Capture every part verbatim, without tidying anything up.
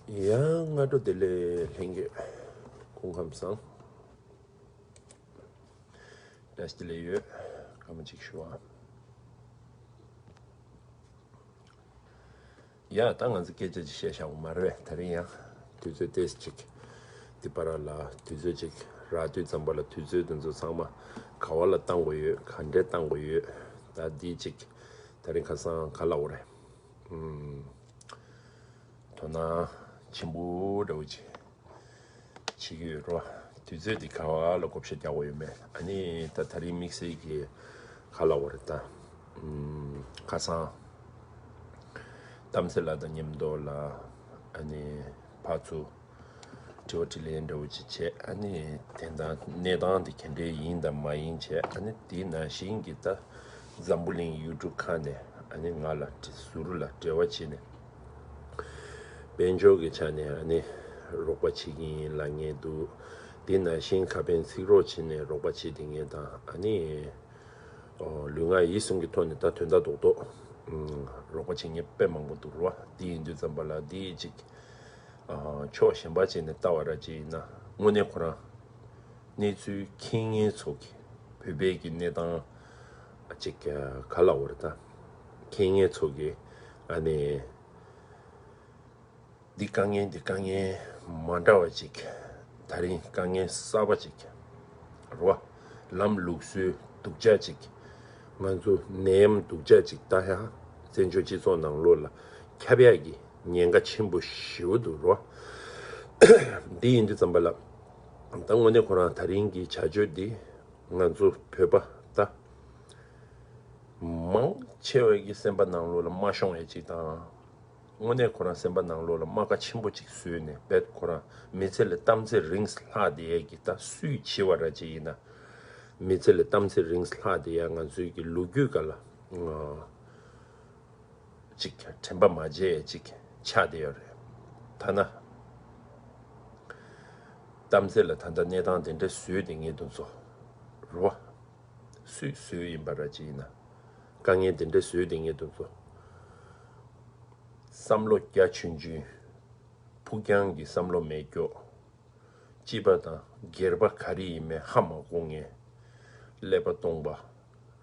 ཡ། སྔ་དྲོ་བདེ་ལེགས་ལྷན་རྒྱས། སྐུ་ཁམས་བཟང་། བཀྲ་ཤིས་བདེ་ལེགས་ཡོད། སྐར་མ་གཅིག་ཞུ་བ། ཡ། ད་ང་ཚོ་སྐད་ཆ་ཅིག་བཤད་བཞག་གོ་མ་རེད་པས། དེ་རིང་ཡང་དུས་ཚོད་ཏོག་ཙམ་ཅིག་འདི་པར་ལ་དུས་ཚོད་ཅིག་རག་དུས་ཙམ་པ་ལ་དུས་ཚོད་དེ་ཚོ་ཚང་མ་ག་བ་ལ་བཏང་དགོས་ཡོད། ག་འདྲས་བཏང་དགོས་ཡོད། ད་འདི་ཅིག་དེ་རིང་ཁ་སང་ག་ལབ་དགོས་རེད། ཨུམ། དོ་སྣང་ཆེན་པོ་འདྲ་བོ་ཅིག་བྱེད་ཀྱི་ཡོད་རེད་པ། དུས་ཚོད་འདི་ག་བ་ལ་བགོ་བཤའ་རྒྱག་དགོས་ཡོད་མེད། ཨ་ནི་ད་དེ་རིང་དམིགས་བསལ་གྱི་ག་ལབ་དགོས་རེད་ད། ཨུམ། ཁ་སང་གཏམ་ཚེ་ལགས་དང་མཉམ་དུ་ལ་ཨ་ནི་ཕར་ཚུར་དྲི་བ་དྲིས་ལན་འདྲ་བོ་ཅིག་བྱས། ཨ་ནི་དེ་དང་གནས་སྟངས་དེ་ག་འདྲས་ཡིན་དང་མ་ཡིན་བྱས། ཨ་ནི་དེ་ནང་བཞིན་གྱི་ད་འཛམ་བུ་གླིང་ཡུལ་གྲུ་ཁག་ནས་ཨ་ནི་ང་ལ་ཟུར་ལ་འབྲེལ་བ་བྱས་ནས། དཔལ་འབྱོར་གྱི་ཆ་ནས་ཨ་ནི་རོགས་པ་བྱེད་ཀྱི་ཡིན་ལབ་མཁན་འདུག་དེ་ནང་བཞིན་ཁ་ཕན་ཚིག་རོགས་བྱས་ནས་རོགས་པ་བྱེད་བསྡད་མཁན་དང་། ཨ་ནི་ཨོ་ལུས་ངག་ཡིད་གསུམ་གྱི་ཐོག་ནས་ད་དོན་དག་རྡོག་རྡོག་ཨུམ། རོགས་པ་བྱེད་མཁན་དཔེ་མང་པོ་འདུག་རེད་པ། དེ་ཡིན་དུས་ཙམ་པ་ལ་འདི་ཅིག་ཨ་ཕྱོགས་གཞན་པ་བྱས་ནས་ལྟ་བ་འདྲ་ཅིག་ཡིན་ན། དངོས་གནས་ཁོ་རང་གནས་ཚུལ་མཁྱེན་མཁན་ཚོ་གིས། བོད་པའི་གི་གནས་སྟངས་ཅིག་ག་ལབ་དགོས་རེད་ད། མཁྱེན་མཁན་ཚོ་གིས་ཨ་ནི་འདི་དཀའ་ངལ་འདི་དཀའ་ངལ་མ་འདྲ་བ་ཅིག་དེ་རིང་དཀའ་ངལ་གསར་པ་ཅིག་རེད་པ། ལམ་ལུགས་སྲོལ་སྡུག་ཅག་ཅིག་ང་ཚོ་ནད་ཡམས་སྡུག་ཅག་ཅིག་ད་ཡང་བཙན་བྱོལ་སྤྱི་ཚོགས་ནང་ལོགས་ལ་ཁྱབ་ཡག་གི་ཉེན་ཁ་ཆེན་པོ་ཞེ་པོ་འདུག་རེད་པ། འདི་ཡིན་དུས་ཙམ་པ་ལ། ད་དངོས་གནས་ཁོ་རང་དེ་རིང་གི་བྱ་སྤྱོད་འདི་ང་ཚོ་བོད་པ་ད་མང་ཆེ་བ་གི་སེམས་པ་ནང་ལོགས་ལ་མ་ཤོང་ཡ་ཅིག་དང་། དངོས་གནས་ཁོ་རང་སེམས་པ་ནང་ལོགས་ལ་རྨ་ཁ་ཆེན་པོ་ཅིག་བཟོས་ནས། རྦད་ཁོ་རང་མི་ཚེ་ལ་གཏམ་ཚེ་རིང་ལྷག་བསྡད་ཡས་ཀྱི་ད་སུས་བྱས་པ་འདྲ་ཅིག་ཡིན་ན། མི་ཚེ་ལ་གཏམ་ཚེ་རིང་ལྷག་བསྡད་ཡས་ང་ཚོའི་གི་ལོ་རྒྱུས་སྒང་ལ་ཅིག་དྲན་པ་མ་བརྗེད་ཡས་ཅིག་ཆགས་བསྡད་ཡོད་རེད། ཐ་ན་གཏམ་ཚེ་ལ་ད་ལྟ་གནས་སྟངས་དེ་འདྲ་བཟོས་བསྡད་མཁན་དེ་ཚོ་རེད་པ། སུས་བཟོས་ཡིན་པ་འདྲ་ཅིག་ཡིན་ན། དཀའ་ངལ་དེ་འདྲ་བཟོས་བསྡད་མཁན་དེ་ཚོ། བསམ་བློ་རྒྱ་ཆུང་ཆུང་། ཕུགས་རྒྱང་གི་བསམ་བློ་མེད་ཀྱོག་སྐྱིད་པ་དང་སྒེར་པ་ག་རེ་ཡིན་མིན་ཧ་མ་གོ་མཁན། ཀླད་པ་སྟོང་པ།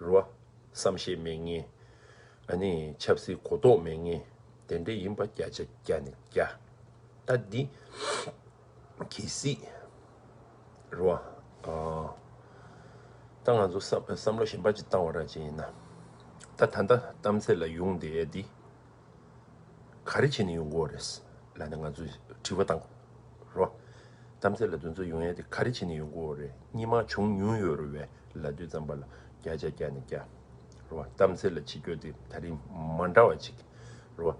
རེད་པ། བསམ་ཤེས་མེད་མཁན། ཨ་ནི་ཆབ་སྲིད་གོ་རྟོགས་མེད་མཁན། དེ་འདྲ་ཡིན་པ་བརྒྱ་ཆ་བརྒྱ་ནས་བརྒྱ། ད་འདི་གལ་སྲིད་རེད་པ། ཨ། ད་ང་ཚོ་བསམ་བསམ་བློ་གཞན་པ་ཅིག་བཏང་བ་འདྲ་ཅིག་ཡིན་ན། ད་ད་ལྟ་གཏམ་ཚེ་ལ་ཡོང་བསྡད་ཡས་འདི་ག་རེ་བྱས་ནས་ཡོང་གི་ཡོད་རེད་ལབ་ནས་ང་ཚོས་དྲི་བ་བཏང་དགོས་རེད་པ། གཏམ་ཚེ་ལ་དེ་ཚོ་ཡོང་ཡས་དེ་ག་རེ་བྱས་ནས་ཡོང་གི་ཡོད་རེད། སྔོན་མ་བྱུང་མྱོང་ཡོད་རེད་པས་ལབ་དུས་ཙམ་པ་ལ་བརྒྱ་ཆ་བརྒྱ་ནས་བརྒྱ། རེད་པ། གཏམ་ཚེ་ལ་བྱེད་རྒྱུ་དེ་དེ་རིང་མ་འདྲ་བ་ཅིག་རེད་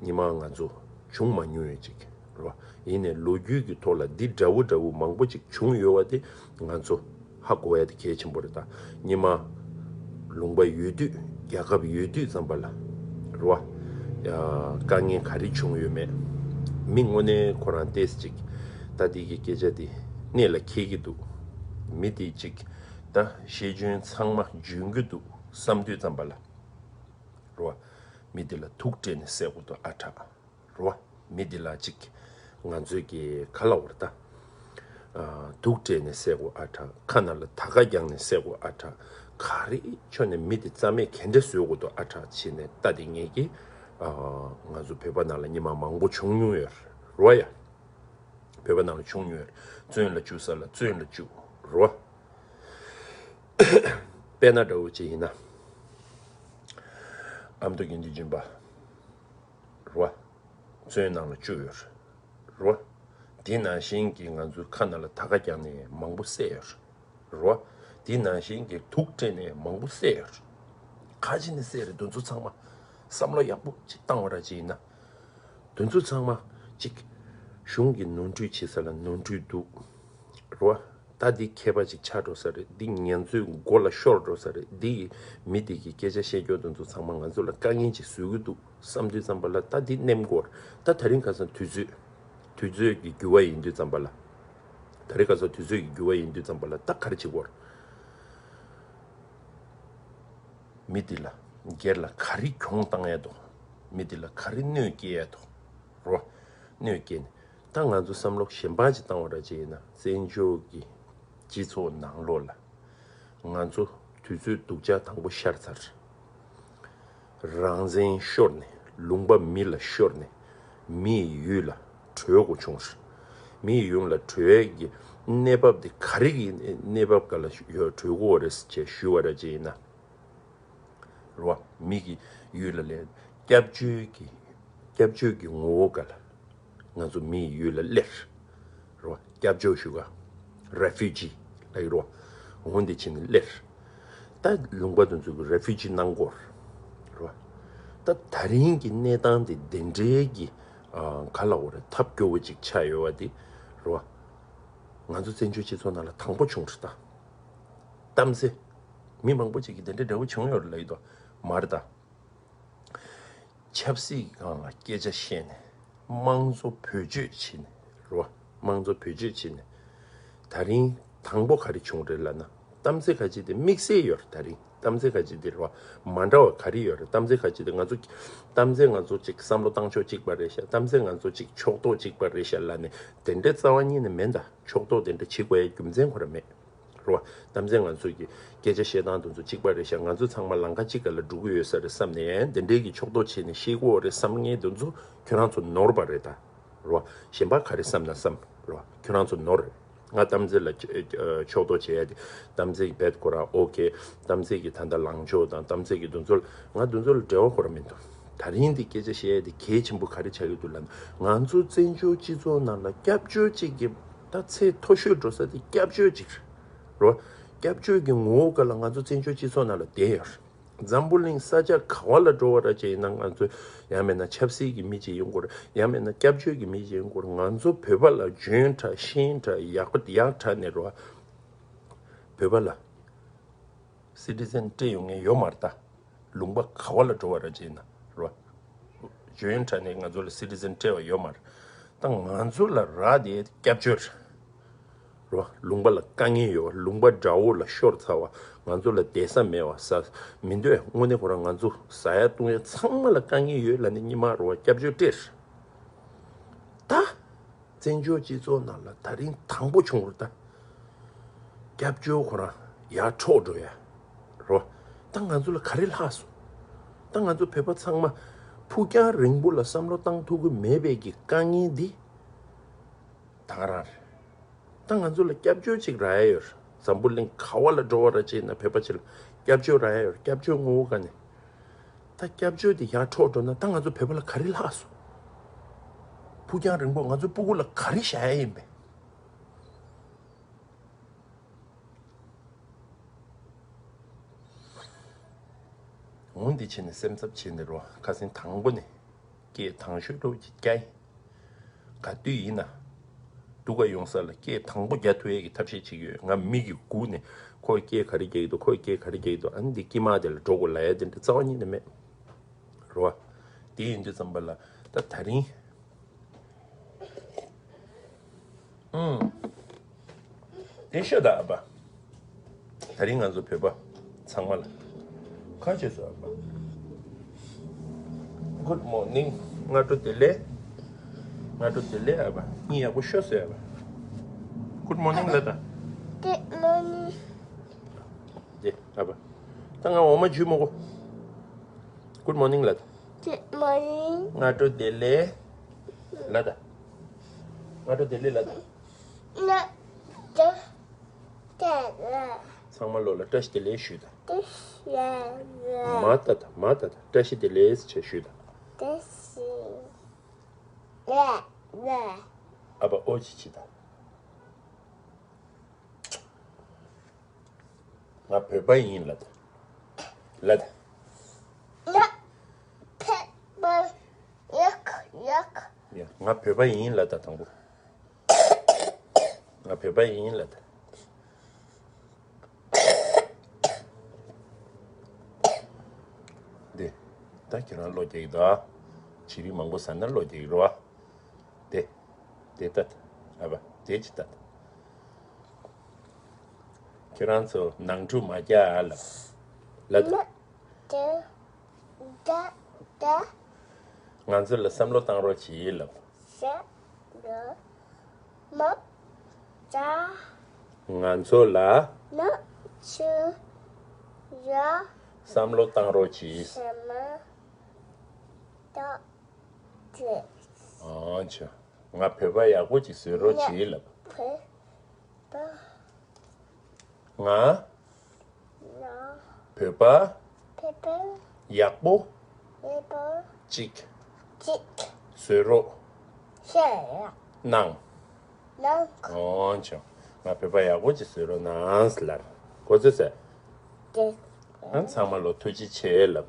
པ། སྔོན་མ་ང་ཚོ་བྱུང་མ་མྱོང་ཡས་ཅིག་རེད་པ། ཡིན་ནའི་ལོ་རྒྱུས་ཀྱི་ཐོག་ལ་འདི་འདྲ་བོ་འདྲ་བོ་མང་པོ་ཅིག་བྱུང་ཡོད་པ་དེ་ང་ཚོ་ཧ་གོ་ཡ་དེ་གལ་ཆེན་པོ་རེད་ད། སྔོན་མ་ལུང་པ་ཡོད་དུས། རྒྱལ་ཁབ་ཡོད་དུས་ཙམ་པ་ལ་རེད་པ། ཡ། དཀའ་ངལ་ག་རེ་བྱུང་ཡོད་མེད། མི་དངོས་གནས་ཁོ་རང་ཏོག་ཙམ་ཅིག་ད་འདི་གི་སྐད་ཆ་དེ་གནད་ལ་འཁེལ་གྱི་འདུག་མི་དེ་ཅིག་ད་ཤེས་འཇོན་ཚང་མ་འཇོན་གྱི་འདུག་བསམ་དུས་ཙམ་པ་ལ་རེད་པ། མི་དེ་ལ་དུག་སྤྲད་ནས་བསད་དགོས་འདུག་ཨ་དྲག་རེད་པ། མི་འདི་ལ་ཅིག་ང་ཚོས་ཀྱི་ག་ལབ་དགོས་རེད་ད། ཨ། དུག་སྤྲད་ནས་བསད་དགོས་ཨ་དྲག་ཁ་ནང་ལ་དར་ག་རྒྱག་ནས་བསད་དགོས་ཨ་དྲག་ག་རེ་བྱས་ནས་མི་འདི་རྩ་མེད་ག་འདྲ་བཟོ་དགོས་འདུག་ཨ་དྲག་བྱས་ནས་ལྟ་དེ་ངེད་ཀྱིས། ཨ། ང་ཚོ་བོད་པ་ནང་ལ་སྔོན་མ་མང་པོ་བྱུང་མྱོང་ཡོད་རེད་པ། ཡ། བོད་པ་ནང་ལ་བྱུང་མྱོང་ཡོད་རེད། བཙོན་ལ་བཅུག་ས་ལ་བཙོན་ལ་བཅུག་རེད་པ། དཔེར་ན་འདྲ་བོ་ཅིག་ཡིན་ན། ཨ་མདོ་དགེ་འདུན་སྦྱིན་པ་རེད་པ། བཙོན་ནང་ལ་བཅུག་ཡོད་རེད་པ། དེ་ནང་བཞིན་གྱི་ང་ཚོའི་ཁ་ནང་ལ་དར་ག་རྒྱག་ནས་མང་པོ་བསད་ཡོད་རེད་པ། དེ་ནང་བཞིན་གྱི་དུག་སྤྲད་ནས་མང་པོ་བསད་ཡོད་རེད། ག་རེ་བྱས་ནས་བསད་རེད། དེ་ཚོ་ཚང་མ་བསམ་བློ་ཡག་པོ་ཅིག་བཏང་བ་འདྲ་ཅིག་ཡིན་ན། དེ་ཚོ་ཚང་མ་ཅིག་གཞུང་གིས་ནོར་འཁྲུལ་བྱེད་ས་ལ་ནོར་འཁྲུལ་འདུག་རེད་པ། ད་འདི་མཁས་པ་ཅིག་ཆགས་འགྲོ་ས་རེད། འདི་ཉན་ཚོའི་མགོ་ལ་ཤོར་འགྲོ་ས་རེད། འདི་མི་དེ་གི་སྐད་ཆ་བཤད་རྒྱུ་དེ་ཚོ་ཚང་མ་ང་ཚོ་ལ་དཀའ་ངལ་ཅིག་བཟོ་གི་འདུག་བསམ་དུས་ཙམ་པ་ལ། ད་འདི་ནེམ་དགོས་རེད། ད་དེ་རིང་ཁ་སང་དུས་ཚོད་དུས་ཚོད་ཀྱི་འགྱུར་བ་ཡིན་དུས་ཙམ་པ་ལ། དེ་རིང་ཁ་སང་དུས་ཚོད་ཀྱི་འགྱུར་བ་ཡིན་དུས་ཙམ་པ་ལ་ད་ག་རེ་བྱེད་དགོས་རེད། མི་དེ་ལ་སྒེར་ལ་ག་རེ་གྱོང་བཏང་ཡས་འདུག་མི་དེ་ལ་ག་རེ་གནོད་སྐྱེལ་ཡས་འདུག་རེད་པ། གནོད་སྐྱེལ་ནས། ད་ང་ཚོ་བསམ་བློ་གཞན་པ་ཅིག་བཏང་བ་ར་ཅིག་ཡིན་ན། བཙན་བྱོལ་གྱི་སྤྱི་ཚོགས་ནང་ལོགས་ལ་ང་ཚོ་དུས་ཚོད་སྡུག་ཅག་དང་པོ་ཤར་ཚར། རང་བཙན་ཤོར་ནས། ལུང་པ་མི་ལ་ཤོར་ནས། མི་ཡི་ཡུལ་ལ་བྲོས་དགོས་བྱུང་ཟེར། མི་ཡི་ཡུལ་ལ་བྲོས་ཀྱི་གནས་བབ་དེ་ག་རེ་གི་གནས་བབ་ག་ལ་ཡོད་བྲོས་དགོས་རེད་ཅེས་ཞུས་པ་ར་ཅིག་ཡིན་ན། རེད་བ། མི་གི་ཡུལ་ལ་སླེབས། སྐྱབས་བཅོལ་གྱི། སྐྱབས་བཅོལ་གྱི་ངོ་བོ་ག་ལ། ང་ཚོ་མི་ཡི་ཡུལ་ལ་སླེབས། རེད་བ། སྐྱབས་བཅོལ་ཞུ་ག་རེ་ཕུ་ཇི་ལབ་ཀྱི་རེད་བ། འོ་འདི་བྱས་ནས་སླེབས། ད་ལུང་པ་དེ་ཚོ་གི་རེ་ཕུ་ཇི་གནང་དགོས་རེད་བ། ད་ད་རིང་གི་གནས་སྟངས་དེ་དེ་འདྲའི་གི། ཨ། ག་ལ་འོ་རེད། ཐབས་སྐྱོ་བོ་ཅིག་ཆགས་ཡོད་བ་དེ་རེད་བ། ང་ཚོ་བཙན་བྱོལ་སྤྱི་ཚོགས་ནང་ལ་དང་པོ་བྱུང་རེད་ད། གཏམ་ཚེ། མི་མང་པོ་ཅིག་གིས་དེ་འདྲའི་འདྲ་བོ་བྱུང་ཡོད་རེད་ལབ་ཀྱི་འདུག་མ་རེད་ད། ཆབ་སྲིད་སྒང་ལ་སྐད་ཆ་བཤད་ནས་དམངས་གཙོ་བེད་སྤྱོད་བྱས་ནས་རེད་བ། དམངས་གཙོ་བེད་སྤྱོད་བྱས་ནས། ད་རིང་དང་པོ་ག་རེ་བྱུང་རེད་ལབ་ན། གཏམ་ཚེ་ཁ་ཅིག་དེ་དམིགས་བསལ་ཡོད་རེད། ད་རིང་གཏམ་ཚེ་ཁ་ཅིག་དེ་རེད་བ། མ་འདྲ་བ་ག་རེ་ཡོད་རེད། གཏམ་ཚེ་ཁ་ཅིག་དེ་ང་ཚོ། གཏམ་ཚེ་ང་ཚོ་ཅིག་བསམ་བློ་བཏང་ཕྱོགས་གཅིག་པ་རེད་ཤག་གཏམ་ཚེ་ང་ཚོ་ཅིག་ཕྱོགས་གཏོགས་གཅིག་པ་རེད་ཤག་ལབ་ནས་དེ་འདྲའི་རྩ་བ་ཉིད་ནས་མེད་ད། ཕྱོགས་གཏོགས་དེ་འདྲ་བྱེད་དགོས་ཡའི་རྒྱུ་མཚན་ཁོ་རང་མེད། རེད་བ། གཏམ་ཚེ་ང་ཚོ་གི་སྐད་ཆ་བཤད་སྟངས་དེ་ཚོ་གཅིག་པ་རེད་ཤག་ང་ཚོ་ཚང་མ་ལམ་ཁ་གཅིག་སྒང་ལ་འགྲོ་གི་ཡོད་ས་རེད་བསམ་ནས་དེ་འདྲའི་གི་ཕྱོགས་གཏོགས་བྱས་ནས་བཤད་དགོས་རེད་བསམ་མཁན་དེ་ཚོ་ཁྱོད་རང་ཚོ་ནོར་བ་རེད་ད། རེད་བ། གཞན་པ་ག་རེ་བསམ་ན་བསམ། རེད་བ། ཁྱོད་རང་ཚོ་ནོར་རེད། ང་གཏམ་ཚེ་ལ་ཕྱོགས་གཏོགས་བྱེད་ཡ་དེ། གཏམ་ཚེ་གི་བེད་ཁོ་རང་ཨོ་ཁེ། གཏམ་ཚེ་གི་ད་ལྟ་ལངས་ཕྱོགས་དང་གཏམ་ཚེ་གི་དེ་ཚོ་ལ། ང་དེ་ཚོ་ལ་འབྲེལ་བ་ཁོ་རང་མི་འདུག་ད་རིང་འདི་སྐད་ཆ་བཤད་ཡ་དེ་གལ་ཆེན་པོ་ག་རེ་ཆགས་ཀྱི་འདུག་ལབ་ན། ང་ཚོ་བཙན་བྱོལ་སྤྱི་ཚོགས་ནང་ལ་སྐྱབས་བཅོལ་གཅིག་གི། ད་ཚད་མཐོ་ཤོས་འགྲོ་ས་དེ་སྐྱབས་བཅོལ་གཅིག་རེད། རོ། སྐྱབས་བཅོལ་གྱི་ངོ་བོ་ག་ལ་ང་ཚོ་བཙན་བྱོལ་སྤྱི་ཚོགས་ནང་ལ་བསྡད་ཡོད་རེད། འཛམ་བུ་གླིང་ས་ཆ་ག་བ་ལ་འགྲོ་བ་ར་ཅིག་ཡིན་ན་ང་ཚོ། ཡང་མིན་ན་ཆབ་སྲིད་ཀྱི་མི་ཅིག་ཡིན་དགོས་རེད། ཡང་མིན་ན་སྐྱབས་བཅོལ་གྱི་མི་ཅིག་ཡིན་དགོས་རེད། ང་ཚོ་བོད་པ་ལ་འཇོན་དྲགས་ཤེས་དྲགས་ཡག་པོ་ཡག་དྲགས་ནས་རོ། བོད་པ་ལ་སི་ཊི་ཟན་སྤྲད་ཡོང་མཁན་ཡོད་མ་རེད་ད། ལུང་པ་ག་བ་ལ་འགྲོ་བ་ར་ཅིག་ཡིན་ན་རོ། འཇོན་དྲགས་ནས་ང་ཚོ་ལ་སི་ཊི་ཟན་སྤྲད་པ་ཡོད་མ་རེད། ད་ང་ཚོ་ལ་རག་དེ་སྐྱབས་བཅོལ་རེད། རོ། ལུང་པ་ལ་དཀའ་ངལ་ཡོད་པ། ལུང་པ་དགྲ་བོ་ལ་ཤོར་ཚར་བ། ང་ཚོ་ལ་བསྡད་ས་མེད་པ། ཟ་མི་འདོད། དངོས་གནས་ཁོ་རང་ང་ཚོ་ཟ་ཡ་བཏུང་ཡ་ཚང་མ་ལ་དཀའ་ངལ་ཡོད་ལབ་ནས་སྔོན་མ་རོ་བ་སྐྱབས་བཅོལ་སྤྲད། ད་བཙན་བྱོལ་སྤྱི་ཚོགས་ནང་ལ་ད་རིང་དང་པོ་བྱུང་རེད་ད། སྐྱབས་བཅོལ་ཁོ་རང་ཡར་འཕྲོག་འགྲོ་ཡ་རོ། ད་ང་ཚོ་ལ་ག་རེ་ལྷག་སོང་། ད་ང་ཚོ་བོད་པ་ཚང་མ་ཕུགས་རྒྱང་རིང་པོ་ལ་བསམ་བློ་བཏང་ཐུབ་ཀྱི་མེད་པའི་གི་དཀའ་ངལ་འདི་ད་ག་རང་རེད། ད་ང་ཚོ་ལ་སྐྱབས་བཅོལ་ཅིག་རག་ཡ་ཡོད་རེད། འཛམ་བུ་གླིང་ག་བ་ལ་འགྲོ་བ་ར་ཅིག་ཡིན་ན་བོད་པ་ཅིག་ལ་སྐྱབས་བཅོལ་རག་ཡ་ཡོད་རེད། སྐྱབས་བཅོལ་ངོ་བོ་ག་ནས། ད་སྐྱབས་བཅོལ་དེ་ཡར་འཕྲོག་འགྲོ་ན་ད་ང་ཚོ་བོད་པ་ལ་ག་རེ་ལྷག་སོང་། ཕུགས་རྒྱང་རིང་པོ་ང་ཚོ་སྤུ་གུ་ལ་ག་རེ་བཞག་ཡ་ཡིན་པས། འོ་འདི་བྱས་ནས་སེམས་འཚབ་བྱས་ནས་རོ། ཁ་སེང་དང་པོ་ནས་སྐད་དང་ཤོས་འགྲོ་ཅིག་རྒྱག་ཡིན། ག་དུས་ཡིན་ན་སྡུག་ག་ཡོང་ས་ལ་སྐད་དང་པོ་རྒྱག་ཐུབ་ཡས་ཀྱི་ཐབས་ཤེས་བྱེད་ཀྱི་ཡོད། ང་མིག་གིས་སྒུག་ནས་ཁོས་སྐད་ག་རེ་རྒྱག་གི་འདུག་ཁོས་སྐད་ག་རེ་རྒྱག་གི་འདུག་ཨ་ནི་འདི་དཀྱིལ་མ་དེ་ལ་འགྲོ་དགོས་ལབ་ཡ་དེ་འདྲ་རྩ་བ་ཉིད་ནས་མེད། རོ། དེ་ཡིན་དུས་ཙམ་པ་ལ་ད་ད་རིང་། ཨུམ། དེ་ཤོད་ད་ཨ་ཕ། ད་རིང་ང་ཚོ་བོད་པ་ཚང་མ་ལ་ཁ་ཆེ་སོ་ཨ་ཕ། Good morning། སྔ་དྲོ་བདེ་ལེགས། སྔ་དྲོ་བདེ་ལེགས་ཨ་ཕ། གཉིད་ཡག་པོ་ཤོར་སོང་ཨ་ཕ། Good morning་ལབ་ད། Good morning། དེ་ཨ་ཕ། ད་ང་འོ་མ་འཇུས་མ་གོ། Good morning་ལབ་ད། Good morning། སྔ་དྲོ་བདེ་ལེགས་ལབ་ད། སྔ་དྲོ་བདེ་ལེགས་ལབ་ད། སྔ་དྲོ་བདེ་ལེགས། ཚང་མ་ལོ་ལ་བཀྲ་ཤིས་བདེ་ལེགས་ཞུས་ད། བཀྲ་ཤིས་བདེ་ལེགས། མ་ད་ད་མ་ད་ད་བཀྲ་ཤིས་བདེ་ལེགས་ཞེས་ཞུས་ད། བཀྲ་ཤིས་བདེ་ལེགས། ཨ་ཕ་ཨོ་ཅི་ཅི་ད། ང་བོད་པ་ཡིན་ལབ་ད། ལབ་ད། ང་བོད་པ་ཡག་ཡག་ཡ། ང་བོད་པ་ཡིན་ལབ་ད་དང་པོ། ང་བོད་པ་ཡིན་ལབ་ད། འདི། ད་ཁྱེད་རང་བློ་རྒྱག་གི་འདུག་ཨ། བྱི་རིལ་མང་པོ་ཟ་ན་བློ་རྒྱག་གི་རེད་བ། དེ། དེ་ལྟ། ཨ་ཕ། དེ་ཅི་ལྟ། ཁྱེད་རང་ཚོ་ནང་འཁྲུག་མ་རྒྱག་ཨ་ལབ། ལབ་ད། ང་ཚོ་ལ་བསམ་བློ་བཏང་རོགས་གྱིས་ལབ། རྒྱ་ར་མ་ཛ། ང་ཚོ་ལ་ན་ཆུ་ར་བསམ་བློ་བཏང་རོགས་གྱིས། ཤ་མ་ཏོག་ཙེ། ཨང་ཆ། ང་བོད་པ་ཡག་པོ་ཅིག་བཟོས་རོགས་གྱིས་ལབ། བོད་པ། ང་ང་བོད་པ་བོད་པ་ཡག་པོ་ཡག་པོ་ཅིག་ཅིག་བཟོས་རོགས་ཤེས་གནང་། གནང་། ཨོ་ཅོ། ང་བོད་པ་ཡག་པོ་ཅིག་བཟོས་རོགས་གནང་ལབ། གོ་ཚོད་ཟེར། ཏེ། ཨ་ཚང་མ་ལོ་ཐུགས་རྗེ་ཆེ་ལབ།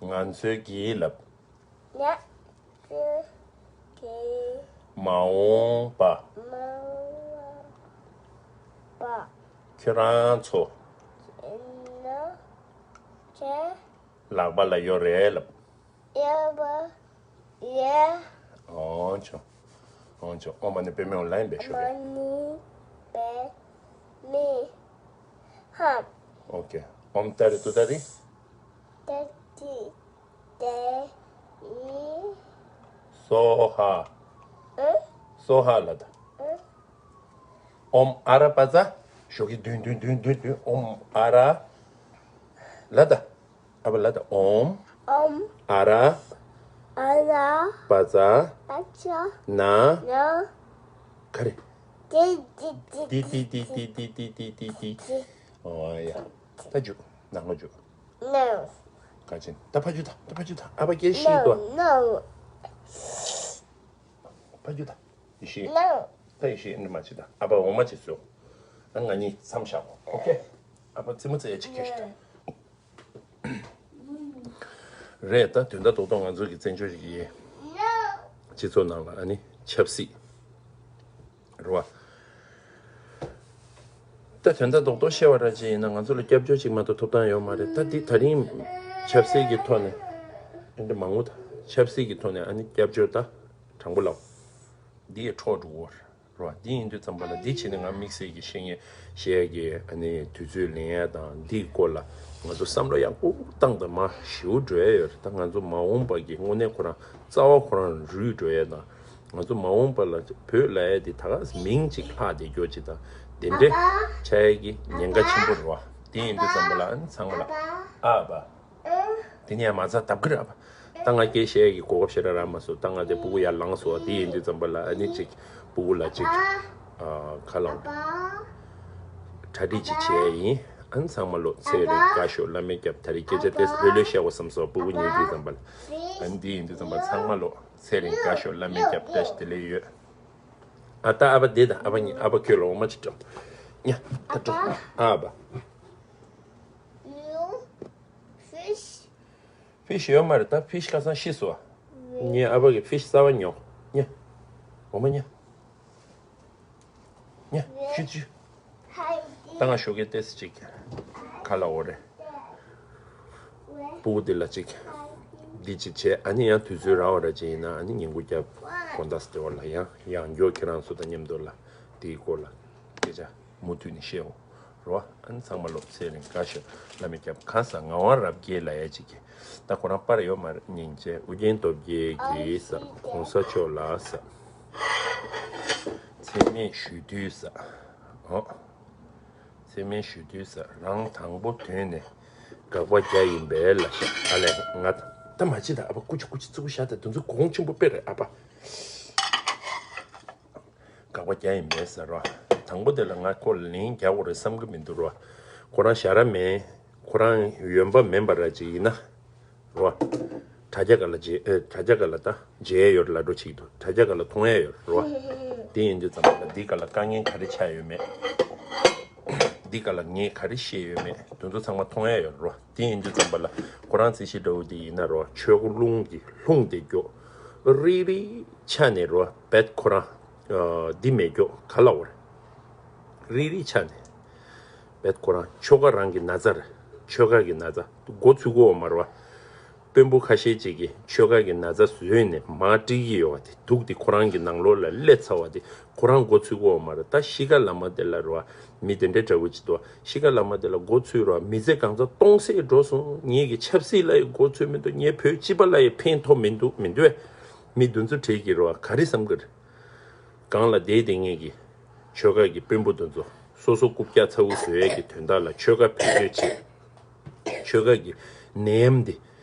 ང་ཚོའི་གི་ལབ། ང་ཚོའི་གི་མ་འོངས་པ། མ་འོངས་པ། ཁྱོད་རང་ཚོ། ཁྱོད་རང་ཚོ། ལག་པ་ལ་ཡོད་རེད་ལབ། ཡོད་པ་རེད། ཨོ་ཅོ། ཨོ་ཅོ། ཨོཾ་མ་ཎི་པདྨེ་ཧཱུྃ་ལབ་ཡིན་པས་ཤོད་པས། མ་ཎི་པདྨེ་ཧཱུྃ། ཨོ་ཀེ། ཨོཾ་ཏཱ་རེ་ཏུཏྟཱ་རེ། ཏཱ་རེ་ཏུཏྟཱ་རེ། སྭཱ་ཧཱ། ཨ། སྭཱ་ཧཱ་ལབ་ད། ཨ། ཨོཾ་ཨ་ར་པ་ཙ། ཞོགས་ཀྱི་བདུན་བདུན་བདུན་བདུན་བདུན། ཨོཾ་ཨ་ར། ལབ་ད། ཨ་པ་ལབ་ད། ཨོཾ་ཨོཾ་ཨ་ར། ཨ་ར། པ་ཙ། པ་ཙ། ན། ན། ག་རེ། ཏི་ཏི་ཏི་ཏི། ཨོ་ཡ། ད་འཇུག་ནང་ལ་འཇུག་ནང་། ག་ཅིན་ད་ཕ་རྒྱུད་ད། ད་ཕ་རྒྱུད་ད། ཨ་པ་སྐད་ཤེས་དོ། ནང་། ཕ་རྒྱུད་ད། ཡེ་ཤེས། ནང་། ད་ཡེ་ཤེས་འདི་མ་བྱེད་ད། ཨ་པ་འོ་མ་བྱེད་སོ། ཨ་ང་གཉིས་མཚམས་བཞག་གོ། ཨོ་ཀེ། ཨ་པ་རྩེད་མོ་རྩེ་ཡ་ཅིག་ཁྱེར་ཤོག་ད། རེད་ད། དོན་དག་རྡོག་རྡོག་ང་ཚོ་གི་བཙན་བྱོལ་ཞིག་ཡིན། སྤྱི་ཚོགས་ནང་ལ་ཨ་ནི་ཆབ་སྲིད་རེད་བ། ད་དོན་དག་རྡོག་རྡོག་བཤད་པ་ར་ཅིག་ཡིན་ན་ང་ཚོ་ལ་སྐྱབས་བཅོལ་ཅིག་མ་གཏོགས་ཐོབ་ཐང་ཡོད་མ་རེད། ད་འདི་ད་རིང་ཆབ་སྲིད་ཀྱི་ཐོག་ནས་ཨ་འདྲ་མང་པོ། ད་ཆབ་སྲིད་ཀྱི་ཐོག་ནས་ཨ་ནི་སྐྱབས་བཅོལ་ད་དྲང་པོ་ལབ། འདི་ཡི་འཕྲོག་འགྲོ་གི་རེད་བ། འདི་ཡིན་དུས་ཙམ་པ་ལ་འདི་བྱས་ནས་ང་དམིགས་བསལ་གྱི་བཤད་ངེས་བཤད་ཡ་གི་ཨ་ནི་དུས་ཚོད་ལེན་ཡ་དང་འདིའི་སྐོར་ལ་ང་ཚོ་བསམ་བློ་ཡག་པོ་བཏང་དང་མ་ཞེ་པོ་འགྲོ་ཡ་ཡོད་རེད། ད་ང་ཚོ་མ་འོངས་པ་གི་དངོས་གནས་ཁོ་རང་རྩ་བ་ཁོ་རང་རུལ་འགྲོ་ཡ་དང་། ང་ཚོ་མ་འོངས་པ་ལ་བོད་ལབ་ཡ་དེ་ད་ག་མིང་གཅིག་ལྷག་བསྡད་རྒྱུ་ཅིག་དང་དེ་འདྲ་ཆགས་ཡ་གི་ཉེན་ཁ་ཆེན་པོ་རེད་བ། དེ་ཡིན་དུས་ཙམ་པ་ལ་ཨ་ནི་ཚང་མ་ལ་ཨ་བ། དེ་ནས་ཡང་མ་རྩ་བརྡབ་ཀི་ར་བ། ད་ང་སྐད་བཤད་ཡ་གི་གོ་སྐབས་ཞེ་དྲག་རག་མ་སོང་། ད་ང་དེ་སྤུ་གུ་ཡར་ལངས་སོང་བ། དེ་ཡིན་དུས་ཙམ་པ་ལ་ཨ་ནི་ཅིག་སྤུ་གུ་ལ་ཅིག་ཨ་ཁ་ལོང་གྲ་སྒྲིག་ཅིག་བྱས་ཡ་ཡིན། ཨ་ནི་ཚང་མ་ལོ་ཚེ་རིང་དགའ་ཤོག་བླ་མའི་སྐྱབས། ད་རེས་སྐད་ཆ་ཏོག་ཙམ་ལྷོད་ལྷོད་བཤད་དགོས་བསམ་སོང་། སྤུ་གུ་ཉལ་དུས་ཙམ་པ་ལ། ཨ་ནི་དེ་ཡིན་དུས་ཙམ་པ་ཚང་མ་ལོ་ཚེ་རིང་དགའ་ཤོག་བླ་མའི་སྐྱབས། བཀྲ་ཤིས་བདེ་ལེགས་ཡོད། ཨ་ད་ཨ་ཕ་དེ་དང་ཨ་ཕ་གཉིས། ཨ་ཕ་ཁྱོད་ལ་འོ་མ་ཅིག་སྤྲོད། ཉ་ད་སྤྲོད། ཨ་ཕ། ཕིཤ། ཕིཤ་ཡོད་མ་རེད། ད་ཕིཤ་ཁ་སང་ཤི་སོང་བ། ངའི་ཨ་ཕ་གིས་ཕིཤ་གསར་པ་ཉོ། ཉ། འོ་མ་ཉ། ཉ། ཤུ་ཅུ། ད་ང་ཞོགས་ཀས་ཏོག་ཙམ་ཅིག་ཁ་ལག་འོ་རེད། སྤུ་གུ་འདི་ལ་ཅིག་འདི་ཅིག་བྱས། ཨ་ནི་ཡང་དུས་ཚོད་རག་པ་ར་ཅིག་ཡིན་ན་ཨ་ནི་ཉིན་གུང་སྐྱབས་དགོང་དག་སྟེ་བ་ལ་ཡང་ཡང་མགྱོགས་ཁྱེད་རང་ཚོ་དང་མཉམ་དུ་ལ་དེའི་སྐོར་ལ་སྐད་ཆ་མུ་མཐུད་ནས་བཤད་འོང་རོ། ཨ་ནི་ཚང་མ་ལོ་ཚེ་རིང་དགའ་ཤོག་བླ་མའི་སྐྱབས། གང་ཟག་ངག་དབང་རབ་རྒྱས་ལབ་ཡ་ཅིག་གིས། ད་ཁོ་རང་པར་ཡོད་མ་རེད། སྙིང་རྗེ། ཨུ་རྒྱན་སྟོབས་རྒྱལ་གྱིས་ཟེར། གོང་ས་མཆོག་ལ་ཟེར། མཚན་སྨད་ཞུ་དུས་ཟེར། ཨོ། མཚན་སྨད་ཞུ་དུས་ཟེར། རང་དང་པོ་དོན་ནས་དགག་པ་རྒྱག་ཡིན་པས་ལབ་ཤག་ཨ་ལས་ང་ད་མ་བྱེད་ད། ཨ་ཕ་ཀུ་ཅི་ཀུ་ཅི་ཙི་གུ་བཞག་ད། དེ་ཚོ་གོང་ཆེན་པོ་དཔེ་རེད་ཨ་ཕ། དགག་པ་རྒྱག་ཡིན་པས་ཟེར་རོ། དང་པོ་དེ་ལ་ང་ཁོ་ལ་ལན་རྒྱག་དགོས་རེད་བསམ་གི་མི་འདུག་རོ། ཁོ་རང་ཞ་ར་མེད། ཁོ་རང་ཡོན་པ་མིན་པ་ར་ཅིག་ཡིན་ན་རོ། དྲ་རྒྱ་ག་ལ་མཇལ། ཨེ། དྲ་རྒྱ་ག་ལ་ད་མཇལ་ཡོད་ལ་འགྲོ་ཅིག་འདུག་དྲ་རྒྱ་ག་ལ་མཐོང་ཡ་ཡོད་རོ། དེ་ཡིན་དུས་ཙམ་པ་ལ་འདི་ག་ལ་དཀའ་ངལ་ག་རེ་ཆགས་ཡོད་མེད། འདི་ག་ལ་ངས་ག་རེ་བཤད་ཡོད་མེད། དེ་ཚོ་ཚང་མ་མཐོང་ཡ་ཡོད་རོ། དེ་ཡིན་དུས་ཙམ་པ་ལ་ཁོ་རང་རྩིས་གཞི་འདྲ་བོ་དེ་ཡིན་ན་རོ། ཆོས་སྐུ་རླུང་གིས་ལྷུང་སྟེ་འགྱོ། རིལ་རིལ་ཆ་ནས་རོ། བེད་ཁོ་རང་འདི་མེད་འགྱོ་ག་ལ་འོ་རེད། རིལ་རིལ་ཆ་ནས་བེད་ཁོ་རང་ཆོ་ག་རང་གི་ན་ཚ་རེད། ཆོ་ག་གི་ན་ཚ་མགོ་ཚོས་གི་ཡོད་མ་རེད་བ། དཔོན་པོ་ཁ་ཤས་ཅིག་གིས་ཆོ་ག་གི་ན་ཚ་བཟོས་ནས་མར་དཀྲིས་ཀྱི་ཡོད་བ་དེ། དུག་དེ་ཁོ་རང་གི་ནང་ལོགས་ལ་སླེབས་ཚར་བ་དེ་ཁོ་རང་མགོ་ཚོས་གི་ཡོད་མ་རེད། ད་གཤིས་ཀ་ལ་མ་བདེ་ལ་རོ། མི་དེ་འདྲའི་འདྲ་བོ་ཅིག་འདུག་གཤིས་ཀ་ལ་མ་བདེ་ལ་མགོ་ཚོས་རོ། མི་ཚེ་གང་ཚ་སྟོང་ཟད་འགྲོ་སོང་། ངེད་ཀྱི་ཆབ་སྲིད་ལ་ཡི་མགོ་ཚོས་མི་འདུག་ངའི་བོད་སྤྱི་པ་ལ་ཡི་ཕན་ཐོགས་མི་འདུག་མི་འདུག་མི་འདི་ཚོ་གྲས་ཀྱི་རེད་བ། ག་རེ་བསམ་གི་རེད། སྒང་ལ་བསྡད་བསྡད་མཁན་གྱི་ཆོལ་ཁ་གི་དཔོན་པོ་འདི་ཚོ་སོ་སོ་རྐུབ་བཀྱག་ཚ་བོ་བཟོ་ཡས་ཀྱི་དོན་དག་ལ་ཆོལ་ཁ་བེད་སྤྱོད་བྱེད། ཆོལ་ཁ་གི་ནད་ཡམས་འདི་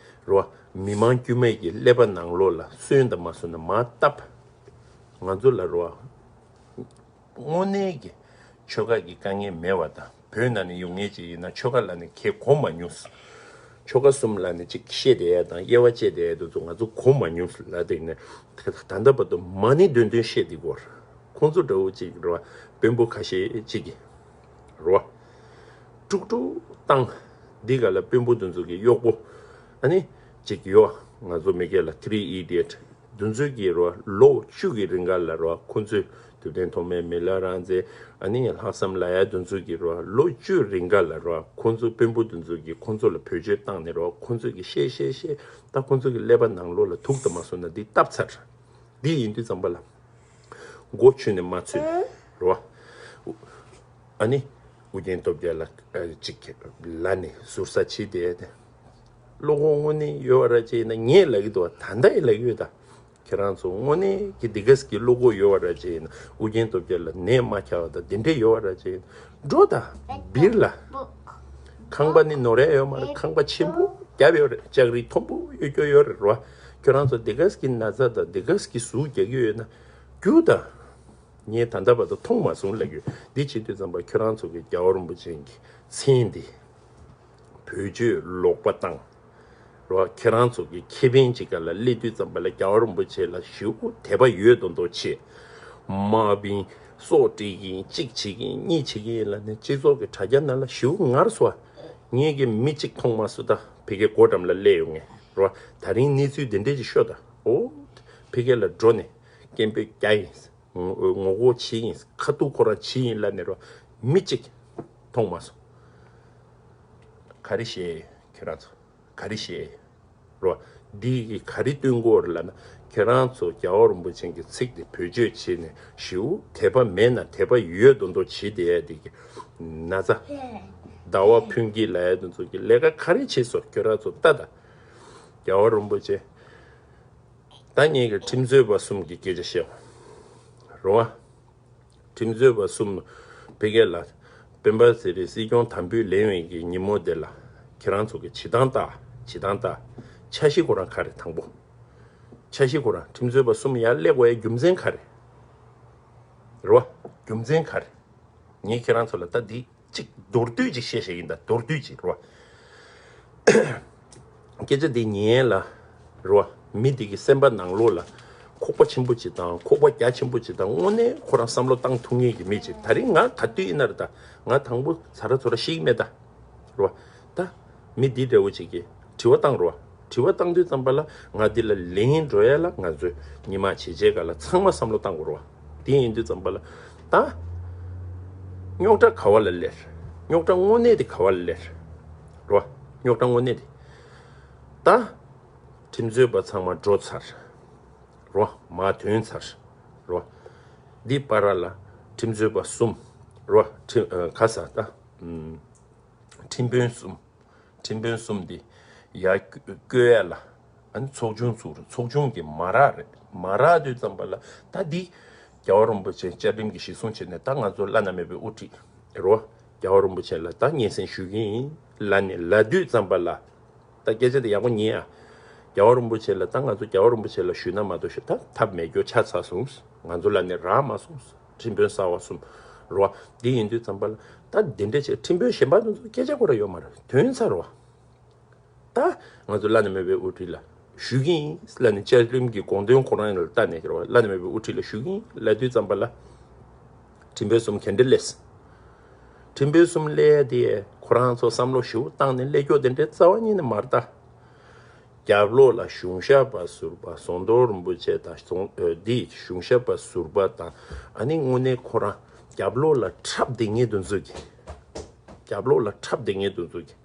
རེད་བ། མི་མང་དཀྱུས་མའི་གི་ཀླད་པ་ནང་ལོགས་ལ་སོན་དང་མ་སོན་ན་མར་བཏབ། ང་ཚོ་ལ་རེད་བ། དངོས་གནས་ཀྱི་ཆོལ་ཁ་གི་དཀའ་ངལ་མེད་པ་དང་། བོད་ནང་ནས་ཡོང་མཁན་ཅིག་ཡིན་ན་ཆོལ་ཁ་ལབ་ནས་ཁས་གོ་མ་མྱོང་། ཆོལ་ཁ་གསུམ་ལབ་ནས་ཅིག་བཤད་བསྡད་ཡ་དང་དབྱེ་བ་བཅད་བསྡད་ཡ་དེ་ཚོ་ང་ཚོ་གོ་མ་མྱོང་ལབ་བསྡད་ནས། ད་ལྟ་བར་དུ་མ་ཎི་འདོན་འདོན་བཤད་བསྡད་ཀྱི་ཡོད་རེད། ཁོང་ཚོ་འདྲ་བོ་ཅིག་རེད་བ། དཔོན་པོ་ཁ་ཤས་ཅིག་གིས་རེད་བ། དཀྲུག་དཀྲུག་བཏང་། འདི་ག་ལ་དཔོན་པོ་འདི་ཚོ་གི་གཡོག་པོ་ཨ་ནི་ཅིག་ཡོད། ང་ཚོ་མི་སྒེར་ལ་three idiot འདི་ཚོས་ཀྱི་རོ། ལོ་བཅུ་གི་རིང་ག་ལ་རོ། ཁོ་ཚོས་ཐུབ་བསྟན་ཐོགས་མེད་མི་ལ་རང་བཙན། ཨ་ནི་ལྷག་བསམ་ལ་ཡ་འདི་ཚོས་ཀྱི་རོ། ལོ་བཅུ་རིང་ག་ལ་རོ། ཁོ་ཚོ་དཔོན་པོ་འདི་ཚོས་ཀྱི་ཁོ་ཚོ་ལ་བེད་སྤྱོད་བཏང་ནས་རོ། ཁོ་ཚོས་ཀྱི་བཤད་བཤད་བཤད། ད་ཁོ་ཚོ་གི་ཀླད་པ་ནང་ལོགས་ལ་དུག་དང་མ་སོང་ན་འདི་བཏབ་ཚར། འདི་ཡིན་དུས་ཙམ་པ་ལ། མགོ་ཆུ་ནས་མ་ཚུད་རོ། ཨ་ནི། ཨུ་རྒྱན་སྟོབས་རྒྱལ་ལ་ཨ་ཅིག་ལ་ནི་ཟུར་ཟ་བྱེད་དེ། བློ་ཁོག་དངོས་གནས་ཡོད་པ་ར་ཅིག་ཡིན་ན། ངས་ལབ་ཀྱི་འདུག་བ། ད་ལྟ་ཡི་ལབ་ཀྱི་ཡོད་ད། ཁྱེད་རང་ཚོ་དངོས་གནས་ཀྱི་འདི་གས་ཀྱི་བློ་ཁོག་ཡོད་པ་ར་ཅིག་ཡིན་ན། ཨུ་རྒྱན་སྟོབས་རྒྱལ་ལ་ནད་མ་ཁྱབ་པ་དང་འདི་འདྲས་ཡོད་པ་ར་ཅིག་ཡིན་ན། འགྲོ་ད། སྦིར་ལ། ཁང་པ་ནི་ནོར་ཡ་ཡོད་མ་རེད། ཁང་པ་ཆེན་པོ་རྒྱབ་ཡོད་རེད། ལྕགས་རི་མཐོན་པོ་གཡུག་རྒྱུ་ཡོད་རེད་རོ། ཁྱོད་རང་ཚོ་འདི་གས་ཀྱི་ན་ཚ་དང་འདི་གས་ཀྱི་ཟུག་རྒྱག་གི་ཡོད་ན། རྒྱུགས་ད། ངས་ད་ལྟ་བར་དུ་མཐོང་མ་སོང་ལབ་ཡོད། འདི་བྱེད་དུས་ཙམ་པ་ཁྱོད་རང་ཚོ་གི་རྒྱལ་བ་རིན་པོ་ཆེ་གི་མཚན་འདི་བེད་སྤྱོད་ལོག་པ་བཏང་རོ། ཁྱེད་རང་ཚོ་གི་ཁེ་ཕན་ཅིག་ག་ལ་སླེབས་དུས་ཙམ་པ་ལ་རྒྱལ་བ་རིན་པོ་ཆེ་ལ་ཞེ་པོ་དད་པ་ཡོད་མདོག་མདོག་བྱེད། དམག་དཔུང་སྲོག་སྤྲད་ཀྱིན་གཅིག་བྱེད་ཀྱིན་གཉིས་བྱེད་ཀྱིན་ལབ་ནས་སྤྱི་ཚོགས་ཀྱི་དྲ་རྒྱ་ནང་ལ་ཞེ་པོ་ངར་སོང་། ངས་གི་མི་གཅིག་མཐོང་མ་སོང་ད། ཕ་གི་སྒོ་འགྲམ་ལ་སླེབས་ཡོང་ངས་རོ། ད་རིང་གནས་ཚུལ་འདི་འདྲས་ཅིག་ཤོད་ད། ཨོ། ཕ་གི་ལ་འགྲོ་ནས་སྐད་འབོད་རྒྱག་ཡིན། ངོ་ངོ་རྒོལ་བྱེད་ཡིན། ཁ་ཐུག་ཁོ་རང་བྱེད་ཡིན་ལབ་ནས་རོ། མི་གཅིག་མཐོང་མ་སོང་། ག་རེ་བཤད་ཁྱེད་རང་ཚོ། ག་རེ་བཤད་རོ། འདི་གི་ག་རེ་སྟོན་གོ་རེད་ལབ་ན། ཁྱེད་རང་ཚོ་རྒྱལ་བ་རིན་པོ་ཆེ་གི་ཚིག་དེ་བེད་སྤྱོད་བྱས་ནས་ཞེ་པོ་དད་པ་མེད་ན་དད་པ་ཡོད་མདོག་མདོག་བྱེད་བསྡད་ཡ་དེ་གི་ན་ཚ། ཟླ་བ་ཕུན་སྐྱིད་ལབ་ཡ་དེ་ཚོ་གི་ལས་ཀ་ག་རེ་བྱས་སོང་ཁྱོད་རང་ཚོ་ལྟ་ད། རྒྱལ་བ་རིན་པོ་ཆེ། ད་ངེད་ཀྱི་ཁྲིམས་རྩོད་པ་གསུམ་གྱི་སྐད་ཆ་བཤད་པ་རེད་བ། ཁྲིམས་རྩོད་པ་གསུམ་ཕ་གི་ལ་སྤེན་པ་ཚེ་རིང་སྲིད་སྐྱོང་དམ་འབུལ་ལེན་པའི་གི་ཉིན་མོ་དེ་ལ་ཁྱེད་རང་ཚོ་གི་བྱེད་སྟངས་ལྟ། བྱེད་སྟངས་ལྟ། འཆར་གཞི་ཁོ་རང་ག་རེ། དང་པོ་འཆར་གཞི་ཁོ་རང་ཁྲིམས་རྩོད་པ་གསུམ་ཡར་སླེབས་དགོས་ཡ་རྒྱུ་མཚན་ག་རེ་རེད་བ། རྒྱུ་མཚན་ག་རེ། ངས་ཁྱེད་རང་ཚོ་ལ་ད་འདི་གཅིག་མདོར་བསྡུས་ཅིག་བཤད་བཤད་ཡིན་ད། མདོར་བསྡུས་ཅིག་རོ། སྐད་ཆ་འདི་ཉན་ལ་རོ། མི་འདི་གི་སེམས་པ་ནང་ལོགས་ལ་ཁོག་པ་ཆེན་པོ་ཅིག་དང་ཁོག་པ་རྒྱ་ཆེན་པོ་ཅིག་དང་། དངོས་གནས་ཁོ་རང་བསམ་བློ་བཏང་ཐུབ་ངེས་ཀྱི་མི་ཅིག་ད་རིང་ང་ག་དུས་ཡིན་ན་རེད་ད། ང་དང་པོ་ཚ་ར་ཚོ་ར་ཤེས་ཀྱི་མེད་ད། རོ། ད་མི་འདི་འདྲ་བོ་ཅིག་གིས་དྲི་བ་བཏང་རོ། དྲི་བ་བཏང་དུས་ཙམ་པ་ལ་ང་འདི་ལ་ལན་འགྲོ་ཡ་ལ་ང་ཚོས་ཉི་མ་བྱེད་བྱེད་ག་ལ་ཚང་མ་བསམ་བློ་བཏང་དགོས་རོ། དེ་ཡིན་དུས་ཙམ་པ་ལ་ད་རྙོག་དྲ་ག་བ་ལ་སླེབས། རྙོག་དྲ་དངོས་གནས་དེ་ག་བ་ལ་སླེབས་རོ། རྙོག་དྲ་དངོས་གནས་དེ་ད་ཁྲིམས་རྩོད་པ་ཚང་མ་འགྲོ་ཚར་རོ། མར་ཐོན་ཚར་རོ། འདི་བར་ལ་ཁྲིམས་རྩོད་པ་གསུམ་རོ། ཁྲིམས་ཨ་ག་ས་ད་ཨམ། ཁྲིམས་དཔོན་གསུམ། ཁྲིམས་དཔོན་གསུམ་འདི་ཡར་བསྐོ་ཡ་ལ་ཨ་ནི་ཚོགས་ཆུང་ཚུགས་རེད། ཚོགས་ཆུང་གི་མ་རག་རེད། མ་རག་དུས་ཙམ་པ་ལ་ད་འདི་རྒྱལ་བ་རིན་པོ་ཆེ་བཅའ་ཁྲིམས་ཀྱི་གཞི་བཟུང་བྱས་ནས་ད་ང་ཚོ་བླ་ན་མེད་པའི་དབུ་ཁྲིད་རེད་བ། རྒྱལ་བ་རིན་པོ་ཆེ་ལ་ད་སྙན་སེང་ཞུ་གི་ཡིན་ལབ་ནས་ལབ་དུས་ཙམ་པ་ལ། ད་སྐད་ཆ་དེ་ཡག་པོ་ཉན་ཨ། རྒྱལ་བ་རིན་པོ་ཆེ་ལ་ད་ང་ཚོ་རྒྱལ་བ་རིན་པོ་ཆེ་ལ་ཞུས་ན་མ་གཏོགས་ཞུ་ད་ཐབས་མེད་རྒྱུ་ཆགས་ཚར་སོང་། ང་ཚོ་ལ་ནི་རག་མ་སོང་། ཁྲིམས་དཔོན་གསར་བ་གསུམ་རོ། འདི་ཡིན་དུས་ཙམ་པ་ལ་ད་འདི་འདྲ་བྱས་ཁྲིམས་དཔོན་གཞན་པ་དེ་ཚོ་སྐད་ཆ་ཁོ་ར་ཡོད་མ་རེད། ཐོན་ཚར་རོ། ད་ང་ཚོ་བླ་ན་མེད་པའི་དབུ་ཁྲིད་ལ་ཞུ་གི་ཡིན་ལབ་ནས་བཅའ་ཁྲིམས་ཀྱི་དགོངས་དོན་ཁོ་རང་ལ་ལྟ་ནས་རོ། བླ་ན་མེད་པའི་དབུ་ཁྲིད་ལ་ཞུ་གི་ཡིན་ལབ་དུས་ཙམ་པ་ལ་ཁྲིམས་དཔོན་གསུམ་ག་འདྲ་སླེབས། ཁྲིམས་དཔོན་གསུམ་སླེབས་ཡ་དེ་ཁོ་རང་ཚོ་བསམ་བློ་ཞེ་པོ་བཏང་ནས་སླེབས་ཀྱོག་དེ་འདྲའི་རྩ་བ་ཉིད་ནས་མ་རེད་ད། རྒྱབ་ལོགས་ལ་གཞུང་ཞབས་པ་ཟུར་པ་ཟམ་གདོང་རིན་པོ་ཆེ་དང་ཟམ་ཨ་འདི་གཞུང་ཞབས་པ་ཟུར་པ་དང་། ཨ་ནི་དངོས་གནས་ཁོ་རང་རྒྱབ་ལོགས་ལ་འཁྲབ་བསྡད་མཁན་དེ་ཚོ་གི། རྒྱབ་ལོགས་ལ་འཁྲབ་བསྡད་མཁན་དེ་ཚོ་གི།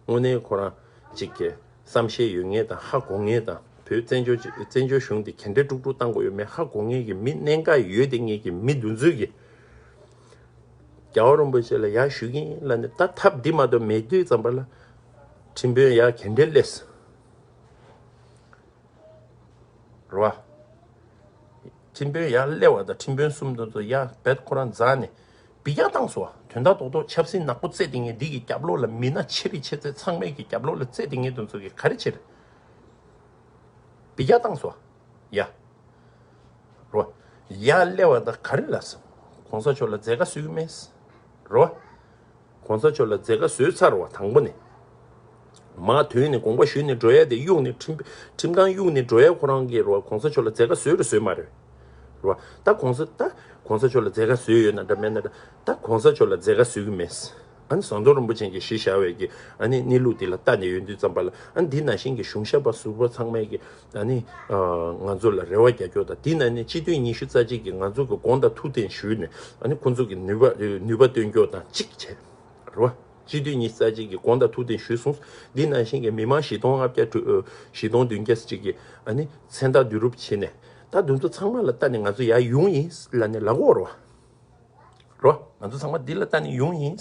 དངོས་གནས་ཁོ་རང་གཅིག་གི་བསམ་ཤེས་ཡོད་མཁན་དང་ཧ་གོ་མཁན་དང་། བོད་བཙན་བྱོལ་བཙན་བྱོལ་གཞུང་འདི་ག་འདྲས་དཀྲུག་དཀྲུག་བཏང་དགོས་ཡོད་མེད་ཧ་གོ་མཁན་གྱི་མི། གནད་འགག་ཡོད་བསྡད་མཁན་གྱི་མི་དེ་ཚོ་གི། རྒྱལ་བ་རིན་པོ་ཆེ་ལ་ཡར་ཞུ་གི་ཡིན་ལབ་ནས་ད་ཐབས་འདི་མ་གཏོགས་མེད་དུས་ཙམ་པ་ལ་ཁྲིམས་དཔོན་ཡར་ག་འདྲས་སླེབས། རེད་བ། ཁྲིམས་དཔོན་ཡར་སླེབས་པ་དང་ཁྲིམས་དཔོན་གསུམ་དེ་ཚོ་ཡར་རྦད་ཁོ་རང་འཛེགས་ནས་འབུད་རྒྱག་བཏང་སོང་བ། དོན་དག་རྡོག་རྡོག་ཆབ་སྲིད་ནག་པོ་རྩེ་དེ་ངས་འདི་གི་རྒྱབ་ལོགས་ལ་མི་སྣ་ཆེ་རིགས་ཆེ་ཚད་ཚང་མའི་གི་རྒྱབ་ལོགས་ལ་རྩེ་དེ་ངས་དེ་ཚོ་གི་ག་རེ་བྱེད། འབུད་རྒྱག་བཏང་སོང་བ། ཡ། རོ། ཡར་སླེབས་པ་དང་ག་རེ་ལབ་སོང་། གོང་ས་མཆོག་ལ་མཛད་དཀའ་བཟོ་གི་མེད། རོ། གོང་ས་མཆོག་ལ་མཛད་དཀའ་བཟོས་ཚར་བ་དང་པོ་ནས། མར་ཐོན་ནས་དགོངས་པ་ཞུས་ནས་འགྲོ་ཡ་དེ་གཡུག་ནས་ཁྲིམས་ཁྲིམས་ཁང་གཡུག་ནས་འགྲོ་ཡ་ཁོ་རང་གིས་རོ་གོང་ས་མཆོག་ལ་མཛད་དཀའ་བཟོས་རེད་བཟོས་མ་རེད། རོ། ད་གོང་ས་ད་གོང་ས་མཆོག་ལ་མཛད་དཀའ་བཟོས་ཡོད་ན་འདྲ་མེད་ན་འདྲ། ད་གོང་ས་མཆོག་ལ་མཛད་དཀའ་བཟོ་གི་མེད། ཨ་ནི་ཟམ་གདོང་རིན་པོ་ཆེ་གིས་གཞི་བཞག་པའི་གི་ཨ་ནི་གནས་ལུགས་དེ་ལ་ལྟ་ནས་ཡོང་དུས་ཙམ་པ་ལ་ཨ་ནི་འདི་ནང་བཞིན་གྱི་གཞུང་ཞབས་པ་ཟུར་པ་ཚང་མས་གི་ཨ་ནི་ང་ཚོ་ལ་རེ་བ་རྒྱག་རྒྱུ་དང་། འདི་ནང་ནས་སྤྱི་འཐུས་ཉི་ཤུ་རྩ་གཅིག་གིས་ང་ཚོ་གི་དགོངས་དག་ཐུགས་གཏན་ཞུས་ནས་ཨ་ནི་ཁོང་ཚོ་གི་ནུས་པ་ནུས་པ་སྟོན་རྒྱུ་དང་གཅིག་བྱས་རོ། སྤྱི་འཐུས་ཉི་ཤུ་རྩ་གཅིག་གིས་དགོངས་དག་ཐུགས་གཏན་ཞུས་སོང་། འདི་ནང་བཞིན་གྱི་མི་མང་བཞི་སྟོང་ལྔ་བརྒྱ་དྲུག་བཞི་སྟོང་བདུན་བརྒྱ་ཅིག་གིས་ཨ་ནི་མཚན་རྟགས་བསྡུ་རུབ་བྱས་ནས་ད་འདི་ཚོ་ཚང་མ་ལ་ལྟ་ནས་ང་ཚོ་ཡར་ཡོང་ཡིན་ལབ་ནས་ལབ་དགོས་རོ། རོ། ང་ཚོ་ཚང་མ་འདི་ལ་ལྟ་ནས་ཡོང་ཡིན།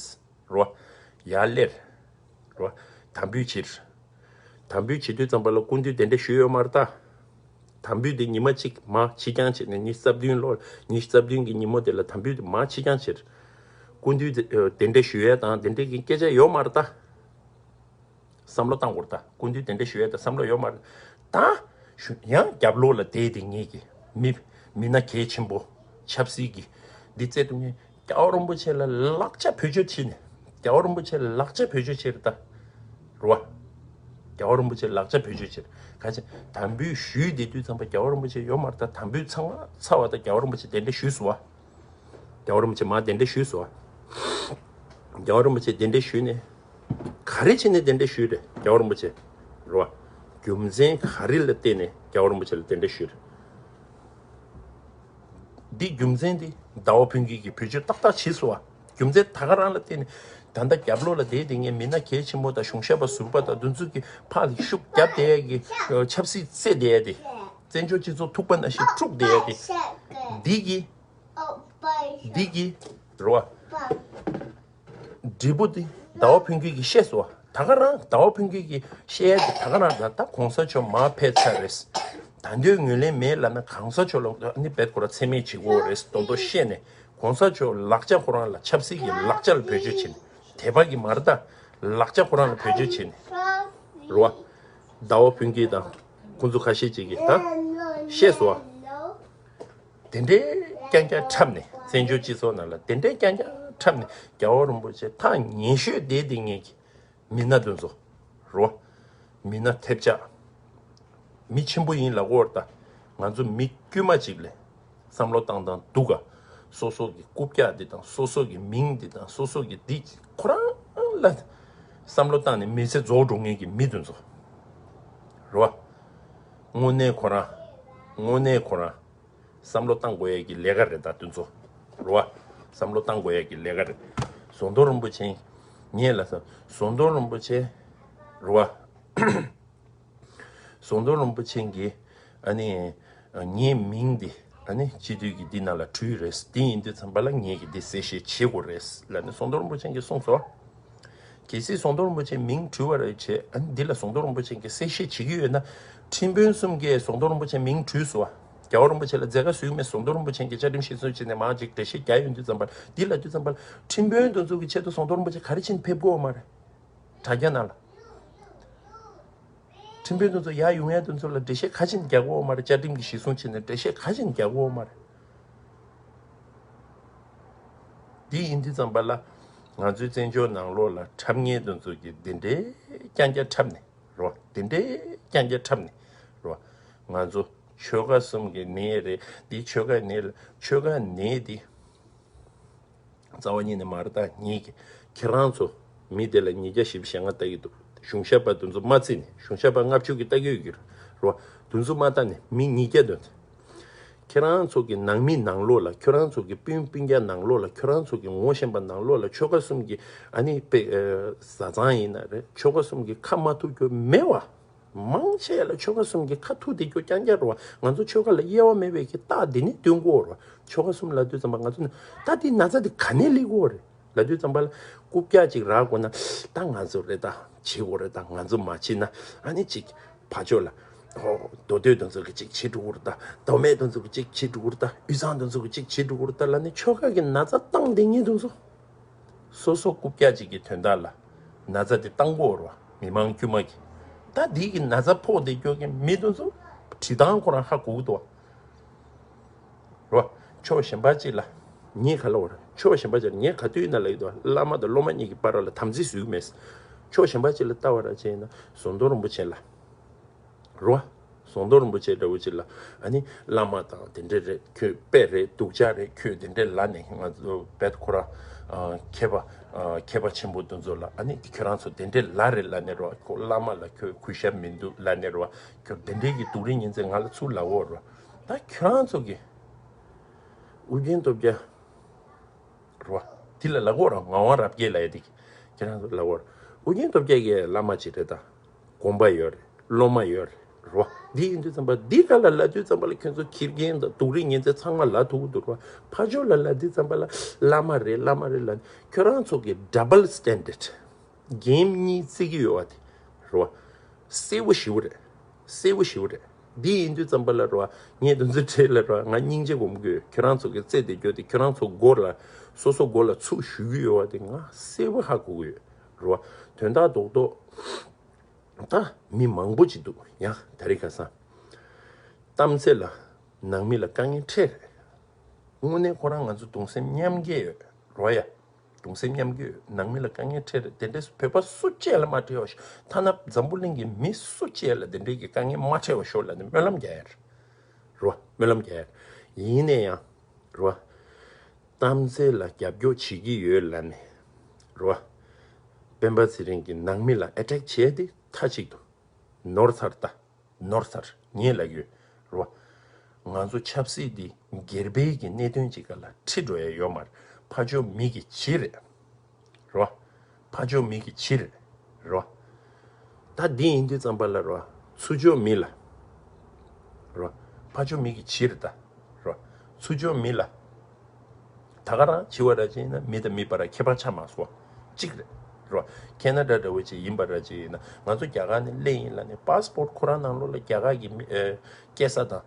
རོ། ཡར་སླེབས། རོ། དམ་འབུལ་བྱེད། དམ་འབུལ་བྱེད་དུས་ཙམ་པ་ལ་སྐུ་མདུན་གདན་འདྲེན་ཞུས་ཡོད་མ་རེད་ད། དམ་འབུལ་དེ་ཉི་མ་གཅིག་མར་ཕྱི་འགྱངས་བྱས་ནས་ཉི་ཤུ་རྩ་བདུན་ལོ་ཉི་ཤུ་རྩ་བདུན་གྱི་ཉིན་མོ་དེ་ལ་དམ་འབུལ་དེ་མར་ཕྱི་འགྱངས་བྱེད། སྐུ་མདུན་གདན་འདྲེན་ཞུ་ཡས་དང་དེ་འདྲའི་གི་སྐད་ཆ་ཡོད་མ་རེད་ད། བསམ་བློ་བཏང་དགོས་རེད་ད། སྐུ་མདུན་གདན་འདྲེན་ཞུ་ཡས་ད་བསམ་བློ་ཡོད་མ་རེད་ད། ཞུ་ཡང་རྒྱབ་ལོགས་ལ་བསྡད་དེ་ངེད་ཀྱི་མི་མི་སྣ་གལ་ཆེན་པོ་ཆབ་སྲིད་ཀྱི་འདི་རྩེ་གཏོང་མཁན་རྒྱལ་བ་རིན་པོ་ཆེ་ལ་ལག་ཆ་བེད་སྤྱོད་བྱས་ནས་རྒྱལ་བ་རིན་པོ་ཆེ་ལ་ལག་ཆ་བེད་སྤྱོད་བྱས་རེད་ད། རེད་བ། རྒྱལ་བ་རིན་པོ་ཆེ་ལག་ཆ་བེད་སྤྱོད་བྱས་རེད། ག་ཚད་དམ་འབུལ་ཞུས་བསྡད་དུས་ཙམ་པ་རྒྱལ་བ་རིན་པོ་ཆེ་ཡོད་མ་རེད་ད། དམ་འབུལ་ཚང་མ་ཚར་བ་ད་རྒྱལ་བ་རིན་པོ་ཆེ་གདན་འདྲེན་ཞུས་སོང་བ། རྒྱལ་བ་རིན་པོ་ཆེ་མར་གདན་འདྲེན་ཞུས་སོང་བ། རྒྱལ་བ་རིན་པོ་ཆེ་གདན་འདྲེན་ཞུས་ནས། ག་རེ་བྱས་ནས་གདན་འདྲེན་ཞུས་རེད་རྒྱལ་བ་རིན་པོ་ཆེ། རེད་བ། རྒྱུ་མཚན་ག་རེ་ལ་བརྟེན་ནས་རྒྱལ་བ་རིན་པོ་ཆེ་ལ་གདན་འདྲེན་ཞུས་རེད། འདི་རྒྱུ་མཚན་འདི་ཟླ་བ་ཕུན་སྐྱིད་ཀྱིས་བེད་སྤྱོད་ཏག་ཏག་བྱས་སོང་བ། རྒྱུ་མཚན་ད་ག་རང་ལ་བརྟེན་ནས་ད་ལྟ་རྒྱབ་ལོགས་ལ་བསྡད་དེ་ངས་མི་སྣ་གལ་ཆེན་པོ་དང་གཞུང་ཞབས་པ་ཟུར་པ་དང་འདི་ཚོ་གི་ཕར་ལ་ཤུགས་རྒྱབ་བསྡད་ཡས་ཀྱི་ཆབ་སྲིད་རྩེ་བསྡད་ཡས་དེ། བཙན་བྱོལ་སྤྱི་ཚོགས་ཐུག་པ་ནང་བཞིན་དཀྲུག་བསྡད་ཡས་དེ། འདི་གི་འདི་གི་རེད་བ། འབྲས་བུ་དེ་ཟླ་བ་ཕུན་སྐྱིད་ཀྱིས་བཤད་སོང་བ། ད་ག་རང་ཟླ་བ་ཕུན་སྐྱིད་ཀྱིས་བཤད་ཡ་དེ་ད་ག་རང་ད་ལྟ་གོང་ས་མཆོག་མར་ཕེབས་ཚར་རེད། ད་འདོད་ངོས་ལེན་མེད་ལབ་ན་གོང་ས་མཆོག་ལ་ནི་བེད་ཁོ་ར་མཚན་སྨད་བྱེད་དགོས་རེད་དོན་དུ་བཤད་ནས་གོང་ས་མཆོག་ལག་ཆ་ཁོ་རང་ལ་ཆབ་སྲིད་ཀྱི་ལག་ཆ་ལ་བེད་སྤྱོད་བྱས་ནས་དད་པ་གི་མ་རེད་ད། ལག་ཆ་ཁོ་རང་ལ་བེད་སྤྱོད་བྱས་ནས་རེད་བ། ཟླ་བ་ཕུན་སྐྱིད་དང་ཁོང་ཚོ་ཁ་ཤས་ཅིག་གིས་ད་བཤད་སོང་བ། དེ་འདྲའི་རྐྱང་རྐྱང་འཁྲབ་ནས་བཙན་བྱོལ་སྤྱི་ཚོགས་ནང་ལ་དེ་འདྲའི་རྐྱང་རྐྱང་འཁྲབ་ནས་རྒྱལ་བ་རིན་པོ་ཆེ་ཐག་ཉེ་ཤོས་བསྡད་དེ་ངེད་ཀྱི་མི་སྣ་དེ་ཚོ་རོ། མི་སྣ་ཐེབས་ཆག་མི་ཆེན་པོ་ཡིན་ལབ་དགོས་རེད་ད། ང་ཚོ་མི་དཀྱུས་མ་ཅིག་ལས་བསམ་བློ་བཏང་སྟངས་འདུག་ག་སོ་སོ་གི་རྐུབ་བཀྱག་འདི་དང་སོ་སོ་གི་མིང་འདི་དང་སོ་སོ་གི་འདི་ཁོ་རང་ལ་བསམ་བློ་བཏང་ནས་མི་ཚེ་རྫོགས་འགྲོ་མཁན་གྱི་མི་དེ་ཚོ་རོ། དངོས་གནས་ཁོ་རང་དངོས་གནས་ཁོ་རང་བསམ་བློ་བཏང་དགོས་ཡས་ཀྱི་ལས་ཀ་རེད་ད་དེ་ཚོ། རེད་བ། བསམ་བློ་བཏང་དགོས་ཡས་ཀྱི་ལས་ཀ་རེད། ཟམ་གདོང་རིན་པོ་ཆེ། ངས་ལབ་ས། ཟམ་གདོང་རིན་པོ་ཆེ། རེད་བ། ཟམ་གདོང་རིན་པོ་ཆེ་གིས་ཨ་ནི་ངའི་མིང་འདི་ཨ་ནི་སྤྱི་འཐུས་ཀྱི་འདི་ནང་ལ་བྲིས་ཡོད་རེད། འདི་ཡིན་དུས་ཙམ་པ་ལ་ངས་ཀྱི་འདི་གསལ་བཤད་བྱེད་དགོས་རེད་ལབ་ནས་ཟམ་གདོང་རིན་པོ་ཆེ་གིས་གསུངས་སོང་། གལ་སྲིད་ཟམ་གདོང་རིན་པོ་ཆེ་མིང་བྲིས་པ་རེད་བྱས། ཨ་ནི་འདི་ལ་ཟམ་གདོང་རིན་པོ་ཆེ་གིས་གསལ་བཤད་བྱེད་ཀྱི་ཡོད་ན། ཁྲིམས་དཔོན་གསུམ་གྱིས་ཟམ་གདོང་རིན་པོ་ཆེ་མིང་བྲིས་སོང་བ། རྒྱལ་བ་རིན་པོ་ཆེ་ལ་མཛད་དཀའ་བཟོས་ཀྱི་མེད། ཟམ་གདོང་རིན་པོ་ཆེ་གིས་བཅའ་ཁྲིམས་གཞིར་བཟུང་བྱས་ནས་མང་ཅིག་འགྲེལ་བཤད་རྒྱག་ཡོང་དུས་ཙམ་པར་འདི་ལབ་དུས་ཙམ་པར་ཁྲིམས་དཔོན་དེ་ཚོ་གི་ཆེད་དུ་ཟམ་གདོང་རིན་པོ་ཆེ་ག་རེ་བྱས་ནས་ཕེབས་དགོས་བ་མ་རེད། དྲ་རྒྱ་ནང་ལ། ཁྲིམས་དཔོན་དེ་ཚོ་ཡར་ཡོང་ཡ་དེ་ཚོ་ལ་འགྲེལ་བཤད་ག་རེ་བྱས་ནས་རྒྱག་དགོས་བ་མ་རེད། བཅའ་ཁྲིམས་ཀྱི་གཞིར་བཟུང་བྱས་ནས་འགྲེལ་བཤད་ག་རེ་བྱས་ནས་རྒྱག་དགོས་བ་མ་རེད། འདི་ཡིན་དུས་ཙམ་པ་ལ་ང་ཚོའི་བཙན་བྱོལ་ནང་ལོགས་ལ་འཁྲབ་མཁན་དེ་ཚོ་གིས་འདི་འདྲའི་རྐྱང་རྐྱང་འཁྲབ་ནས་རོ། འདི་འདྲའི་རྐྱང་རྐྱང་འཁྲབ་ནས་རོ། ང་ཚོ་ཆོལ་ཁ་གསུམ་གྱི་ནད་རེད། འདི་ཆོལ་ཁ་ནད་ལ་ཆོལ་ཁ་ནད་འདི་རྩ་བ་ཉིད་ནས་མ་རེད། ད་ངེད་ཀྱི་ཁྱེད་རང་ཚོ་མི་དེ་ལ་ཉིས་བརྒྱ་བཞི་བཅུ་ཞེ་ལྔ་ལྟ་གི་འདུག་གཞུང་ཞབས་པ་དེ་ཚོ་མ་བརྩིས་ནས། གཞུང་ཞབས་པ་ལྔ་བཅུ་གི་ལྟ་གི་ཡོད་ཀྱི་རོ། དེ་ཚོ་མ་ལྟ་ནས་མི་ཉིས་བརྒྱ་འདོན། ཁྱེད་རང་ཚོ་གི་ནང་མི་ནང་ལོགས་ལ། ཁྱོད་རང་ཚོ་གི་སྤུན་སྤུན་ཀྱག་ནང་ལོགས་ལ། ཁྱོད་རང་ཚོ་གི་ངོ་ཤེས་པ་ནང་ལོགས་ལ་ཆོལ་ཁ་གསུམ་གྱི་ཨ་ནི་དཔེ་ཨ་བཟའ་ཚང་ཡིན་ན་རེད། ཆོལ་ཁ་གསུམ་གྱི་ཁ་མ་ཐུག་རྒྱུ་མེད་བ། མང་ཆེ་ལ་ཆོལ་ཁ་གསུམ་གྱི་ཁ་ཐུག་བསྡད་རྒྱུ་རྐྱང་རྐྱང་རེད་བ། ང་ཚོ་ཆོལ་ཁ་ལ་དབྱེ་བ་མེད་པའི་གི་རྟགས་འདི་ནི་སྟོན་གྱི་ཡོད་རེད་བ། ཆོལ་ཁ་གསུམ་ལབ་དུས་ཙམ་པ་ང་ཚོ་ནི་ད་འདི་ན་ཚ་འདི་ག་ནས་སླེབས་ཀྱི་ཡོད་རེད་ལབ་དུས་ཙམ་པ་ལ་རྐུབ་བཀྱག་ཅིག་རག་དགོས་ན་ད་ང་ཚོ་རེད། ད་བྱེད་དགོས་རེད། ད་ང་ཚོ་མ་བྱེད་ན་ཨ་ནི་ཅིག་ཕར་ཕྱོགས་ལ་ མདོ་སྟོད་དེ་ཚོ་གི་ཅིག་བྱེད་འགྲོ་གི་རེད་ད། མདོ་སྨད་དེ་ཚོ་གི་ཅིག་བྱེད་འགྲོ་གི་རེད་ད། དབུས་གཙང་དེ་ཚོ་གི་ཅིག་བྱེད་འགྲོ་གི་རེད་ད་ལབ་ནས་ཆོལ་ཁ་གི་ན་ཚ་བཏང་བསྡད་མཁན་དེ་ཚོ། སོ་སོ་རྐུབ་བཀྱག་ཅིག་གི་དོན་དག་ལ་ན་ཚ་དེ་བཏང་གི་ཡོད་རེད་བ། མི་མང་དཀྱུས་མ་གི། ད་འདི་གི་ན་ཚ་ཕོག་བསྡད་རྒྱུ་གི་མི་དེ་ཚོ་བྲིས་སྟངས་ཁོ་རང་ཧ་གོ་གི་འདུག་བ། རེད་བ། ཕྱོགས་གཞན་པ་ཅིག་ལ། ངས་ག་ལབ་པ་རེད། ཕྱོགས་གཞན་པ་ཅིག་ལ་ངས་ག་དུས་ཡིན་ན་ལབ་ཀྱི་འདུག་བ། བླ་མ་དང་སློབ་མ་གཉིས་ཀྱི་བར་ལ་དམ་ཚིག་བཟོ་གི་མེད། ཕྱོགས་གཞན་པ་ཅིག་ལ་ལྟ་བ་ར་ཅིག་ཡིན་ན་ཟམ་གདོང་རིན་པོ་ཆེ་ལ། རེད་བ། ཟམ་གདོང་རིན་པོ་ཆེ་འདྲ་བོ་ཅིག་ལ། ཨ་ནི་བླ་མ་དང་དེ་འདྲ་རེད། ཁྱོད་དཔེ་རེད། སྡུག་ཅག་རེད། ཁྱོད་དེ་འདྲ་ལབ་ནས་ང་ཚོ་བེད་ཁོ་ར། ཨ། མཁས་པ། ཨ། མཁས་པ་ཆེན་པོ་དེ་ཚོ་ལ། ཨ་ནི་ཁྱོད་རང་ཚོ་དེ་འདྲ་ལབ་རེད་ལབ་ནས་རེད་བ། ཁོ་བླ་མ་ལ་ཁྱོད་གུས་ཞབས་མི་འདུག་ལབ་ནས་རེད་བ། ཁྱོད་དེ་འདྲའི་གི་སྡུག་རུས་ཉེན་ཚད་ང་ལ་ཚུར་ལབ་ཡོད་རེད་བ། ད་ཁྱོད་རང་ཚོ་གི་ཨུ་རྒྱན་སྟོབས་རྒྱལ། རེད་བ། དེ་ལ་ལབ་ཡོད་རེད། ངག་དབང་རབ་རྒྱས་ལབ་ཡ་དེ། ཁྱེད་རང་ཚོ་ལབ་ཡོད་རེད། ཨུ་རྒྱན་སྟོབས་རྒྱལ་གྱི་བླ་མ་ཅིག་རེད་ད། དགོན་པ་ཡོད་རེད། སློབ་མ་ཡོད་རེད། རེད་བ། འདི་ཡིན་དུས་ཙམ་པ་འདི་ག་ལ་ལབ་དུས་ཙམ་པ་ལ་ཁྱོད་ཚོ་ཁྱི་རྒན་དང་སྡུག་རུས་ཉེན་ཚད་ཚང་མ་ལབ་ཐུབ་ཀྱི་འདུག་རེད་བ། ཕར་ཕྱོགས་ལ་ལབ་དུས་ཙམ་པ་ལ་བླ་མ་རེད། བླ་མ་རེད་ལབ། ཁྱོད་རང་ཚོ་གི་double standard། གེམ་གཉིས་རྩེ་གི་ཡོད་བ་དེ། རེད་བ། གསལ་པོ་ཞེ་པོ་རེད། གསལ་པོ་ཞེ་པོ་རེད། འདི་ཡིན་དུས་ཙམ་པ་ལ་རེད་བ། ངས་དེ་ཚོའི་གྲས་ལ་རེད་བ། ང་སྙིང་རྗེ་སྒོམ་དགོས། ཁྱོད་རང་ཚོ་གི་རྩེ་དེ་སྐྱོ་དེ། ཁྱོད་རང་ཚོ་མགོ་ལ། སོ་སོ་མགོ་ལ་ཚུགས་ཞུ་གི་ཡོད་བ་དེ་ང་གསལ་པོ་ཧ་གོ་གི་ཡོད། རེད་བ། དོན་དག་རྡོག་རྡོག་ད་མི་མང་པོ་ཅིག་འདུག་ཡ། ད་རེས་ཁ་སང་། གཏམ་ཚེ་ལ་ནང་མི་ལ་དཀའ་ངལ་འཕྲད་རེད། དངོས་གནས་ཁོ་རང་ང་ཚོ་གདུང་སེམས་མཉམ་སྐྱེད་ཡོད་རོ་ཡ། གདུང་སེམས་མཉམ་སྐྱེད་ཡོད། ནང་མི་ལ་དཀའ་ངལ་འཕྲད་རེད། དེ་འདྲས་བོད་པ་སུ་གཅིག་ལ་མ་འཕྲད་པ་ཤོག་ཐ་ན་འཛམ་བུ་གླིང་གི་མི་སུ་གཅིག་ལ་དེ་འདྲས་ཀྱི་དཀའ་ངལ་མ་འཕྲད་པ་ཤོག་ལབ་ནས་སྨོན་ལམ་རྒྱག་ཡ་རེད། རོ། སྨོན་ལམ་རྒྱག་ཡ་རེད། ཡིན་ནའི་ཡང་། རོ། གཏམ་ཚེ་ལ་རྒྱབ་སྐྱོར་བྱེད་ཀྱི་ཡོད་ལབ་ནས། རོ། སྤེན་པ་ཚེ་རིང་གི་ནང་མི་ལ་ཨེ་ཊེག་བྱས་ཏེ་མཐའ་གཅིག་ཏུ་ནོར་ཚར་ད། ནོར་ཚར། ངས་ལབ་ཡོད། རོ། ང་ཚོ་ཆབ་སྲིད་འདི་སྒེར་པའི་གི་གནད་དོན་ཅིག་ག་ལ་ཁྲིད་འགྲོ་ཡ་ཡོད་མ་རེད། ཕར་ཕྱོགས་མི་གི་གཞི་རེད། རོ། ཕར་ཕྱོགས་མི་གི་གཞི་རེད། རོ། ད་འདི་ཡིན་དུས་ཙམ་པ་ལ་རོ། ཚུར་ཕྱོགས་མི་ལ། རོ། ཕར་ཕྱོགས་མི་གི་གཞི་རེད་ད། རོ། ཚུར་ཕྱོགས་མི་ལ། ད་ག་རང་བྱི་བ་ར་ཅིག་ཡིན་ན་མི་དང་མི་བར་ཁྱད་པར་ཆགས་མ་སོང་། གཅིག་རེད། རོ། ཁེ་ན་ཌ་འདྲ་བོ་ཅིག་ཡིན་པ་ར་ཅིག་ཡིན་ན་ང་ཚོ་རྒྱ་གར་ནས་སླེབས་ཡིན་ལབ་ནས་པ་སི་པོར་ཁོ་རང་ནང་ལོགས་ལ་རྒྱ་གར་གྱི་མི་ཨེ་སྐྱེས་ས་དང་།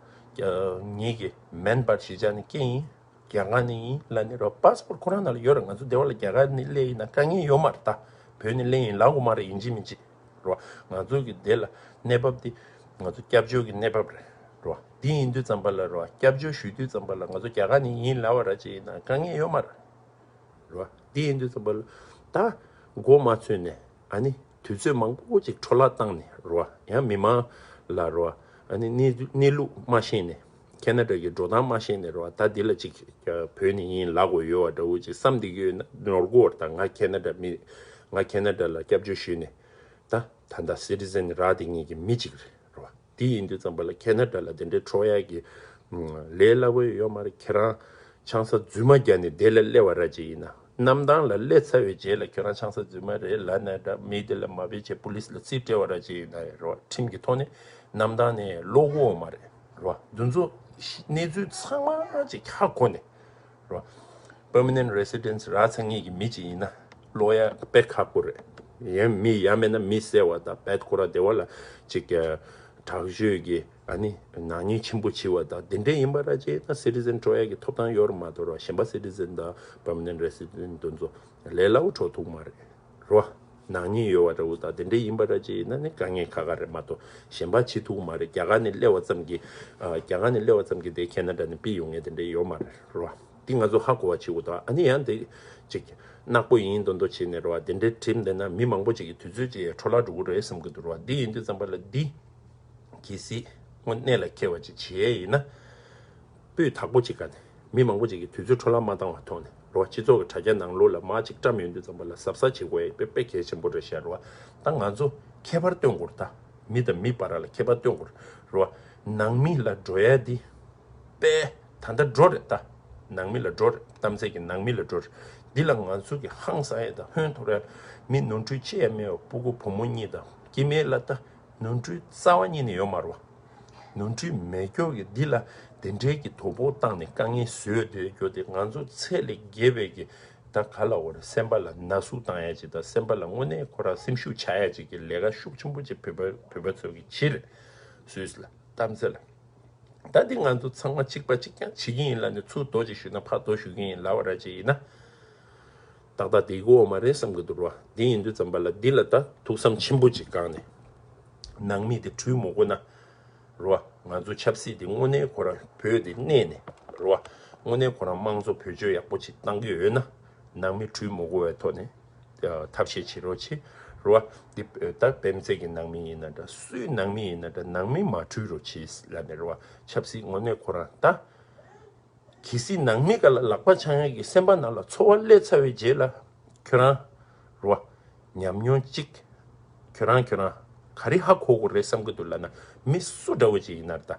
ངེད་ཀྱི་མིན་པར་གཞིས་ཆགས་ནས་སྐྱེས་ཡིན། རྒྱ་གར་ནས་ཡིན་ལབ་ནས་རོ། པ་སི་པོར་ཁོ་རང་ནང་ལ་ཡོད་རེད། ང་ཚོ་སྡེ་བ་ལ་རྒྱ་གར་ནས་སླེབས་ཡིན་ན་དཀའ་ངལ་ཡོད་མ་རེད་ད། བོད་ནས་སླེབས་ཡིན་ལབ་དགོས་མ་རེད། ཡིན་གཅིག་མིན་གཅིག་རོ། ང་ཚོ་གི་དེ་ལ་གནས་བབ་དེ་ང་ཚོ་སྐྱབས་བཅོལ་གྱི་གནས་བབ་རེད་རོ། དེ་ཡིན་དུས་ཙམ་པ་ལ་རོ། སྐྱབས་བཅོལ་ཞུ་དུས་ཙམ་པ་ལ་ང་ཚོ་རྒྱ་གར་ནས་ཡིན་ལབ་པ་ར་ཅིག་ཡིན་ན་དཀའ་ངལ་ཡོད་མ་རེད་རོ། དེ་ཡིན་དུས་ཙམ་པ་ལ་ད་མགོ་མ་ཚོས་ནས་ཨ་ནི་དུས་ཚོད་མང་པོ་ཅིག་འཕྲོ་བརླག་བཏང་ནས་རོ། ཡང་མི་མང་ལ་རོ། ཨ་ནི་གནས་གནས་ལུགས་མ་ཤེས་ནས། ཁེ་ན་ཌ་གི་འགྲོ་སྟངས་མ་ཤེས་ནས་རོ། ད་འདི་ལ་ཅིག་བོད་ནས་ཡིན་ལབ་དགོས་ཡོད་པ་འདྲ་བོ་ཅིག་བསམ་བསྡད་ཀྱི་ཡོད་ན་ནོར་གོ་བར། ད་ང་ཁེ་ན་ཌ་མི། ང་ཁེ་ན་ཌ་ལ་སྐྱབས་བཅོལ་ཞུས་ནས། ད་ད་ལྟ་སི་ཊི་ཛན་རག་བསྡད་མཁན་གྱི་མི་ཅིག་རེད་རོ། དེ་ཡིན་དུས་ཙམ་པ་ལ་ཁེ་ན་ཌ་ལ་དེ་འདྲའི་འཕྲོ་ཡག་གི་ལས་སླ་པོ་ཡོད་མ་རེད། ཁྱེད་རང་ཆང་ས་རྫུན་མ་བརྒྱབ་ནས་དེ་ལ་སླེབས་པ་ར་ཅིག་ཡིན་ན། གནམ་ཐང་ལ་སླེབས་ཚར་བའི་རྗེས་ལ་ཁྱོད་རང་ཆང་ས་རྫུན་མ་རེད་ལབ་ན་འདྲ། མི་དེ་ལ་མ་དཔེ་བྱས་པུ་ལིས་ལ་རྩིས་སྤྲད་པ་ར་ཅིག་ཡིན་ན་རོ། ཁྲིམས་ཀྱི་ཐོག་ནས་གནམ་ཐང་ནས་ལོག་གོ་མ་རེད་རོ། འདི་ཚོ་གནས་ཚུལ་ཚང་མ་ཅིག་ཧ་གོ་ནས་རོ། པར་མ་ནེན་ཊི་རེ་སི་ཌེན་སི་རག་ཚར་མཁན་གྱི་མི་ཅིག་ཡིན་ན་ལོག་ཡ་དཔེ་ཁག་པོ་རེད། ཡང་མི་ཡང་མིན་ན་མི་བསད་པ་དང་བེད་ཁོ་ར་སྡེ་བ་ལ་ཅིག་དྲག་སྤྱོད་ཀྱི་ཨ་ནི་ནག་ཉེས་ཆེན་པོ་བྱས་པ་དང་དེ་འདྲ་ཡིན་པ་ར་ཅིག་ཡིན་ན་སི་ཊི་ཛན་འཕྲོག་ཡག་གི་ཐོབ་ཐང་ཡོད་རེད་མ་གཏོགས་རོ། གཞན་པ་སི་ཊི་ཛན་དང་པར་མ་ནེན་ཊི་རེ་སི་ཌེན་སི་དེ་ཚོ་ལས་སླ་པོ་འཕྲོག་ཐུབ་མ་རེད་རོ། ནག་ཉེས་ཡོད་པ་འདྲ་བོ་དང་དེ་འདྲ་ཡིན་པ་ར་ཅིག་ཡིན་ན་ནི་དཀའ་ངལ་ཁག་ཁག་རེད་མ་གཏོགས་གཞན་པ་བྱེད་ཐུབ་མ་རེད། རྒྱ་གར་ནས་སླེབས་པ་ཙམ་གྱིས། ཨ། རྒྱ་གར་ནས་སླེབས་པ་ཙམ་གྱིས་དེ་ཁེ་ན་ཌ་ནས་ཕུད་ཡོང་མཁན་དེ་འདྲ་ཡོད་མ་རེད་རོ། འདི་ང་ཚོ་ཧ་གོ་བ་བྱེད་དགོས་དང་། ཨ་ནི་ཡང་དེ་ཅིག་ནག་པོ་ཡིན་མདོག་མདོག་བྱས་ནས་རོ། དེ་འདྲའི་ཁྲིམས་བསྟན་ན་མི་མང་པོ་ཅིག་གི་དུས་ཚོད་ཅིག་འཕྲོ་བརླག་འགྲོ་གི་རེད་བསམ་གྱི་འདུག་རོ། འདི་ཡིན་དུས་ཙམ་པ་ལ་འདི་གལ་སྲིད་དངོས་གནས་ལ་མཁས་པ་ཅིག་བྱེད་ཡས་ཡིན་ན། སྤུས་དག་པོ་ཅིག་ག་ནས་མི་མང་པོ་ཅིག་གི་དུས་ཚོད་འཕྲོ་བརླག་མ་བཏང་བ་ཐོག་ནས་རོ། སྤྱི་ཚོགས་ཀྱི་དྲ་རྒྱ་ནང་ལོགས་ལ་མར་ཅིག་བཀྲམ་ཡོང་དུས་ཙམ་པ་ལ་གཟབ་གཟབ་བྱེད་དགོས་ཡ་དཔེ་དཔེ་གལ་ཆེན་པོ་རེད་ཤག་རོ། ད་ང་ཚོ་ཁྱད་པར་སྟོན་དགོས་རེད་ད། མི་དང་མི་བར་ལ་ཁྱད་པར་སྟོན་དགོས་རེད་རོ། ནང་མི་ལ་འགྲོ་ཡ་འདི་དཔེ་ད་ལྟ་འགྲོ་རེད་ད། ནང་མི་ལ་འགྲོ་རེད། གཏམ་ཚད་ཀྱི་ནང་མི་ལ་འགྲོ་རེད། འདི་ལ་ང་ཚོ་གི་ཧང་སང་ཡ་དང་ཧོན་འཐོར་ཡ། མི་ནོར་འཁྲུལ་ཅི་ཡང་མེད་པ་སྤུ་གུ་བུ་མོ་གཉིས་དང་སྐྱེ་དམན་ལ་ད། ནོར་འཁྲུལ་རྩ་བ་ཉིད་ནས་ཡོད་མ་རེད་བ། ནོར་འཁྲུལ་མེད་སྐྱོ་གི་འདི་ལ་དེ་འདྲའི་གི་དོ་ཕོག་བཏང་ནས་དཀའ་ངལ་བཟོས་བསྡད་རྒྱུ་དེ་ང་ཚོ་ཚད་ལས་བརྒལ་བའི་གི་ད་ག་ལ་བར་སེམས་པ་ལ་ན་ཟུག་བཏང་ཡ་ཅིག་དང་སེམས་པ་ལ་དངོས་གནས་ཁོ་རང་སེམས་ཤུགས་ཆག་ཡ་ཅིག་གི་ལས་ཀ་ཤུགས་ཆེན་པོ་ཅིག་བོད་པ་བོད་པ་ཚོ་གི་བྱེད་རེད། སུས་ལ་གཏམ་ཚེ་ལ། ད་འདི་ང་ཚོ་ཚང་མ་གཅིག་པ་གཅིག་རྐྱང་བྱེད་ཀྱི་ཡིན་ལབ་ནས་ཚུར་རྡོ་ཅིག་གཞུས་ན་ཕར་རྡོ་གཞུ་གི་ཡིན་ལབ་པ་ར་ཅིག་ཡིན་ན། ཏག་ཏག་འགྲིག་གི་ཡོད་མ་རེད་བསམ་གྱི་འདུག་ར། འདི་ཡིན་དུས་ཙམ་པ་ལ་འདི་ལ་ད་ཐུགས་བསམ་ཆེན་པོ་ཅིག་བསྐངས་ནས། ནང་མི་དེ་བྲོས་མ་དགོས་ན། རེད་བ། ང་ཚོ་ཆབ་སྲིད་དེ་དངོས་གནས་ཁོ་རང་བོད་དེ་གནས་ནས། རེད་བ། དངོས་གནས་ཁོ་རང་དམངས་གཙོ་བེད་སྤྱོད་ཡག་པོ་ཅིག་བཏང་གི་ཡོད་ན། ནང་མི་བྲོས་མ་དགོས་པའི་ཐོག་ནས། ཨ། ཐབས་ཤེས་བྱེད་རོགས་བྱེད། རེད་བ། འདི་ད་བེམ་ཚེ་གི་ནང་མི་ཡིན་ན་འདྲ། སུའི་ནང་མི་ཡིན་ན་འདྲ། ནང་མི་མ་བྲོས་རོགས་བྱེད་ལབ་ནས། རེད་བ། ཆབ་སྲིད་དངོས་གནས་ཁོ་རང་ད། གལ་སྲིད་ནང་མི་སྒང་ལ་ལག་པ་འཆང་ཡག་གི་སེམས་པ་ནང་ལ་ཚོར་བ་སླེབས་ཚར་བའི་རྗེས་ལ། ཁྱོད་རང་། རེད་བ། ཉམས་མྱོང་གཅིག་ཁྱོད་རང་ཁྱོད་རང་ག་རེ་ཧ་གོ་དགོས་རེད་བསམ་གྱི་འདུག་ལབ་ན། མི་སུ་འདྲ་བོ་ཅིག་ཡིན་ན་ད།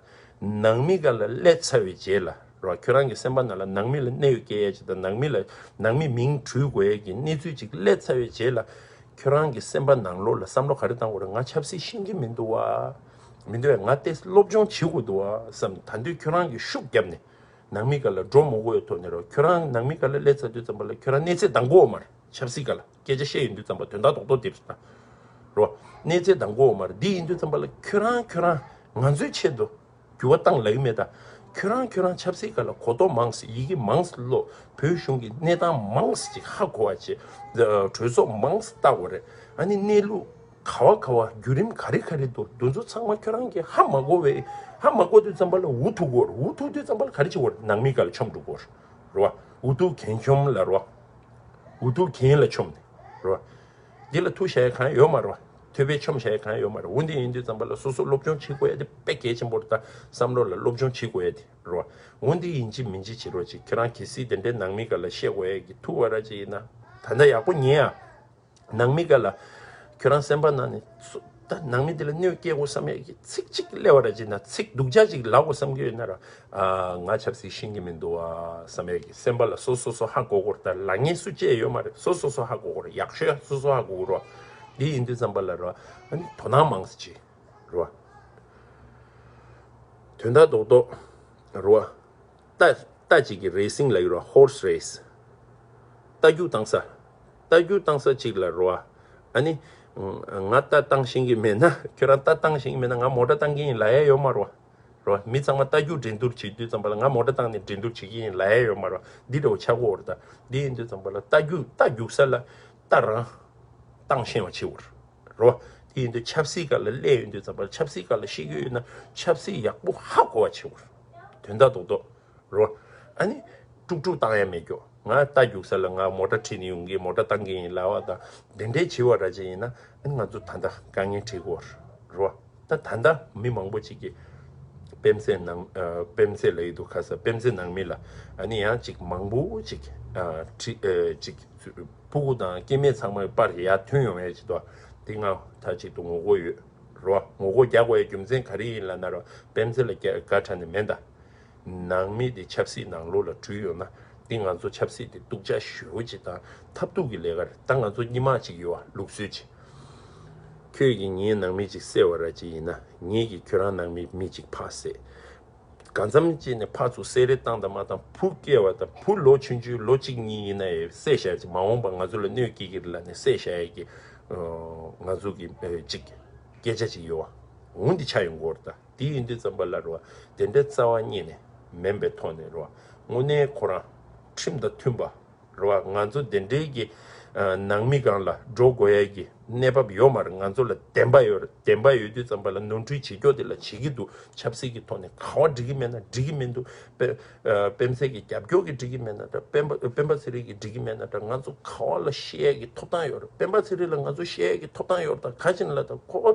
ནང་མི་སྒང་ལ་སླེབས་ཚར་བའི་རྗེས་ལ། རེད་བ། ཁྱོད་རང་གི་སེམས་པ་ནང་ལ་ནང་མི་ལ་གནོད་སྐྱེལ་ཡག་ཅིག་དང་། ནང་མི་ལ་ནང་མི་མིང་བྲུས་དགོས་ཡག་གི་གནས་ཚུལ་ཅིག་སླེབས་ཚར་བའི་རྗེས་ལ། ཁྱོད་རང་གི་སེམས་པ་ནང་ལོགས་ལ་བསམ་བློ་ག་རེ་བཏང་དགོས་རེད། ང་ཆབ་སྲིད་ཤེས་ཀྱི་མི་འདུག་བ། མི་འདུག་བས། ང་དེ་སློབ་སྦྱོང་བྱེད་དགོས་འདུག་བ་བསམ། ད་དུང་ཁྱོད་རང་གི་ཤུགས་བརྒྱབ་ནས། ནང་མི་སྒང་ལ་འགྲོ་མ་དགོས་པའི་ཐོག་ནས། རོ། ཁྱོད་རང་ནང་མི་སྒང་ལ་སླེབས་ཚར་དུས་ཙམ་པ་ལ་ཁྱོད་རང་གནས་ཚད་འདང་དགོས་མ་རེད། ཆབ་སྲིད་སྒང་ལ་སྐད་ཆ་བཤད་ཡོང་དུས་ཙམ་པ་དོན་དག་རྡོག་རྡོག་དེ་རེད་ད། རོ། གནས་ཚད་འདང་དགོས་མ་རེད། འདི་ཡིན་དུས་ཙམ་པ་ལ་ཁྱོད་རང་ཁྱོད་རང་ང་ཚོའི་ཆེད་དུ་འགྱུར་བ་བཏང་ལབ་ཀྱི་མེད་ད། ཁྱོད་རང་ཁྱོད་རང་ཆབ་སྲིད་སྒང་ལ་གོ་རྟོགས་མང་ཙམ། ཡི་གེ་མང་ཙམ་ཀློག་བོད་གཞུང་གི་གནས་སྟངས་མང་ཙམ་ཅིག་ཧ་གོ་བ་བྱེད། གྲོས་ཚོགས་མང་ཙམ་ལྟ་དགོས་རེད། ཨ་ནི་གནས་ལུགས། ག་བ་ག་བ་བརྒྱུད་རིམ་ག་རེ་ག་རེ་འདུག་འདི་ཚོ་ཚང་མ་ཁྱོད་རང་གིས་ཧ་མ་གོ་བས། ཧ་མ་གོ་དུས་ཙམ་པ་ལ་འུ་ཐུག་གོ། འུ་ཐུག་དུས་ཙམ་པ་ལ་ག་རེ་བྱེད་གོ། ནང་མི་སྒང་ལ་མཆོངས་འགྲོ་གོ། རོ། འུ་ཐུག་གན་མཆོངས་ལ་རོ། འུ་ཐུག་གན་ལ་མཆོངས་ནས་རོ། འདི་ལ་ཐུག་བཞག་ཡ་གང་ཡོད་མ་རོ། ཐོད་པས་མཆོངས་བཞག་ཡ་གང་ཡོད་མ་རོ། འོ་འདི་ཡིན་དུས་ཙམ་པ་ལ་སོ་སོ་སློབ་སྦྱོང་བྱེད་དགོས་ཡ་དེ་དཔེ་གལ་ཆེན་པོ་རེད་ད། བསམ་བློ་ལ་སློབ་སྦྱོང་བྱེད་དགོས་ཡ་དེ་རོ། འོ་འདི་ཡིན་གཅིག་མིན་གཅིག་བྱེད་རོགས་བྱེད། ཁྱོད་རང་གལ་སྲིད་དེ་འདྲའི་ནང་མི་སྒང་ལ་བཤད་དགོས་ཡ་གི་ཐུག་པ་ར་ཅིག་ཡིན་ན། ད་ལྟ་ཡག་པོ་ཉན་ཡ། ནང་མི་སྒང་ལ། ཁྱོད་རང་སེམས་པ་ནང་ནས་སུ། ད་ནང་མི་དེ་ལ་གནོད་སྐྱེལ་དགོས་བསམ་ཡག་གི་ཚིག་གཅིག་སླེབས་པ་ར་ཅིག་ན། ཚིག་སྡུག་ཅག་ཅིག་ལབ་དགོས་བསམ་གྱི་ཡོད་ན་ར། ཨ། ང་ཆབ་སྲིད་ཤེས་ཀྱི་མི་འདུག་བ་བསམ་ཡག་གི་སེམས་པ་ལ། སོ་སོ་སོ་ཧ་གོ་གོ་ར། ད་ལབ་མཁན་སུ་བཅས་ཡོད་མ་རེད། སོ་སོ་སོ་ཧ་གོ་གོ་ར། ཡག་ཤོས་སོ་སོ་ཧ་གོ་གོ་ར། འདི་ཡིན་དུས་ཙམ་པ་ལ་ར། ཨ་ནི་དོ་སྣང་མང་ཙམ་བྱེད་ར། དོན་དག་རྡོག་རྡོག་ར། རྟ། རྟ་གཅིག་གི་རེ་སིང་ལབ་ཀྱི་རེད་བ། ཧོར་སི་རེ་སི། རྟ་རྒྱུག་བཏང་ས། རྟ་རྒྱུག་བཏང་ས་གཅིག་ལ་རེད་བ། ཨ་ནི། ང་རྟ་བཏང་ཤེས་ཀྱི་མེད་ན། ཁྱོད་རང་རྟ་བཏང་ཤེས་ཀྱི་མེད་ན། ང་མོ་ཊ་བཏང་གི་ཡིན་ལབ་ཡ་ཡོད་མ་རེད་བ། རེད་བ། མི་ཚང་མ་རྟ་རྒྱུག་འགྲན་བསྡུར་བྱེད་དུས་ཙམ་པ་ལ་ང་མོ་ཊ་བཏང་ནས་འགྲན་བསྡུར་བྱེད་ཀྱི་ཡིན་ལབ་ཡ་ཡོད་མ་རེད་བ། འདི་འདྲ་བོ་ཆགས་ཀྱི་ཡོད་རེད་ད། འདི་ཡིན་དུས་ཙམ་པ་ལ་རྟ་རྒྱུག་རྟ་རྒྱུག་ས་ལ་རྟ་རང་བཏང་ཤེས་པ་བྱེད་དགོས་རེད། རོ། དེ་ཡིན་དུས་ཆབ་སྲིད་སྒང་ལ་སླེབས་ཡོང་དུས་ཙམ་པར་ཆབ་སྲིད་སྒང་ལ་ཤེས་ཀྱི་ཡོད་ན་ཆབ་སྲིད་ཡག་པོ་ཧ་གོ་བ་བྱེད་དགོས། དོན་དག་རྡོག་རྡོག་རོ། ཨ་ནི། དཀྲུག་དཀྲུག་བཏང་ཡ་མེད་ཀྱོ། ང་རྟ་རྒྱུག་ས་ལ་ང་མོ་ཊ་ཁྲིད་ནས་ཡོང་གི། མོ་ཊ་བཏང་གི་ཡིན་ལབ་པ་དང་དེ་འདྲའི་བྱེད་པ་ར་ཅིག་ཡིན་ན། ཨ་ནི་ང་ཚོ་ད་ལྟ་དཀའ་ངལ་འཕྲད་ཀྱི་ཡོད་རོ། ད་ད་ལྟ་མི་མང་པོ་ཅིག་གིས་པེམ་ཚེ་ནང་། ཨ། པེམ་ཚེ་ལབ་ཀྱི་འདུག་ག་ས། པེམ་ཚེ་ནང་མི་ལ། ཨ་ནི་ཡང་ཅིག་མང་པོ་ཅིག་ཨ། ཁྲི། ཨ། ཅིག་ཕྲུ་གུ་དང་སྐྱེ་དམན་ཚང་མ་པར་ཡར་ཐོན་ཡོང་ཡས་ཅིག་འདུག་དེ་ང་མཐའ་གཅིག་ཏུ་ངོ་རྒོལ་ཡོད་རོ། ངོ་རྒོལ་རྒྱག་དགོས་ཡའི་རྒྱུ་མཚན་ག་རེ་ཡིན་ལབ་ན་རོ། པེམ་ཚེ་ལ་རྒྱ་དགའ་དྲགས་ནས་མེད་ད། ནང་མི་དེ་ཆབ་སྲིད་ནང་ལོགས་ལ་བྲུས་ཡོང་ན། དེ་ང་ཚོ་ཆབ་སྲིད་དེ་སྡུག་ཅག་ཞེ་པོ་ཅིག་དང་ཐབས་སྡུག་གི་ལས་ཀ་རེད། ད་ང་ཚོ་སྔོན་མ་ཅིག་ཡོད་པ། ལུགས་སྲོལ་ཅིག་ཁྱོད་ཀྱིས་ངའི་ནང་མི་ཅིག་བསད་པ་ར་ཅིག་ཡིན་ན། ངེད་ཀྱིས་ཁྱོད་རང་ནང་མི་མི་ཅིག་ཕར་བསད། གང་འཚམ་ཅིག་ནས་ཕར་ཚུར་བསད་རེས་བཏང་དང་མ་བཏང་། བུ་སྐྱེས་པ་དང་བུ་ལོ་ཆུང་ཆུང་ལོ་གཅིག་གཉིས་ཡིན་ན་ཡང་བསད་བཞག་ཅིག་མ་འོངས་པ་ང་ཚོ་ལ་གནོད་སྐྱེལ་གྱི་རེད་ལབ་ནས་བསད་བཞག་ཡས་ཀྱི། ཨ། ང་ཚོ་གི། ཨ། ཅིག་སྐད་ཆ་ཅིག་ཡོད་པ། འོ་འདི་ཆགས་ཡོང་གི་ཡོད་རེད་ད། དེ་ཡིན་དུས་ཙམ་པ་ལ་རོ། དེ་འདྲའི་རྩ་བ་ཉིད་ནས་མིན་པའི་ཐོག་ནས་རོ། དངོས་གནས་ཁོ་རང་ཁྲིམས་དང་མཐུན་པ་རོ། ང་ཚོ་དེ་འདྲའི་གི། ཨ། ནང་མི་སྒང་ལ་འགྲོ་དགོས་ཡ་གི་གནས་བབ་ཡོད་མ་རེད། ང་ཚོ་ལ་བདེན་པ་ཡོད་རེད། བདེན་པ་ཡོད་དུས་ཙམ་པ་ལ་ནོར་འཁྲུལ་བྱེད་རྒྱུ་དེ་ལ་བྱེད་ཀྱི་འདུག་ཆབ་སྲིད་ཀྱི་ཐོག་ནས་ག་པར་འགྲིག་གི་མེད་ན་འགྲིག་གི་མི་འདུག་པེ། ཨ། པེམ་ཚེ་གི་རྒྱབ་སྐྱོར་གྱི་འགྲིག་གི་མེད་ན་འདྲ། སྤེན་པ། སྤེན་པ་ཚེ་རིང་གི་འགྲིག་གི་མེད་ན་འདྲ། ང་ཚོ་ག་པ་ལ་བཤད་ཡ་གི་ཐོབ་ཐང་ཡོད་རེད། སྤེན་པ་ཚེ་རིང་ལ་ང་ཚོ་བཤད་ཡ་གི་ཐོབ་ཐང་ཡོད་རེད། ད་ག་ཅི་ལ་ད་ཁོ།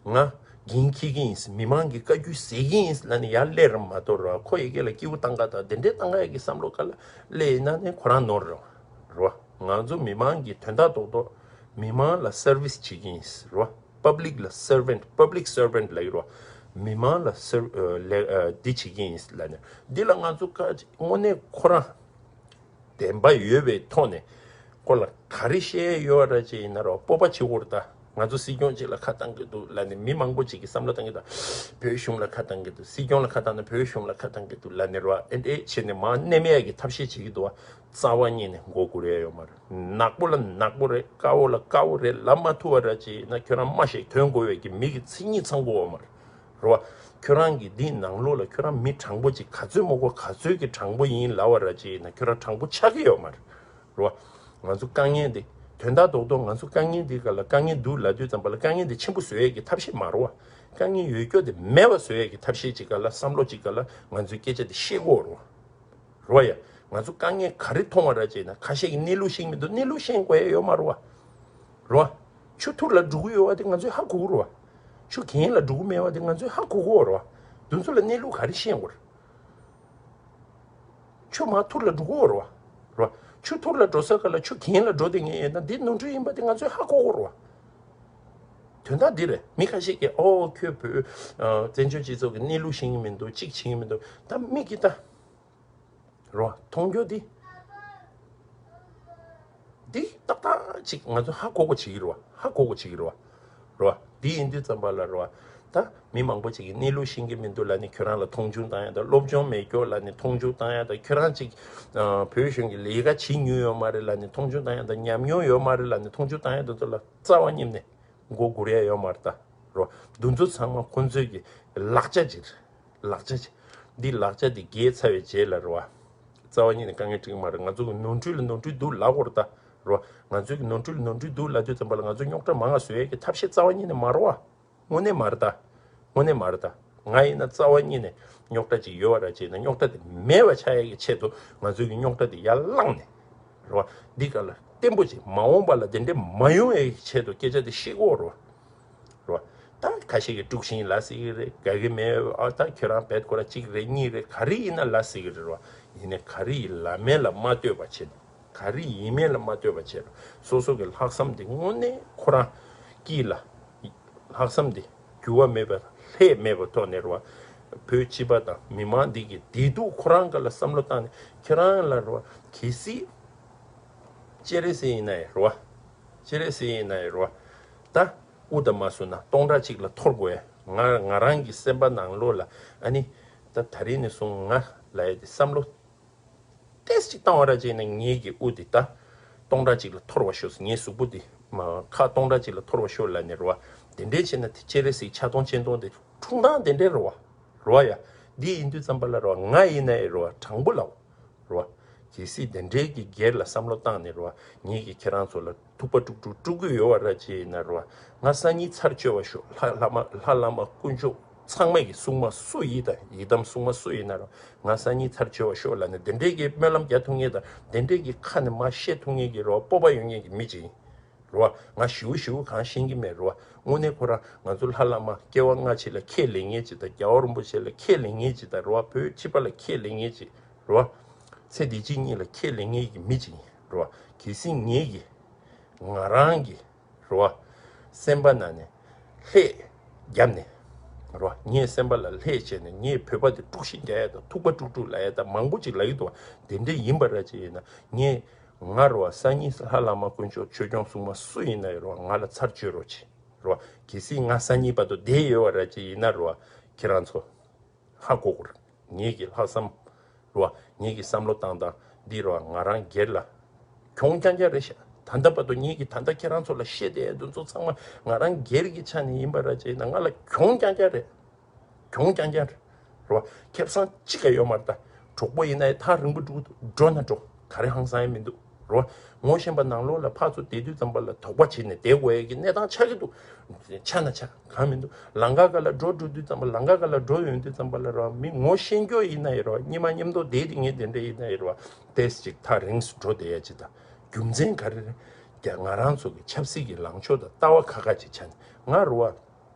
ང་འགན་འཁྱེར་གྱི་ཡིན། མི་མང་གི་བཀའ་བཀྱོན་བཟོ་གི་ཡིན་ལབ་ནས་ཡར་སླེབས་ར་མ་གཏོགས་ར། ཁོ་ཡི་གེ་ལ་སྐྱིད་པོ་བཏང་ག་དང་དེ་འདྲའི་བཏང་ག་ཡ་གི་བསམ་བློ་ག་ལ་སླེབས་ཡིན་ན་ནི་ཁོ་རང་ནོར་རེད་ར། ང་ཚོ་མི་མང་གི་དོན་དག་རྡོག་རྡོག་མི་མང་ལ་སར་བིས་བྱེད་ཀྱི་ཡིན་ར། པབ་ལིག་ལ་སར་ཝེན་ཊི། པབ་ལིག་སར་ཝེན་ཊི་ལབ་ཀྱི་རེད་བ། མི་མང་ལ་སར། ཨ། ལས། ཨ། འདི་བྱེད་ཀྱི་ཡིན་ལབ་ནས། འདི་ལ་ང་ཚོ་ཀ་དངོས་གནས་ཁོ་རང་བདེན་པ་ཡོད་པའི་ཐོག་ནས་ཁོ་ལ་ག་རེ་བཤད་ཡོད་ར་ཅིག་ཡིན་ན་རོ། སྤོབས་པ་བྱེད་དགོས་རེད་ད། ང་ཚོ་སྲིད་སྐྱོང་གཅིག་ལ་ཁ་བཏང་གི་འདུག་ལབ་ནས་མི་མང་པོ་ཅིག་གིས་བསམ་བློ་བཏང་གི་འདུག་བོད་གཞུང་ལ་ཁ་བཏང་གི་འདུག་སྲིད་སྐྱོང་ལ་ཁ་བཏང་ན་བོད་གཞུང་ལ་ཁ་བཏང་གི་འདུག་ལབ་ནས་རོ། ཨེ་འདྲས་བྱས་ནས་མར་མནན་མེད་ཀྱི་ཐབས་ཤེས་བྱེད་ཀྱི་འདུག་བ། རྩ་བ་ཉིད་ནས་མགོ་སྒུར་ཡ་ཡོད་མ་རེད། ནག་པོ་ལ་ནག་པོ་རེད། དཀར་པོ་ལ་དཀར་པོ་རེད་ལབ་མ་ཐུབ་པ་ར་ཅིག་ཡིན་ན། ཁྱོད་རང་སྨྲ་ཤེས་དོན་གོ་བའི་གི་མི་གི་མཚན་ཉིད་ཚང་དགོས་པ་མ་རེད། རེད་བ། ཁྱོད་རང་གི་འདི་ནང་ལོགས་ལ་ཁྱོད་རང་མི་དྲང་པོ་ཅིག་ག་ཚོད་མོ་གོ་ག་ཚོད་ཀྱི་དྲང་པོ་ཡིན་ལབ་པ་ར་ཅིག་ཡིན་ན། ཁྱོད་རང་དྲང་པོ་ཆགས་ཀྱི་ཡོད་མ་རེད། རེད་བ། ང་ཚོ་དཀའ་ངལ་འདི་དོན་དག་རྡོག་རྡོག་ང་ཚོ་དཀའ་ངལ་འདི་ག་ལ་དཀའ་ངལ་འདུག་ལབ་དུས་ཙམ་པ་ལ་དཀའ་ངལ་འདི་ཆེན་པོ་བཟོ་ཡས་ཀྱི་ཐབས་ཤེས་མ་རེད་བ། དཀའ་ངལ་ཡོད་རྒྱུ་དེ་མེད་པ་བཟོ་ཡས་ཀྱི་ཐབས་ཤེས་ཅིག་ག་ལ་བསམ་བློ་ཅིག་ག་ལ་ང་ཚོའི་སྐད་ཆ་དེ་བཤད་དགོས་རེད་བ། རེད་བ་ཡ། ང་ཚོ་དཀའ་ངལ་ག་རེ་མཐོང་བ་ར་ཅེ་ན། ཁ་ཤས་ཀྱིས་གནས་ལུགས་ཤེས་ཀྱི་མི་འདུག་གནས་ལུགས་ཤེས་དགོས་ཡ་ཡོད་མ་རེད་བ། རེད་བ། ཆུ་ཐུར་ལ་འགྲོ་གི་ཡོད་བ་དེ་ང་ཚོས་ཧ་གོ་གི་རེད་བ། ཆུ་གྱེན་ལ་འགྲོ་གི་མེད་བ་དེ་ང་ཚོས་ཧ་གོ་གི་རེད་བ། དེ་ཚོ་ལ་གནས་ལུགས་ག་རེ་ཤེས་དགོས་རེད། ཆུ་མར་ཐུར་ལ་འགྲོ་གི་ཡོད་རེད་བ། རེད་བ། ཆུ་ཐུར་ལ་འགྲོ་ས་ག་ལ་ཆུ་གྱེན་ལ་འགྲོ་བསྡད་མཁན་ཡིན་ན་འདི་ནོར་འཁྲུལ་ཡིན་པ་དེ་ང་ཚོས་ཧ་གོ་གི་རེད་བ། དོན་དག་འདི་རེད། མི་ཁ་ཤས་ཀྱིས་ཨོ་ཁྱོད་བོད་ཨ་བཙན་བྱོལ་སྤྱི་ཚོགས་ཀྱི་གནས་ལུགས་ཤེས་ཀྱི་མི་འདུག་གཅིག་བྱེད་ཀྱི་མི་འདུག་ད་མིག་གིས་ལྟ། རོ། མཐོང་རྒྱུ་འདི། འདི་ཏག་ཏག་ཅིག་ང་ཚོ་ཧ་གོ་གོ་བྱེད་ཀྱི་རེད་བ། ཧ་གོ་གོ་བྱེད་ཀྱི་རེད་བ། རོ། འདི་ཡིན་དུས་ཙམ་པ་ལ་རོ། ད་མི་མང་པོ་ཅིག་གིས་གནས་ལུགས་ཤེས་ཀྱི་མི་འདུག་ལབ་ནས་ཁྱོད་རང་ལ་མཐོང་ཆུང་བཏང་ཡ་དང་། སློབ་སྦྱོང་མེད་ཀྱོག་ལབ་ནས་མཐོང་ཆུང་བཏང་ཡ་དང་། ཁྱོད་རང་ཅིག་ཨ་བོད་གཞུང་གི་ལས་ཀ་བྱེད་མྱོང་ཡོད་མ་རེད་ལབ་ནས་མཐོང་ཆུང་བཏང་ཡ་དང་། ཉམས་མྱོང་ཡོད་མ་རེད་ལབ་ནས་མཐོང་ཆུང་བཏང་ཡ་དེ་ཚོ་ལ་རྩ་བ་ཉིད་ནས་མགོ་སྒུར་ཡ་ཡོད་མ་རེད་ད། རོ། འདི་ཚོ་ཚང་མ་ཁོང་ཚོའི་གི་ལག་ཆ་ཅིག་རེད། ལག་ཆ་ཅིག་འདི་ལག་ཆ་འདི་རྒྱས་ཚར་བའི་རྗེས་ལ་རེད་བ། རྩ་བ་ཉིད་ནས་དཀའ་ངལ་འཕྲད་ཀྱི་མ་རེད། ང་ཚོ་གི་ནོར་འཁྲུལ་ལ་ནོར་འཁྲུལ་འདུག་ལབ་དགོས་རེད་ད། རེད་བ། ང་ཚོའི་གི་ནོར་འཁྲུལ་ལ་ནོར་འཁྲུལ་འདུག་ལབ་དུས་ཙམ་པ་ལ་ང་ཚོ་རྙོག་དྲ་མང་བ་བཟོ་ཡས་ཀྱི་ཐབས་ཤེས་རྩ་བ་ཉིད་ནས་མ་རེད་བ། དངོས་གནས་མ་རེད་ད། དངོས་གནས་མ་རེད་ད། ང་ཡིན་ན་རྩ་བ་ཉིད་ནས་རྙོག་དྲ་ཅིག་ཡོད་བ་ར་ཅེ་ན། རྙོག་དྲ་དེ་མེད་པ་ཆགས་ཡས་ཀྱི་ཆེད་དུ་ང་ཚོའི་གི་རྙོག་དྲ་དེ་ཡར་བསླངས་ནས། རེད་བ། འདི་ག་ལ་བརྟན་པོ་ཅིག་མ་འོངས་པ་ལ་དེ་འདྲས་མ་ཡོང་ཡས་ཀྱི་ཆེད་དུ་སྐད་ཆ་དེ་བཤད་དགོས་རེད་བ། རེད་བ། ད་ཁ་ཤས་ཀྱིས་དཀྲུག་ཤིང་ལབ་སྲིད་ཀྱི་རེད། དགའ་གི་མེད། ཨ་ད་ཁྱོད་རང་བེད་ཁོ་ར་གཅིག་རེད་གཉིས་རེད་ག་རེ་ཡིན་ན་ལབ་སྲིད་ཀྱི་རེད་བ། ཡིན་ནའི་ག་རེ་ཡིན་ལབ་མེད་ལ་མ་ལྟོས་པ་བྱེད། ག་རེ་ཡིན་མེད་ལ་མ་ལྟོས་པ་བྱེད། སོ་སོ་གི་ལྷག་བསམ་དེ་དངོས་གནས་ཁོ་རང་དཀྱིལ་ལ། ལྷག་བསམ་དེ་འགྱུར་བ་མེད་པ་ལྷད་མེད་པ་ཐོག་ནས་རེད་བ། བོད་སྤྱི་པ་དང་མི་མང་འདི་གི་བདེ་སྡུག་ཁོ་རང་སྒང་ལ་བསམ་བློ་བཏང་ནས་ཁྱེད་རང་ལ་རེད་བ། གལ་སྲིད་སྤྱན་རས་གཟིགས་ཡིན་ན་ཡང་རེད་བ། སྤྱན་རས་གཟིགས་ཡིན་ན་ཡང་རེད་བ། ད་དབུ་དང་མ་སོང་ན་སྟོང་ཕྲག་གཅིག་ལ་འཐོར་དགོས་ཡ། ང་ང་རང་གི་སེམས་པ་ནང་ལོགས་ལ་ཨ་ནི། ད་ད་རིང་ནས་བཟུང་ང་ལ་ཡ་དེ་བསམ་བློ་ཏོག་ཙམ་ཅིག་བཏང་བ་ར་བྱས་ན་ངེད་ཀྱི་དབུ་དེ་ད་སྟོང་ཕྲག་གཅིག་ལ་འཐོར་བ་ཤོག་ངའི་གཟུགས་པོ་དེ་མ་ཁ་སྟོང་ཕྲག་གཅིག་ལ་འཐོར་བ་ཤོག་ལབ་ནས་རེད་བ། དེ་འདྲས་བྱས་ན་དེ་སྤྱན་རས་གཟིགས་ཕྱག་སྟོང་སྤྱན་སྟོང་དེ་འཁྲུངས་སྟངས་དེ་འདྲས་རེད་བ། རེད་བ་ཡ། འདི་ཡིན་དུས་ཙམ་པ་ལ་རེད་བ། ང་ཡིན་ན་ཡང་རེད་བ། དྲང་པོ་ལབ། རེད་བ། གལ་སྲིད་དེ་འདྲའི་གི་སྒེར་ལ་བསམ་བློ་བཏང་ནས་རེད་བ། ངེད་ཀྱིས་ཁྱེད་རང་ཚོ་ལ་ཐུག་པ་དཀྲུག་དཀྲུག་དཀྲུག་གི་ཡོད་བ་ར་བྱས་ཡིན་ན་རེད་བ། ང་སང་ཉིན་ཚར་གཅོད་པ་ཤོག་ལྷ་ལྷ་མ་ལྷ་བླ་མ་དཀོན་མཆོག་ཚང་མ་གི་སྲུང་མ་སུ་ཡིན་དང་། ཡི་དམ་སྲུང་མ་སུ་ཡིན་ན་རེད་བ། ང་སང་ཉིན་ཚར་གཅོད་པ་ཤོག་ལབ་ནས་དེ་འདྲའི་གི་སྨོན་ལམ་རྒྱག་ཐུབ་མཁན་དང་། དེ་འདྲའི་གི་ཁ་ནས་མར་བཤད་ཐུབ་མཁན་གི་རེད་བ། སྤོབས་པ་ཡོད་མཁན་གི་མི་ཅིག་ཡིན། རེད་བ། ང་ཞེ་པོ་ཞེ་པོ་གང་ཤེས་ཀྱི་མེད་རེད་བ། དངོས་གནས་ཁོ་རང་ང་ཚོ་ལྷ་བླ་མ་སྐྱེ་བ་སྔ་ཕྱི་ལ་ཁས་ལེན་མཁན་ཅིག་དང་། རྒྱལ་བ་རིན་པོ་ཆེ་ལ་ཁས་ལེན་མཁན་ཅིག་དང་རེད་བ། བོད་སྤྱི་པ་ལ་ཁས་ལེན་མཁན་ཅིག་རེད་བ། ཚེ་འདི་ཕྱི་གཉིས་ལ་ཁས་ལེན་མཁན་གྱི་མི་ཅིག་ཡིན་རེད་བ། གལ་སྲིད་ངེད་ཀྱིས་ང་རང་གི་རེད་བ། སེམས་པ་ནང་ནས་ལྷད་བརྒྱབ་ནས་རེད་བ། ངའི་སེམས་པ་ལ་ལྷད་བྱས་ནས་ངས་བོད་པ་དེ་དཀྲུག་ཤིང་རྒྱག་ཡ་དང་། ཐུག་པ་དཀྲུག་དཀྲུག་ལབ་ཡ་དང་། མང་པོ་ཅིག་ལབ་ཀྱི་འདུག་བ། དེ་འདྲ་ཡིན་པ་ར་ཅིག་ཡིན་ན་ངས། ང་རེད་བ། སང་ཉིན་ལྷ་བླ་མ་དཀོན་མཆོག་ཆོས་སྐྱོང་སྲུང་མ་སུ་ཡིན་ན་ཡང་རེད་བ། ང་ལ་ཚར་གཅོད་རོགས་གྱིས་རེད་བ། གལ་སྲིད་ང་སང་ཉིན་བར་དུ་བསྡད་ཡོད་བ་ར་ཅིག་ཡིན་ན་རེད་བ། ཁྱེད་རང་ཚོ་ཧ་གོ་དགོས་རེད། ངེད་ཀྱི་ལྷག་བསམ་རེད་བ། ངེད་ཀྱི་བསམ་བློ་བཏང་སྟངས་འདི་རེད་བ། ང་རང་སྒེར་ལ་གྱོང་རྐྱང་རྐྱང་རེད་ཤག་ད་ལྟ་བར་དུ་ངེད་ཀྱིས་ད་ལྟ་ཁྱེད་རང་ཚོ་ལ་བཤད་བསྡད་ཡ་འདི་ཚོ་ཚང་མ་ང་རང་སྒེར་གྱི་ཆ་ནས་ཡིན་པ་ར་ཅིག་ཡིན་ན་ང་ལ་གྱོང་རྐྱང་རྐྱང་རེད། གྱོང་རྐྱང་རྐྱང་རེད། རེད་བ། ཁེ་བཟང་གཅིག་ཀྱང་ཡོད་མ་རེད་ད། གྲོགས་པོ་ཡིན་ན་ཡང་ཐག་རིང་པོ་འགྲོ་གི་འདུག་འགྲོ་ན་འགྲོ། ག་རེ་ཧང་སང་ཡང་མི་འདུག་རེད་བ། ངོ་ཤེས་པ་ནང་ལོགས་ལ་ཕར་ཚུར་བསྡད་དུས་ཙམ་པ་ལ་དོགས་པ་བྱས་ནས་བསྡད་དགོས་ཡ་གི་གནས་སྟངས་ཆགས་ཀྱི་འདུག་ཆགས་ན་ཆགས་གང་མི་འདུག་ལམ་ཁ་སྒང་ལ་འགྲོ་འགྲོ་དུས་ཙམ་པ། ལམ་ཁ་སྒང་ལ་འགྲོ་ཡོང་དུས་ཙམ་པ་ལ་རེད་བ། མི་ངོ་ཤེས་མཁན་ཡིན་ན་ཡང་རེད་བ། སྔོན་མ་མཉམ་དུ་བསྡད་དེ་ངས་དེ་འདྲ་ཡིན་ན་ཡང་རེད་བ། ཏོག་ཙམ་ཅིག་ཐག་རིང་སུ་འགྲོ་བསྡད་ཡ་ཅིག་དང་། རྒྱུ་མཚན་ག་རེ་རེད། རྒྱ་ང་རང་ཚོ་གི་ཆབ་སྲིད་ཀྱི་ལངས་ཕྱོགས་དང་ལྟ་བ་ཁ་ཁ་ཅིག་ཆགས་ནས་ང་རེད་བ།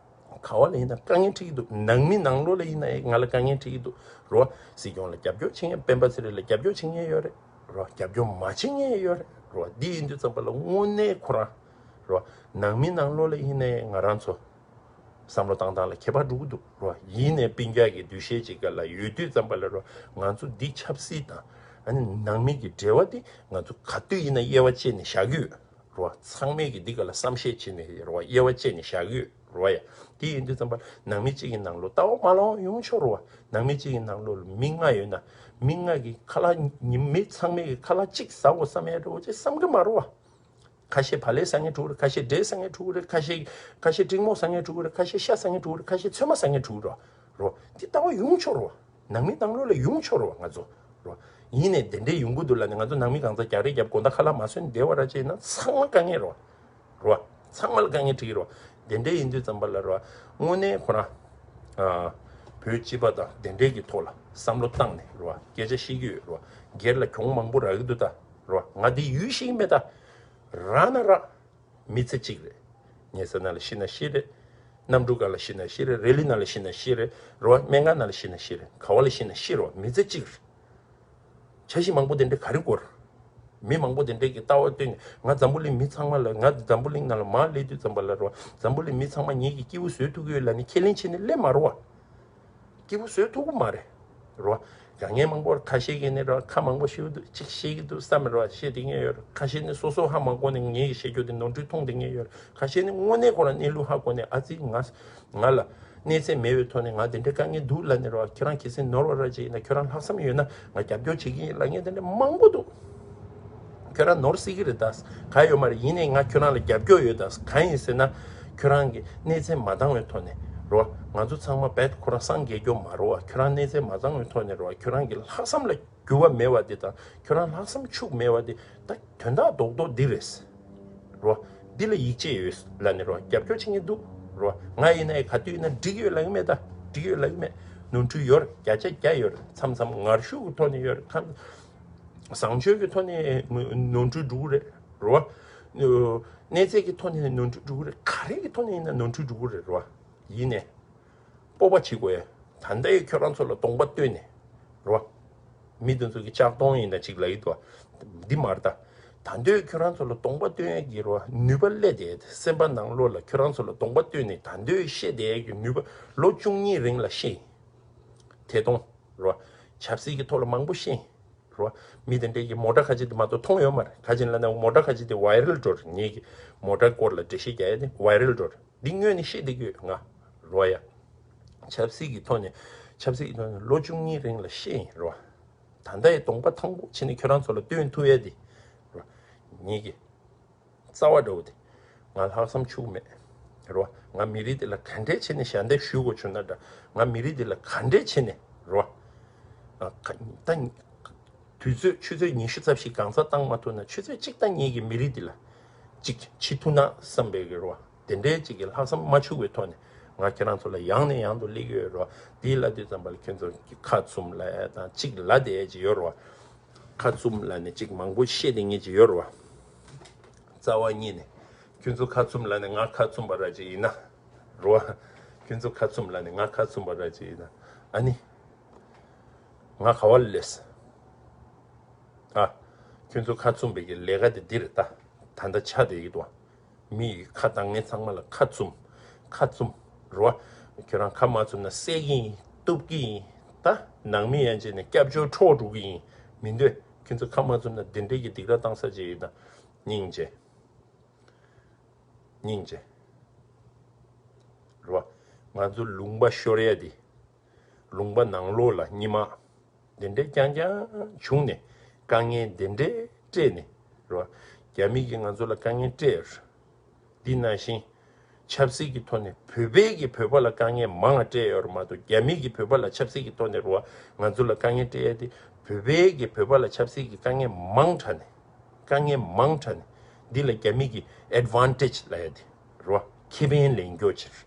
ག་བ་ལ་ཡིན་ན་དཀའ་ངལ་འཕྲད་ཀྱི་འདུག་ནང་མི་ནང་ལོགས་ལ་ཡིན་ན་ང་ལ་དཀའ་ངལ་འཕྲད་ཀྱི་འདུག་རོ། སྲིད་སྐྱོང་ལ་རྒྱབ་སྐྱོར་བྱེད་མཁན། སྤེན་པ་ཚེ་རིང་ལ་རྒྱབ་སྐྱོར་བྱེད་མཁན་ཡོད་རེད། རོ། རྒྱབ་སྐྱོར་མ་བྱེད་མཁན་ཡོད་རེད། རོ། འདི་ཡིན་དུས་ཙམ་པ་ལ་དངོས་གནས་ཁོ་རང་། རོ། ནང་མི་ནང་ལོགས་ལ་ཡིན་ནའི་ང་རང་ཚོ་བསམ་བློ་བཏང་སྟངས་ལ་ཁྱད་པར་འགྲོ་གི་འདུག་རོ། ཡིན་ནའི་སྤུན་ཀྱག་གི་འདུ་ཤེས་ཅིག་ག་ལ་ཡོད་དུས་ཙམ་པ་ལ། རོ། ང་ཚོ་འདི་ཆབ་སྲིད་དང་ཨ་ནི་ནང་མི་གི་འབྲེལ་བ་འདི་ང་ཚོ་ག་དུས་ཡིན་ན་དབྱེ་བ་ཕྱེ་ནས་བཞག་གི་ཡོད། རེད་བ། ཚང་མས་ཀྱི་འདི་ག་ལ་བསམ་ཤེས་བྱས་ནས་རེད་བ། དབྱེ་བ་བཅད་ནས་བཞག་གི་ཡོད་རེད་བ་ཡ། དེ་ཡིན་དུས་ཙམ་པ་ནང་མི་གཅིག་གི་ནང་ལོགས་ལྟ་བ་མ་ལོག་ཡོང་ཆོག་རེད་བ། ནང་མི་གཅིག་གི་ནང་ལོགས་ལ་མི་ལྔ་ཡོད་ན། མི་ལྔ་གི་ཁ་ལག་ཉི་མི་ཚང་མས་ཀྱི་ཁ་ལག་གཅིག་ཟ་དགོས་བསམ་ཡ་འགྲོ་ཅེས་བསམ་གི་མ་རེད་བ། ཁ་ཤས་བག་ལེབ་ཟ་མཁན་འདྲ་བོ་རེད། ཁ་ཤས་འབྲས་ཟ་མཁན་འདྲ་བོ་རེད། ཁ་ཤས་ཁ་ཤས་འབྲིང་མོ་ཟ་མཁན་འདྲ་བོ་རེད། ཁ་ཤས་ཤ་ཟ་མཁན་འདྲ་བོ་རེད། ཁ་ཤས་ཚོད་མ་ཟ་མཁན་འདྲ་བོ་རེད། རོ། འདི་ལྟ་བ་ཡོང་ཆོག་རོ། ནང་མི་ནང་ལོགས་ལ་ཡོང་ཆོག་རོ་ང་ཚོ། རོ། ཡིན་ནས་དེ་འདྲས་ཡོང་གི་འདུག་ལབ་ནས་ང་ཚོ་ནང་མི་གང་ཚ་རྒྱག་རེས་རྒྱབ་དགོང་དག་ཁ་ལག་མ་ཟོས་ནས་བསྡད་པ་ར་བྱས་ན་ཚང་མ་དཀའ་ངལ་རོ། རོ། ཚང་མ་ལ་དཀའ་ངལ་འཕྲད་ཀྱི་རོ། དེ་འདྲས་ཡིན་དུས་ཙམ་པ་ལ་རོ། དངོས་གནས་ཁོ་རང་། ཨ། བོད་སྤྱི་པ་དང་དེ་འདྲས་ཀྱི་ཐོག་ལ་བསམ་བློ་བཏང་ནས་རོ། སྐད་ཆ་བཤད་ཀྱི་ཡོད་རོ། སྒེར་ལ་གྱོང་མང་པོ་རག་གི་འདུག་ད། རོ། ང་འདི་ཡུལ་ཤེས་ཀྱི་མེད་ད། རག་ན་རག་མི་ཚེ་གཅིག་རེད། ཉལ་ས་ན་ལ་ཤི་ན་ཤི་རེད། གནམ་གྲུ་སྒང་ལ་ཤི་ན་ཤི་རེད། རེ་ལི་ན་ལ་ཤི་ན་ཤི་རེད། རོ། སྨན་ཁང་ན་ལ་ཤི་ན་ཤི་རེད། ག་བ་ལ་ཤི་ན་ཤི་རོ། མི་ཚེ་གཅིག་རེད། འཆར་གཞི་མང་པོ་དེ་འདྲའི་ག་རེ་སྐོར། མི་མང་པོ་དེ་འདྲའི་གི་ལྟ་བ་བཏོན་ནས་ང་འཛམ་བུ་གླིང་མི་ཚང་མ་ལ། ང་འཛམ་བུ་གླིང་ནང་ལ་མར་སླེབས་དུས་ཙམ་པ་ལ་རོ། འཛམ་བུ་གླིང་མི་ཚང་མ་ངེད་ཀྱི་སྐྱིད་པོ་བཟོ་ཐུབ་ཀྱི་ཡོད་ལབ་ནས་ཁས་ལེན་བྱས་ནས་སླེབས་མ་རོ་བ། སྐྱིད་པོ་བཟོ་ཐུབ་ཀྱི་མ་རེད། རོ། དཀའ་ངལ་མང་པོ་ཁ་ཤས་ཀྱིས་ནི་རོ། ཁ་མང་པོ་ཤོད་དུས་གཅིག་བཤད་ཀྱི་འདུག་བསམ་རོ། བཤད་བསྡད་མཁན་ཡོད་རེད། ཁ་ཤས་ནི་སོ་སོ་ཧ་མ་གོ་ནས་ངེད་ཀྱི་བཤད་རྒྱུ་དེ་ནོར་འཁྲུལ་མཐོང་བསྡད་མཁན་ཡོད་རེད། ཁ་ཤས་ནི་དངོས་གནས་ཁོ་རང་གནས་ལུགས་ཧ་གོ་ནས་ཨ་ཙི་ང་ང་ལ་གནས་ཚད་མེད་པའི་ཐོག་ནས་ང་དེ་འདྲའི་དཀའ་ངལ་འདུག་ལབ་ནས་རོ། ཁྱེད་རང་གལ་སྲིད་ནོར་བ་ར་ཅིག་ཡིན་ན་ཁྱོད་རང་ལྷག་བསམ་ཡོད་ན་ང་རྒྱབ་སྐྱོར་བྱེད་ཀྱི་ཡིན་ལབ་མཁན་དེ་འདྲ་མང་པོ་འདུག་ཁྱོད་རང་ནོར་སྲིད་ཀྱི་རེད་ད། ག་ཡོད་མ་རེད། ཡིན་ནའི་ང་ཁྱོད་རང་ལ་རྒྱབ་སྐྱོར་ཡོད་ད། གང་ཡིན་ཟེར་ན། ཁྱོད་རང་གི་གནས་ཚད་མ་འདང་བའི་ཐོག་ནས་རོ། ང་ཚོ་ཚང་མ་རྦད་ཁོ་རང་སངས་རྒྱས་རྒྱུ་མ་རོ་བ། ཁྱོད་རང་གནས་ཚད་མ་འདང་བའི་ཐོག་ནས་རོ། ཁྱོད་རང་གི་ལྷག་བསམ་ལ་འགྱུར་བ་མེད་པ་འདི་དང་། ཁྱོད་རང་ལྷག་བསམ་འཕྱུག་མེད་པ་འདི་ད་དོན་དག་རྡོག་རྡོག་འདི་རེད། རོ། འདི་ལ་ཡིད་ཆེས་ཡོད་ལབ་ནས་རོ། རྒྱབ་སྐྱོར་བྱེད་མཁན་འདུག་རོ། ང་ཡིན་ན་ག་དུས་ཡིན་ན་འགྲིག་ཡོད་ལབ་ཀྱི་མེད་ད། འགྲིག་ཡོད་ལབ་ཀྱི་མེད། ནོར་འཁྲུལ་ཡོད་རེད། བརྒྱ་ཆ་བརྒྱ་ཡོད་རེད། མཚམས་མཚམས་ངར་ཤུགས་ཀྱི་ཐོག་ནས་ཡོད་རེད། ཁམས། བཟང་སྤྱོད་ཀྱི་ཐོག་ནས་ནོར་འཁྲུལ་འགྲོ་གི་རེད། རོ། གནས་ཚད་ཀྱི་ཐོག་ནས་ནོར་འཁྲུལ་འགྲོ་གི་རེད། ག་རེ་གི་ཐོག་ནས་ཡིན་ན་ནོར་འཁྲུལ་འགྲོ་གི་རེད། རོ། ཡིན་ནས། སྤོབས་པ་བྱེད་དགོས། ད་ལྟའི་ཁྱོད་རང་ཚོ་ལ་གདོང་པ་སྟོན་ནས། རོ། མི་དེ་ཚོ་གི་ལྕགས་གདོང་ཡིན་ན་ཅིག་ལབ་ཀྱི་འདུག་འདི་མ་རེད་ད། ད་ལྟའི་ཁྱོད་རང་ཚོ་ལ་གདོང་པ་སྟོན་ཡས་ཀྱི་རོ། ནུས་པ་སླེབས་བསྡད། སེམས་པ་ནང་ལོགས་ལ་ཁྱོད་རང་ཚོ་ལ་གདོང་པ་སྟོན་ནས་ད་ལྟའི་བཤད་བསྡད་ཡས་ཀྱི་ནུས་པ་ལོ་བཅུ་གཉིས་རིང་ལ་ཤེས་ཡིན། དེ་གདོང་། རོ། ཆབ་སྲིད་ཀྱི་ཐོག་ལ་མང་པོ་ཤེས་ཡིན། རོ། མི་དེ་འདྲས་ཀྱི་མོ་ཊ་ཁ་ཅིག་དེ་མ་གཏོགས་མཐོང་ཡོད་མ་རེད། ཁ་ཅིག་ལ་ན་མོ་ཊ་ཁ་ཅིག་དེ་ཝའི་རལ་འགྲོ་རེད། ངེད་ཀྱི་མོ་ཊ་སྐོར་ལ་འགྲེལ་བཤད་རྒྱག་ཡ་དེ་ཝའི་རལ་འགྲོ་རེད། འདི་སྔོན་ནས་ཤེས་བསྡད་ཀྱི་ཡོད་ང་། རོ་ཡ། ཆབ་སྲིད་ཀྱི་ཐོག་ནས་ཆབ་སྲིད་ཀྱི་ཐོག་ནས་ལོ་བཅུ་གཉིས་རིང་ལ་ཤེས་ཡིན་རོ། ད་ལྟ་ཡི་གདོང་པ་ཐང་པོ་བྱས་ནས་ཁྱོད་རང་ཚོ་ལ་སྟོན་ཐུབ་ཡ་དེ། རོ། ངེད་ཀྱི་རྩ་བ་འདྲ་བོ་དེ། ང་ལྷག་བསམ་འཕྱུག་མེད། རོ། ང་མི་རིགས་དེ་ལ་ག་འདྲས་བྱས་ནས་ཞལ་འདེབས་ཞུ་དགོས་བྱུང་ན་འདྲ། ང་མི་རིགས་དེ་ལ་ག་འདྲས་བྱས་ནས་རོ། ཨ། ད་དུས་ཚོད་ཆུ་ཚོད་ཉི་ཤུ་རྩ་བཞི་གང་ཟག་བཏང་མ་ཐུབ་ན་ཆུ་ཚོད་གཅིག་ད་ངེད་ཀྱི་མི་རིགས་དེ་ལ་གཅིག་བྱེད་ཐུབ་ན་བསམ་པའི་གི་རོ། དེ་འདྲའི་གཅིག་གི་ལྷག་བསམ་མ་འཕྱུག་པའི་ཐོག་ནས་ང་ཁྱེད་རང་ཚོ་ལ་ཡང་ནས་ཡང་དུ་སླེབས་ཀྱི་ཡོད་རོ། དེའི་ལ་དུས་ཙམ་པ་ལ་ཁྱོད་ཚོ་གི་ཁ་བཙུམ་ལ་ཡ་དང་གཅིག་ལ་དེ་ཡ་གཅིག་ཡོད་རོ། ཁ་བཙུམ་ལ་ནི་གཅིག་མང་པོ་བཤད་དེ་ངེད་ཀྱི་ཡོད་རོ། རྩ་བ་ཉིད་ནས། ཁྱོད་ཚོ་ཁ་བཙུམ་ལ་ནི་ང་ཁ་བཙུམ་པ་ར་ཅིག་ཡིན་ན། རོ། ཁྱོད་ཚོ་ཁ་བཙུམ་ལ་ནི་ང་ཁ་བཙུམ་པ་ར་ཅིག་ཡིན་ན། ཨ་ནི། ང་ག་བ་ལ་སླེབས། ཨ། ཁྱོད་ཚོ་ཁ་བཙུམ་པའི་གི་ལས་ཀ་དེ་འདི་རེད་ད། ད་ལྟ་ཆ་དེ་ཡི་དོ། མི་ཡི་ཁ་བཏང་མཁན་ཚང་མ་ལ་ཁ་བཙུམ། ཁ་བཙུམ། རོ། ཁྱོད་རང་ཁ་མ་བཙུམ་ན་བསད་ཀྱི་ཡིན། གཏུབ་ཀྱི་ཡིན། ད་ནང་མི་ཡན་ཆད་ནས་སྐྱབས་བཅོལ་འཕྲོག་འགྲོ་གི་ཡིན། མི་འདོད། ཁྱོད་ཚོ་ཁ་མ་བཙུམ་ན་འདི་འདྲའི་གི་སྡིགས་ར་བཏང་ས་ཅིག་ཡིན་ད། སྙིང་རྗེ། སྙིང་རྗེ། རོ། ང་ཚོ་ལུང་པ་ཤོར་ཡ་དེ། ལུང་པ་ནང་ལོགས་ལ་སྔོན་མ། དེ་འདྲའི་རྐྱང་རྐྱང་བྱུང་ནས་དཀའ་ངལ་དེ་འདྲའི་སྤྲད་ནས་རོ། རྒྱ་མི་གིས་ང་ཚོ་ལ་དཀའ་ངལ་སྤྲད་ཡོད་རེད། འདི་ནང་བཞིན་ཆབ་སྲིད་ཀྱི་ཐོག་ནས་བོད་པའི་གིས་བོད་པ་ལ་དཀའ་ངལ་མང་བ་སྤྲད་ཡོད་རེད་མ་གཏོགས། རྒྱ་མི་གིས་བོད་པ་ལ་ཆབ་སྲིད་ཀྱི་ཐོག་ནས་རོ། ང་ཚོ་ལ་དཀའ་ངལ་སྤྲད་ཡ་དེ་བོད་པའི་གིས་བོད་པ་ལ་ཆབ་སྲིད་ཀྱི་དཀའ་ངལ་མང་དྲགས་ནས། དཀའ་ངལ་མང་དྲགས་ནས་འདི་ལ་རྒྱ་མི་གིས་ཨེཌ་ཝན་ཊེཇ་ལབ་ཡ་དེ་རོ། ཁེ་ཕན་ལེན་རྒྱུ་ཕྱིར།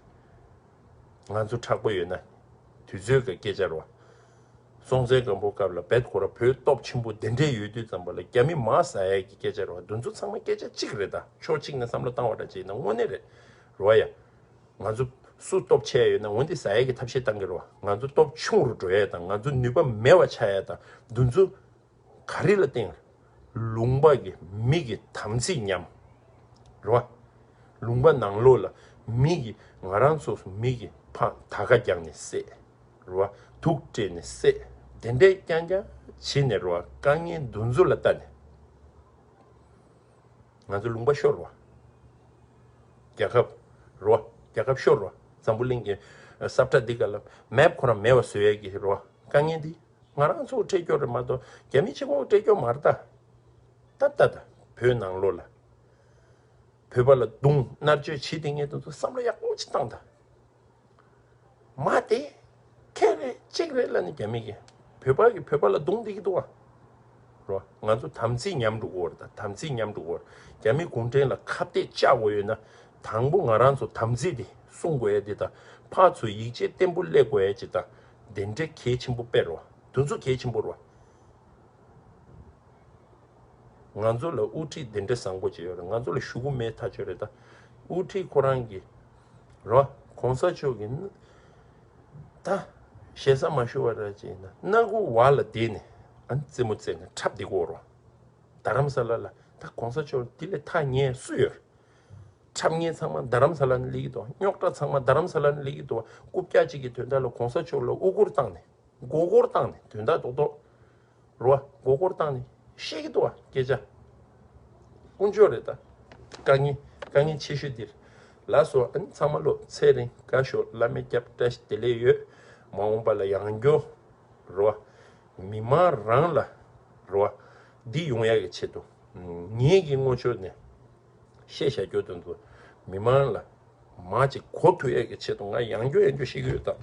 ང་ཚོ་དྲག་པོ་ཡོད་ན། དུས་ཚོད་ཀྱི་སྐད་ཆ་རེད་བ། སྲོང་བཙན་སྒམ་པོ་སྐབས་ལ་རྦད་ཁོ་ར་བོད་སྟོབས་ཆེན་པོ་དེ་འདྲས་ཡོད་དུས་ཙམ་པ་ལ་རྒྱ་མི་མར་ཟ་ཡས་ཀྱི་སྐད་ཆ་རེད་བ། འདི་ཚོ་ཚང་མ་སྐད་ཆ་གཅིག་རེད་ད། ཕྱོགས་གཅིག་ནས་བསམ་བློ་བཏང་བ་འདྲ་བྱས་ན་དངོས་གནས་རེད། རེད་བ་ཡ། ང་ཚོ་སུ་སྟོབས་ཆེ་ཡོད་ན་འོན་ཏེ་ཟ་ཡས་ཀྱི་ཐབས་ཤེས་བཏང་གི་རེད་བ། ང་ཚོ་སྟོབས་ཆུང་རུ་འགྲོ་ཡས་དང་ང་ཚོ་ནུས་པ་མེད་པ་ཆགས་ཡས་དང་འདི་ཚོ། ག་རེ་ལ་བརྟེན། ལུང་པ་གི་མི་གི་དམ་ཚིག་ཉམས། རེད་བ། ལུང་པ་ནང་ལོགས་ལ་མི་གི་ང་རང་ཚོ་མི་གི་ཕ་ད་ག་རྒྱག་ནས་བསད། རེད་བ། དུག་སྤྲད་ནས་བསད། དེ་འདྲས་རྐྱང་རྐྱང་བྱས་ནས་རེད་བ། དཀའ་ངལ་འདི་ཚོ་ལ་ལྟ་ནས། ང་ཚོ་ལུང་པ་ཤོར་བ། རྒྱལ་ཁབ་རོ། རྒྱལ་ཁབ་ཤོར་བ། འཛམ་བུ་གླིང་གི་ས་ཁྲ་འདི་ག་ལ་མེབ་ཁོ་རང་མེད་པ་བཟོ་ཡས་ཀྱི་རོ། དཀའ་ངལ་འདི་ང་རང་ཚོ་སྤྲད་སྐྱོར་རེད་མ་གཏོགས་རྒྱ་མི་གཅིག་པོ་སྤྲད་སྐྱོར་མ་རེད་ད། ད་ད་ད་བོད་ནང་ལོགས་ལ་བོད་པ་ལ་རྡུང་མནར་གཅོད་བྱེད་དེ་ངས་དེ་ཚོ་བསམ་བློ་ཡག་པོ་ཅིག་བཏང་ད། མ་དེ་ཁེ་རེད་གཅིག་རེད་ལ་ནི་རྒྱ་མི་གི་བོད་པ་གི་བོད་པ་ལ་རྡུང་བསྡད་ཀྱི་འདུག་བ། རོ། ང་ཚོ་དམ་ཚིག་ཉམས་འགྲོ་གི་ཡོད་རེད་ད། དམ་ཚིག་ཉམས་འགྲོ་གི་ཡོད་རེད། རྒྱ་མི་གུང་ཁྲན་ལ་ཁ་གཏད་བཅག་དགོས་ཡོད་ན། དང་པོ་ང་རང་ཚོ་དམ་ཚིག་དེ་སྲུང་དགོས་ཡ་དེ་དང་། ཕར་ཚུར་ཡིད་ཆེས་བརྟན་པོ་སླེབས་དགོས་ཡ་ཅིག་དང་། དེ་འདྲ་གལ་ཆེན་པོ་དཔེ་རོ། དེ་ཚོ་གལ་ཆེན་པོ་རོ། ང་ཚོ་ལ་དབུ་ཁྲིད་དེ་འདྲ་བཟང་པོ་ཅིག་ཡོད་རེད། ང་ཚོ་ལ་ཞུ་གི་མེད་ཐག་ཆོད་རེད་ད། དབུ་ཁྲིད་ཁོ་རང་གི་རོ། གོང་ས་མཆོག་གི་ད་ཞེ་ས་མ་ཞུ་བ་ར་ཅིག་ཡིན་ན་སྣ་ཁུག་བར་ལ་བསྡད་ནས་ཨ་ནི་རྩེད་མོ་རྩེ་ནས་འཁྲབ་བསྡད་ཀྱི་ཡོད་རོ། རྡ་རམ་ས་ལ་ལ་ད་གོང་ས་མཆོག་འདི་ལས་ཐག་ཉེ་སུ་ཡོད་རེད། འཁྲབ་མཁན་ཚང་མ་རྡ་རམ་ས་ལ་ནས་སླེབས་ཀྱི་འདུག་རྙོག་དྲ་ཚང་མ་རྡ་རམ་ས་ལ་ནས་སླེབས་ཀྱི་འདུག་རྐུབ་བཀྱག་གཅིག་གི་དོན་དག་ལ་གོང་ས་མཆོག་ལ་དབུ་སྐོར་བཏང་ནས། མགོ་སྐོར་བཏང་ནས་དོན་དག་རྡོག་རྡོག་རོ། མགོ་སྐོར་བཏང་ནས་བཤད་ཀྱི་འདུག་བ་སྐད་ཆ། དཀོན་མཆོག་རེད་ད། དཀའ་ངལ་དཀའ་ངལ་ཆེ་ཤོས་འདིར། ལགས་སོ། ཨ་ནི་ཚང་མ་ལོ་ཚེ་རིང་དགའ་ཤོག་བླ་མས་སྐྱབས་བཀྲ་ཤིས་བདེ་ལེགས་ཡོད། མ་འོངས་པ་ལ་ཡང་སྐྱོ་རོ། མི་མང་རང་ལ་རོ། འདི་ཡོང་ཡག་གི་ཆེད་དུ། ངེད་ཀྱི་ངོ་ཕྱོགས་ནས། བཤད་བཞག་རྒྱུ་དེ་ཚོ་མི་མང་ལ་མ་ཅིག་གོ་ཐུབ་ཡས་ཀྱི་ཆེད་དུ་ང་ཡང་བསྐྱར་ཡང་བསྐྱར་བཤད་ཀྱི་ཡོད་ད།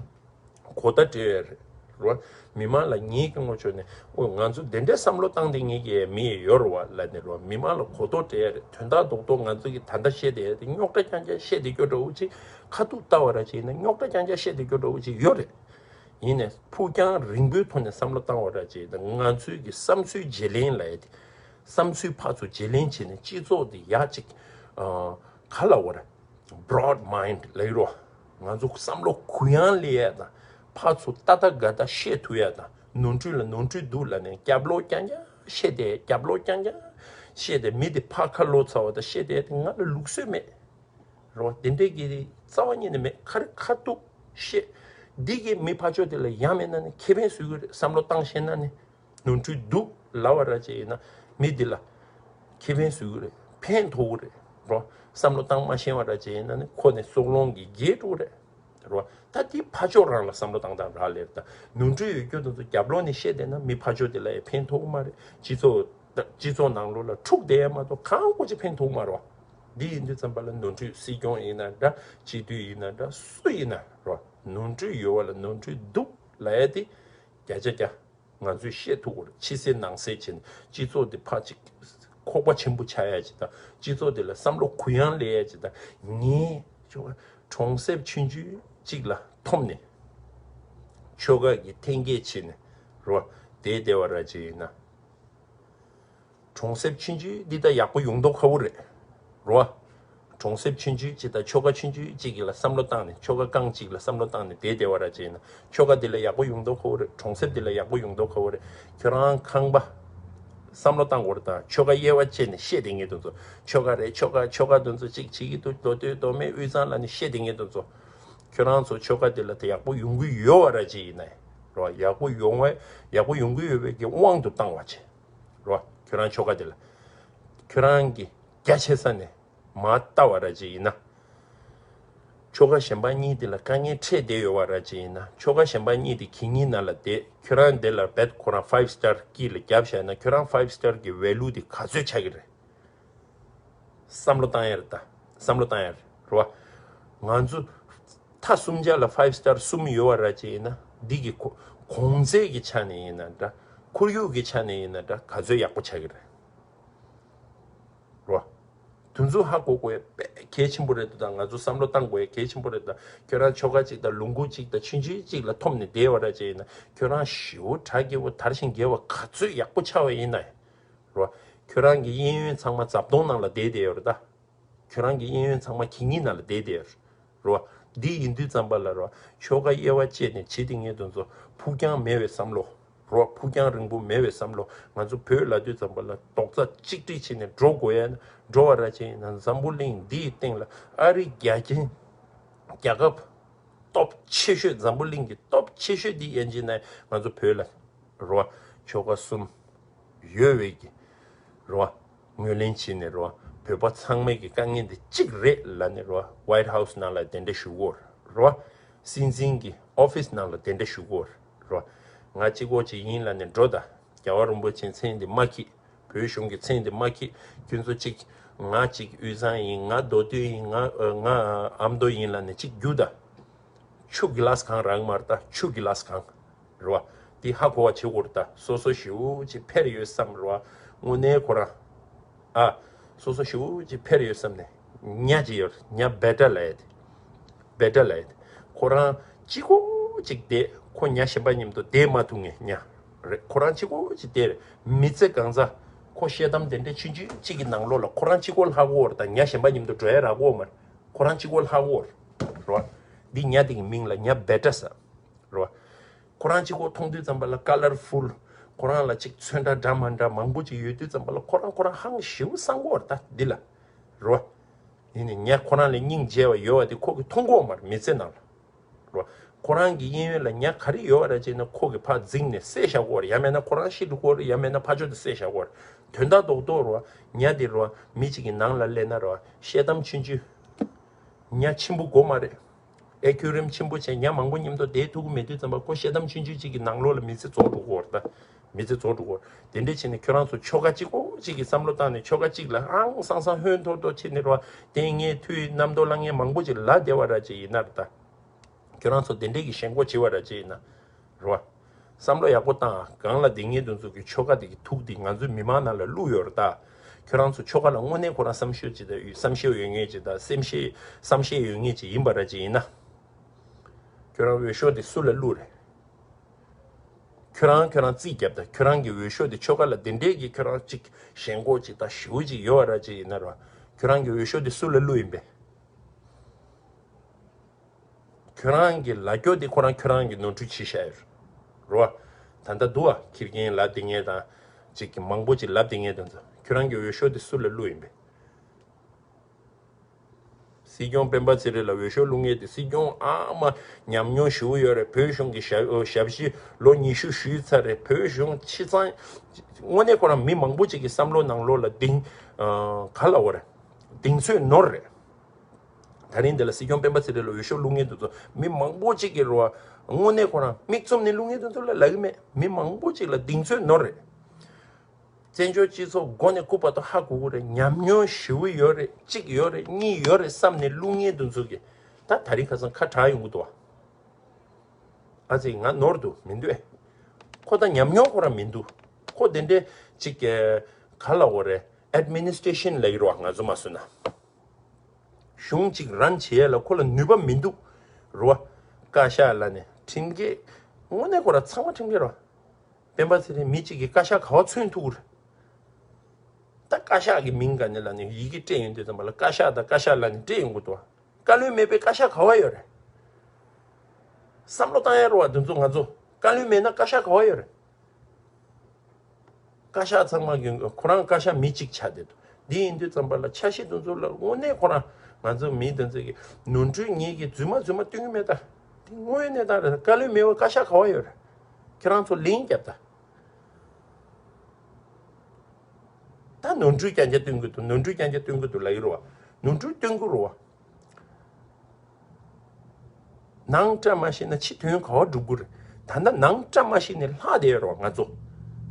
གོ་བརྡ་སྤྲད་ཡས་རེད་རོ། མི་མང་ལ་ངེད་ཀྱི་ངོ་ཕྱོགས་ནས་ཨོ་ང་ཚོ་དེ་འདྲའི་བསམ་བློ་བཏང་དེ་ངེད་ཀྱི་མི་ཡོད་རེད་བ་ལབ་ནས་རོ། མི་མང་ལ་གོ་རྟོགས་སྤྲད་ཡས་རེད། དོན་དག་རྡོག་རྡོག་ང་ཚོ་གི་ད་ལྟ་བཤད་བསྡད་ཡས་དེ་རྙོག་དྲ་རྐྱང་རྐྱང་བཤད་བསྡད་རྒྱུ་འདྲ་བོ་ཅིག་ཁ་ཐུག་ལྟ་བ་ར་ཅིག་ཡིན་ན་རྙོག་དྲ་རྐྱང་རྐྱང་བཤད་བསྡད་རྒྱུ་འདྲ་བོ་ཅིག་ཡོད་རེད། ཡིན་ནས་ཕུགས་རྒྱང་རིང་པོའི་ཐོག་ནས་བསམ་བློ་བཏང་བ་ར་ཅིག་ཡིན་ན་ང་ཚོའི་གི་བསམ་ཚུལ་བརྗེ་ལེན་ལབ་ཡས་དེ། བསམ་ཚུལ་ཕར་ཚུར་བརྗེ་ལེན་བྱས་ནས་སྤྱི་ཚོགས་འདི་ཡག་ཅིག་ཨ། ག་ལབ་དགོས་རེད། broad mind ལབ་ཀྱི་རེད་བ། ང་ཚོ་བསམ་བློ་གུ་ཡངས་སླེབས་ཡ་དང་། ཕར་ཚུར་ལྟ་ལྟ་དགའ་ལྟ་བཤད་ཐུབ་ཡ་དང་། ནོར་འཁྲུལ་ལ་ནོར་འཁྲུལ་འདུག་ལབ་ནས་རྒྱབ་ལོག་རྐྱང་རྐྱང་བཤད་དེ། རྒྱབ་ལོག་རྐྱང་རྐྱང་བཤད་དེ། མི་དེ་ཕར་ཁ་ལོག་ཚར་བ་དང་བཤད་དེ། དེ་ང་ལ་ལུགས་སྲོལ་མེད་རེད་བ། དེ་འདྲས་ཀྱི་རྩ་བ་ཉིད་ནས་མེད། ཁ་རི་ཁ་ཐུག་བཤད། འདི་གི་མི་ཕར་ཕྱོགས་དེ་ལ་ཡ་མེད་ན་ནི་ཁེ་ཕན་བཟོ་གི་རེད། བསམ་བློ་བཏང་ཤེས་ན་ནི། ནོར་འཁྲུལ་འདུག་ལབ་པ་ར་ཅིག་ཡིན་ན་མི་འདི་ལ་ཁེ་ཕན་བཟོ་གི་རེད། ཕན་ཐོགས་གི་རེད་རོ། བསམ་བློ་བཏང་མ་ཤེས་པ་ར་ཅིག་ཡིན་ན་ནི་ཁོ་ནི་སྲོག་ལོང་གི་རྒྱལ་འགྲོ་གི་རེད་རོ། ད་འདི་ཕར་ཕྱོགས་རང་ལ་བསམ་བློ་བཏང་སྟངས་རག་ལས་རེད། ད་ནོར་འཁྲུལ་ཡོད་རྒྱུ་དེ་ཚོ་རྒྱབ་ལོགས་ནས་བཤད་བསྡད་ན་མི་ཕར་ཕྱོགས་དེ་ལ་ཡང་ཕན་ཐོགས་གི་མ་རེད། སྤྱི་ཚོགས་སྤྱི་ཚོགས་ནང་ལོགས་ལ་འཁྲུག་བསྡད་ཡ་མ་གཏོགས་གང་ཡང་ཅིག་ཕན་ཐོགས་གི་མ་རེད་བ། འདི་ཡིན་དུས་ཙམ་པ་ལ་ནོར་འཁྲུལ་སྲིད་སྐྱོང་ཡིན་ན་འདྲ། སྤྱི་འཐུས་ཡིན་ན་འདྲ། སུ་ཡིན་ན་རོ། ནོར་འཁྲུལ་ཡོད་པ་ལ་ནོར་འཁྲུལ་འདུག་ལབ་ཡ་དེ་བརྒྱ་ཆ་བརྒྱ། ང་ཚོས་བཤད་ཐུབ་དགོས་རེད། ཕྱི་གསལ་ནང་གསལ་བྱས་ནས་སྤྱི་ཚོགས་འདི་ཕར་ཅིག་ཁོག་པ་ཆེན་པོ་ཆགས་ཡ་ཅིག་དང་། སྤྱི་ཚོགས་འདི་ལ་བསམ་བློ་གུ་ཡངས་སླེབས་ཡ་ཅིག་དང་། ངས་ཁྱོ་ག་གྲོང་གསེབ་ཆུང་ཆུང་ཅིག་ལ་འཐོམ་ནས་ཁྱོ་ག་གི་འཐེན་འཁྱེར་བྱས་ནས་རོ། བསྡད་བསྡད་པ་ར་ཅིག་ཡིན་ན། གྲོང་གསེབ་ཆུང་ཆུང་འདི་ད་ཡག་པོ་ཡོང་མདོག་ཁ་པོ་རེད་རོ། གྲོང་གསེབ་ཆུང་ཆུང་ཅིག་དང་ཁྱོ་ག་ཆུང་ཆུང་ཅིག་གི་ལ་བསམ་བློ་བཏང་ནས། ཁྱོ་ག་རྐང་གཅིག་ལ་བསམ་བློ་བཏང་ནས་བསྡད་བསྡད་པ་ར་ཅིག་ཡིན་ན། ཁྱོ་ག་འདི་ལ་ཡག་པོ་ཡོང་མདོག་ཁ་པོ་རེད། གྲོང་གསེབ་འདི་ལ་ཡག་པོ་ཡོང་མདོག་ཁ་པོ་རེད། ཁྱོད་རང་ཁང་པ་བསམ་བློ་བཏང་དགོས་རེད། ད་ཁྱོ་ག་དབྱེ་བ་ཕྱེ་ནས་བཤད་བསྡད་མཁན་དེ་ཚོ། ཁྱོ་ག་རེད། ཁྱོ་ག་ཁྱོ་ག་དེ་ཚོ་ཅིག་བྱེད་ཀྱི་འདུག་མདོ་སྟོད་མདོ་སྨད་དབུས་གཙང་ལབ་ནས་བཤད་བསྡད་མཁན་དེ་ཚོ། ཁྱོད་རང་ཚོ་ཁྱོ་ག་འདི་ལ་ད་ཡག་པོ་ཡོང་གི་ཡོད་པ་ར་ཅིག་ཡིན་ན་རོ། ཡག་པོ་ཡོང་བ་ཡག་པོ་ཡོང་གི་ཡོད་པའི་གི་དབང་དུ་བཏང་བ་བྱེད་རོ། ཁྱོད་རང་ཁྱོ་ག་འདི་ལ། ཁྱོད་རང་གི་རྒྱ་ཆེ་ས་ནས་མར་ལྟ་བ་ར་ཅིག་ཡིན་ན། ཁྱོ་ག་གཞན་པ་གཉིས་དེ་ལ་དཀའ་ངལ་འཕྲད་བསྡད་ཡོད་པ་ར་ཅིག་ཡིན་ན། ཁྱོ་ག་གཞན་པ་གཉིས་དེ་གད་སྙིགས་ནང་ལ་བསྡད། ཁྱོད་རང་དེ་ལ་རྦད་ཁོ་རང་ཕའིབ་སི་ཊར་དཀྱིལ་ལ་བརྒྱབ་བཞག་ན། ཁྱོད་རང་ཕའིབ་སི་ཊར་གི་ཝེ་ལུ་དེ་ག་ཚོད་ཆགས་ཀྱི་རེད། བསམ་བློ་བཏང་ཡ་རེད་ད། བསམ་བློ་བཏང་ཡ་རེད་རོ། ང་ཚོ་མཐའ་གསུམ་ཆ་ལ་ཕའིབ་སི་ཊར་གསུམ་ཡོད་པ་ར་ཅིག་ཡིན་ན། འདི་གི་གོ་གོང་ཚད་ཀྱི་ཆ་ནས་ཡིན་ན་འདྲ། ཁོར་ཡུག་གི་ཆ་ནས་ཡིན་ན་འདྲ། ག་ཚོད་ཡག་པོ་ཆགས་ཀྱི་རེད། རོ། དེ་ཚོ་ཧ་གོ་དགོས་ཡ་དཔེ་གལ་ཆེན་པོ་རེད་འདུག་ད་ང་ཚོ་བསམ་བློ་བཏང་དགོས་ཡ་གལ་ཆེན་པོ་རེད་འདུག་ཁྱོད་རང་ཁྱོ་ག་གཅིག་དང་ལུང་ཁུག་གཅིག་དང་ཆུང་ཆུང་གཅིག་ལ་འཐོམ་ནས་བསྡད་པ་ར་ཅིག་ཡིན་ན། ཁྱོད་རང་ཞེ་པོ་གྲ་རྒྱས་པོ་དར་ཞིང་རྒྱས་པ་ག་ཚོད་ཡག་པོ་ཆགས་པ་ཡིན་ན་རོ། ཁྱོད་རང་གི་གཡས་གཡོན་ཚང་མ་རྫབ་དོང་ནང་ལ་བསྡད་བསྡད་ཡོད་རེད་ད། ཁྱོད་རང་གི་གཡས་གཡོན་ཚང་མ་གད་སྙིགས་ནང་ལ་བསྡད་བསྡད་ཡོད་རེད། རོ། འདི་ཡིན་དུས་ཙམ་པ་ལ་རོ། ཁྱོ་ག་དབྱེ་བ་བཅད་ནས་བྱེད་དེ་ངས་དེ་ཚོ་ཕུགས་རྒྱང་མེད་པའི་བསམ་བློ། རོ། ཕུགས་རྒྱང་རིང་པོ་མེད་པའི་བསམ་བློ། ང་ཚོ་བོད་ལབ་དུས་ཙམ་པ་ལ་རྡོག་རྩ་གཅིག་སྒྲིལ་བྱས་ནས་འགྲོ་དགོས་ཡ་ན་འགྲོ་བ་ར་ཅིག་ཡིན་ན། འཛམ་བུ་གླིང་འདིའི་སྟེང་ལ་ཨ་རི་རྒྱ་ཆེན་རྒྱལ་ཁབ་སྟོབས་ཆེ་ཤོས། འཛམ་བུ་གླིང་གི་སྟོབས་ཆེ་ཤོས་འདི་ཡན་ཆད་ན་ང་ཚོ་བོད་ལ་རོ། ཁྱོ་ག་གསུམ་ཡོད་པའི་གི་རོ། ངོས་ལེན་བྱས་ནས་རོ། བོད་པ་ཚང་མའི་གི་དཀའ་ངལ་འདི་གཅིག་རེད་ལབ་ནས་རོ། White House་ནང་ལ་དེ་འདྲ་ཞུ་གོ་རོ། སྲིད་འཛིན་གྱི་ཨོ་ཕིས་ནང་ལ་དེ་འདྲ་ཞུ་གོ་རོ། ང་གཅིག་པོ་ཅིག་ཡིན་ལབ་ནས་འགྲོ་ད། རྒྱལ་བ་རིན་པོ་ཆེའི་མཚན་འདི་མ་འཁྱེར། བོད་གཞུང་གི་མཚན་འདི་མ་འཁྱེར། ཁྱོད་ཚོ་གཅིག་ང་གཅིག་དབུས་གཙང་ཡིན། ང་མདོ་སྟོད་ཡིན། ང་ང་ཨ་མདོ་ཡིན་ལབ་ནས་གཅིག་རྒྱུགས་ད། ཆུ་གི་ལཱས་གང་རག་མ་རེད་ད། ཆུ་གི་ལཱས་གང་རེད་བ། འདི་ཧ་གོ་བ་བྱེད་དགོས་རེད་ད། སོ་སོ་ཞེ་པོ་ཅིག་འཕེར་ཡོད་བསམ་རེད་བ། དངོས་གནས་ཁོ་རང་ཨ། སོ་སོ་ཞེ་པོ་ཅིག་འཕེར་ཡོད་བསམ་ནས་ཉ་ཅིག་ཡོད་རེད། ཉ་བེ་ཏྲ་ལབ་ཡ་དེ། བེ་ཏྲ་ལབ་ཡ་དེ། ཁོ་རང་གཅིག་པོ་ཅིག་བསྡད། ཁོ་ཉ་གཞན་པ་མཉམ་དུ་བསྡད་མ་ཐུབ་མཁན་ཉ་རེད། ཁོ་རང་གཅིག་པོ་ཅིག་བསྡད་རེད། མི་ཚེ་གང་ཚ་ཁོ་དཔྱེ་གཏམ་དེ་འདྲ་ཆུང་ཆུང་གཅིག་གི་ནང་ལོགས་ལ་ཁོ་རང་གཅིག་པོ་ལྷག་གོ་རེད་ད། ཉ་གཞན་པ་མཉམ་དུ་འགྲོ་ཡ་རག་གོ་མ་རེད། ཁོ་རང་གཅིག་པོ་ལྷག་གོ་རེད་བ། འདི་ཉ་དེ་གི་མིང་ལ་ཉ་བེ་ཏྲ་ཟེར། རེད་བ། ཁོ་རང་གཅིག་པོ་མཐོང་དུས་ཙམ་པ་ལ་ཀ་ལར་ཕུལ། ཁོ་རང་ལ་གཅིག་ཚོན་ཁྲ་འདྲ་མ་འདྲ་མང་པོ་ཅིག་ཡོད་དུས་ཙམ་པ་ལ་ཁོ་རང་ཁོ་རང་ཧང་ཞེ་པོ་སང་གོ་རེད་ད་འདི་ལ། རེད་བ། ཡིན་ནའི་ཉ་ཁོ་རང་ལ་སྙིང་རྗེ་བ་ཡོད་བ་དེ་ཁོ་གིས་མཐོང་གོ་མ་རེད་མི་ཚེ་ནང་ལ། རེད་བ། ཁོ་རང་གི་གཡས་གཡོན་ལ་ཉ་ག་རེ་ཡོད་བ་རེད་ཅེ་ན་ཁོ་གིས་ཕར་འཛིངས་ནས་བསད་བཞག་གོ་རེད། ཡང་མེད་ན་ཁོ་རང་ཤི་འགྲོ་གོ་རེད། ཡང་མེད་ན་ཕར་ཕྱོགས་དེ་བསད་བཞག་གོ་རེད། དོན་དག་རྡོག་རྡོག་རེད་བ། ཉ་དེ་རེད་བ་མི་གཅིག་གི་ནང་ལ་སླེབས་ན་རེད་བ་དཔྱེ་གཏམ་ཆུང་ཆུང་། ཉ་ཆེན་པོ་དགོས་མ་རེད། ཨེ་ཁུ་རི་ཡམ་ཆེན་པོ་བྱས་ཉ་མང་པོ་མཉམ་དུ་བསྡད་ཐུབ་ཀྱི་མེད་དུས་ཙམ་པ་ཁོ་དཔྱེ་གཏམ་ཆུང་ཆུང་གཅིག་གི་ནང་ལོགས་ལ་མི་ཚེ་རྫོགས་འགྲོ་གི་ཡོད་རེད་ད། མི་ཚེ་རྫོགས་འགྲོ་གི་ཡོད་རེད། དེ་འདྲ་བྱས་ནས་ཁྱོད་རང་ཚོ་ཆོལ་ཁ་གཅིག་པོ་གཅིག་གི་བསམ་བློ་བཏང་ནས་ཆོལ་ཁ་གཅིག་ལ་ཨང་སང་སང་ཧོན་ཐོར་ཐོར་བྱས་ནས་རེད་བ། དེ་ངས་ཐུའི་རྣམ་རྟོག་ལངས་མཁན་མང་པོ་ཅིག་ལབ་བསྡད་པ་ར་ཅིག་ཡིན་ན་རེད་ད། ཁྱོད་རང་ཚོ་དེ་འདྲས་ཀྱི་ཞེན་ཁོག་བྱེད་པ་ར་ཅིག་ཡིན་ན། རེད་བ། བསམ་བློ་ཡག་པོ་བཏང་། གང་ལ་དེ་ངེད་དུ་ཚོ་གི་ཆོལ་ཁ་དེ་གི་ཐུག་དེ་ང་ཚོའི་མི་མང་ནང་ལ་བླུགས་ཡོད་རེད་ད། ཁྱོད་རང་ཚོ་ཆོལ་ཁ་ལ་དངོས་གནས་ཁོ་རང་བསམ་ཤེས་ཅིག་དང་བསམ་ཤེས་ཡོད་ངེས་ཅིག་དང་སེམས་ཤེས་བསམ་ཤེས་ཡོད་ངེས་ཅིག་ཡིན་པ་ར་ཅིག་ཡིན་ན། ཁྱོད་རང་འོས་ཤོག་དེ་སུ་ལ་བླུགས་རེད། ཁྱོད་རང་ཁྱོད་རང་རྩིས་རྒྱབ་དང་ཁྱོད་རང་གི་འོས་ཤོག་དེ་ཆོལ་ཁ་ལ་དེ་འདྲས་ཀྱི་ཁྱོད་རང་ཅིག་ཞེན་ཁོག་ཅིག་དང་ཞེ་པོ་ཅིག་ཡོད་པ་ར་ཅིག་ཡིན་ན་ར། ཁྱོད་རང་གི་འོས་ཤོག་དེ་སུ་ལ་བླུགས་ཡིན་པས། ཁྱོད་རང་གི་ལ་རྒྱོ་དེ་ཁོ་རང་ཁྱོད་རང་གི་ནོར་འཁྲུལ་བྱེད་བཞག་ཡོད་རེད་བ། ད་ལྟ་འདུག་བ་ཁྱི་རྒན་ལབ་དེ་ངས་དང་། ཅིག་གི་མང་པོ་ཅིག་ལབ་དེ་ངས་དང་ཚོ་ཁྱོད་རང་གི་འོས་ཤོག་དེ་སུ་ལ་བླུགས་ཡིན་པས། སྲིད་སྐྱོང་སྤེན་པ་ཚེ་རིང་ལ་འོས་ཤོག་བླུགས་མཁན་དེ་སྲིད་སྐྱོང་ཨ་མ་ཉམས་མྱོང་ཞེ་པོ་ཡོད་རེད། བོད་གཞུང་གི་ཞབས་ཞབས་ཕྱི་ལོ་ཉི་ཤུ་ཞུས་ཚར་རེད། བོད་གཞུང་ཕྱི་གཙང་། དངོས་གནས་ཁོ་རང་མི་མང་པོ་ཅིག་གི་བསམ་བློ་ནང་ལོགས་ལ་གདེང་ག་ལབ་དགོས་རེད། གདེང་ཚོད་ནོར་རེད། ད་རིང་འདི་ལ་སྲིད་སྐྱོང་སྤེན་པ་ཚེ་རིང་ལ་འོས་ཤོག་བླུགས་མཁན་དེ་ཚོ་མི་མང་པོ་ཅིག་གིས་རེད་བ། དངོས་གནས་ཁོ་རང་མིག་བཙུམ་ནས་བླུགས་མཁན་དེ་ཚོ་ལ་ལབ་ཀྱི་མེད། མི་མང་པོ་ཅིག་ལ་གདེང་ཚོད་ནོར་རེད། བཙན་བྱོལ་སྤྱི་ཚོགས་མགོ་ནས་སྐུ་བར་དུ་ཧ་གོ་གི་རེད། ཉམས་མྱོང་ཞེ་པོ་ཡོད་རེད། གཅིག་ཡོད་རེད། གཉིས་ཡོད་རེད་བསམ་ནས་བླུགས་མཁན་དེ་ཚོ་གིས་ད་ད་རིང་ཁ་སང་ཁ་གྲག་ཡོང་གི་འདུག་བ། ཨ་ཙི་ང་ནོར་འདུག་མི་འདུག་ཨེ། ཁོ་ད་ཉམས་མྱོང་ཁོ་རང་མི་འདུག་ཁོ་དེ་འདྲའི་ཅིག་ག་ལབ་དགོས་རེད། ཨེཌ་མི་ནི་སི་ཊེ་ཤན་ལབ་ཀྱི་རེད་བ་ང་ཚོ་མ་སུ་ན། གཞུང་གཅིག་རན་བྱེད་ཡས་ལ་ཁོ་ལ་ནུས་པ་མི་འདུག་རེད་བ། བཀའ་ཤག་ལབ་ནས་ཁྲིམས་འགལ། དངོས་གནས་ཁོ་རང་ཚང་མ་ཁྲིམས་འགལ་རེད་བ། སྤེན་པ་ཚེ་རིང་མི་གཅིག་གིས་བཀའ་ཤག་ག་བ་མཚོན་ཐུབ་ཀྱི་རེད། ད་བཀའ་ཤག་གི་མིང་ག་ནས་ལབ་ནས་ཡི་གེ་སྤྲད་ཡོང་དུས་ཙམ་པ་ལ་བཀའ་ཤག་དང་བཀའ་ཤག་ལབ་ནས་སྤྲད་ཡོང་གི་འདུག་བ། བཀའ་བློན་མེད་པའི་བཀའ་ཤག་ག་བ་ཡོད་རེད། བསམ་བློ་བཏང་ཡ་རེད་བ་འདི་ཚོ་ང་ཚོ། བཀའ་བློན་མེད་ན་བཀའ་ཤག་ག་བ་ཡོད་རེད། བཀའ་ཤག་ཚང་མ་གི་ཁོ་རང་བཀའ་ཤག་མི་གཅིག་ཆགས་བསྡད་འདུག་འདི་ཡིན་དུས་ཙམ་པ་ལ་འཆར་གཞི་དེ་ཚོ་ལ་དངོས་གནས་ཁོ་རང་ང་ཚོ་མི་དེ་ཚོ་གི་ནོར་འཁྲུལ་ངེད་ཀྱིས་རྫུན་མ་རྫུན་མ་སྟོན་གྱི་མེད་ད། འདི་དངོས་གནས་ད་རེད། བཀའ་བློན་མེད་པ་བཀའ་ཤག་ག་བ་ཡོད་རེད། ཁྱེད་རང་ཚོ་ལན་རྒྱབ་ད། ད་ནོར་འཁྲུལ་རྐྱང་རྐྱང་སྟོན་གྱི་འདུག་ནོར་འཁྲུལ་རྐྱང་རྐྱང་སྟོན་གྱི་འདུག་ལབ་ཀྱི་རེད་བ། ནོར་འཁྲུལ་སྟོན་གྱི་རེད་བ། ནང་བཀྲ་མ་ཤིས་ན་ཕྱི་དོན་ག་བ་སྒྲུབ་དགོས་རེད། ད་ལྟ་ནང་བཀྲ་མ་ཤིས་ནས་ལྷག་བསྡད་ཡོད་རེད་བ་ང་ཚོ།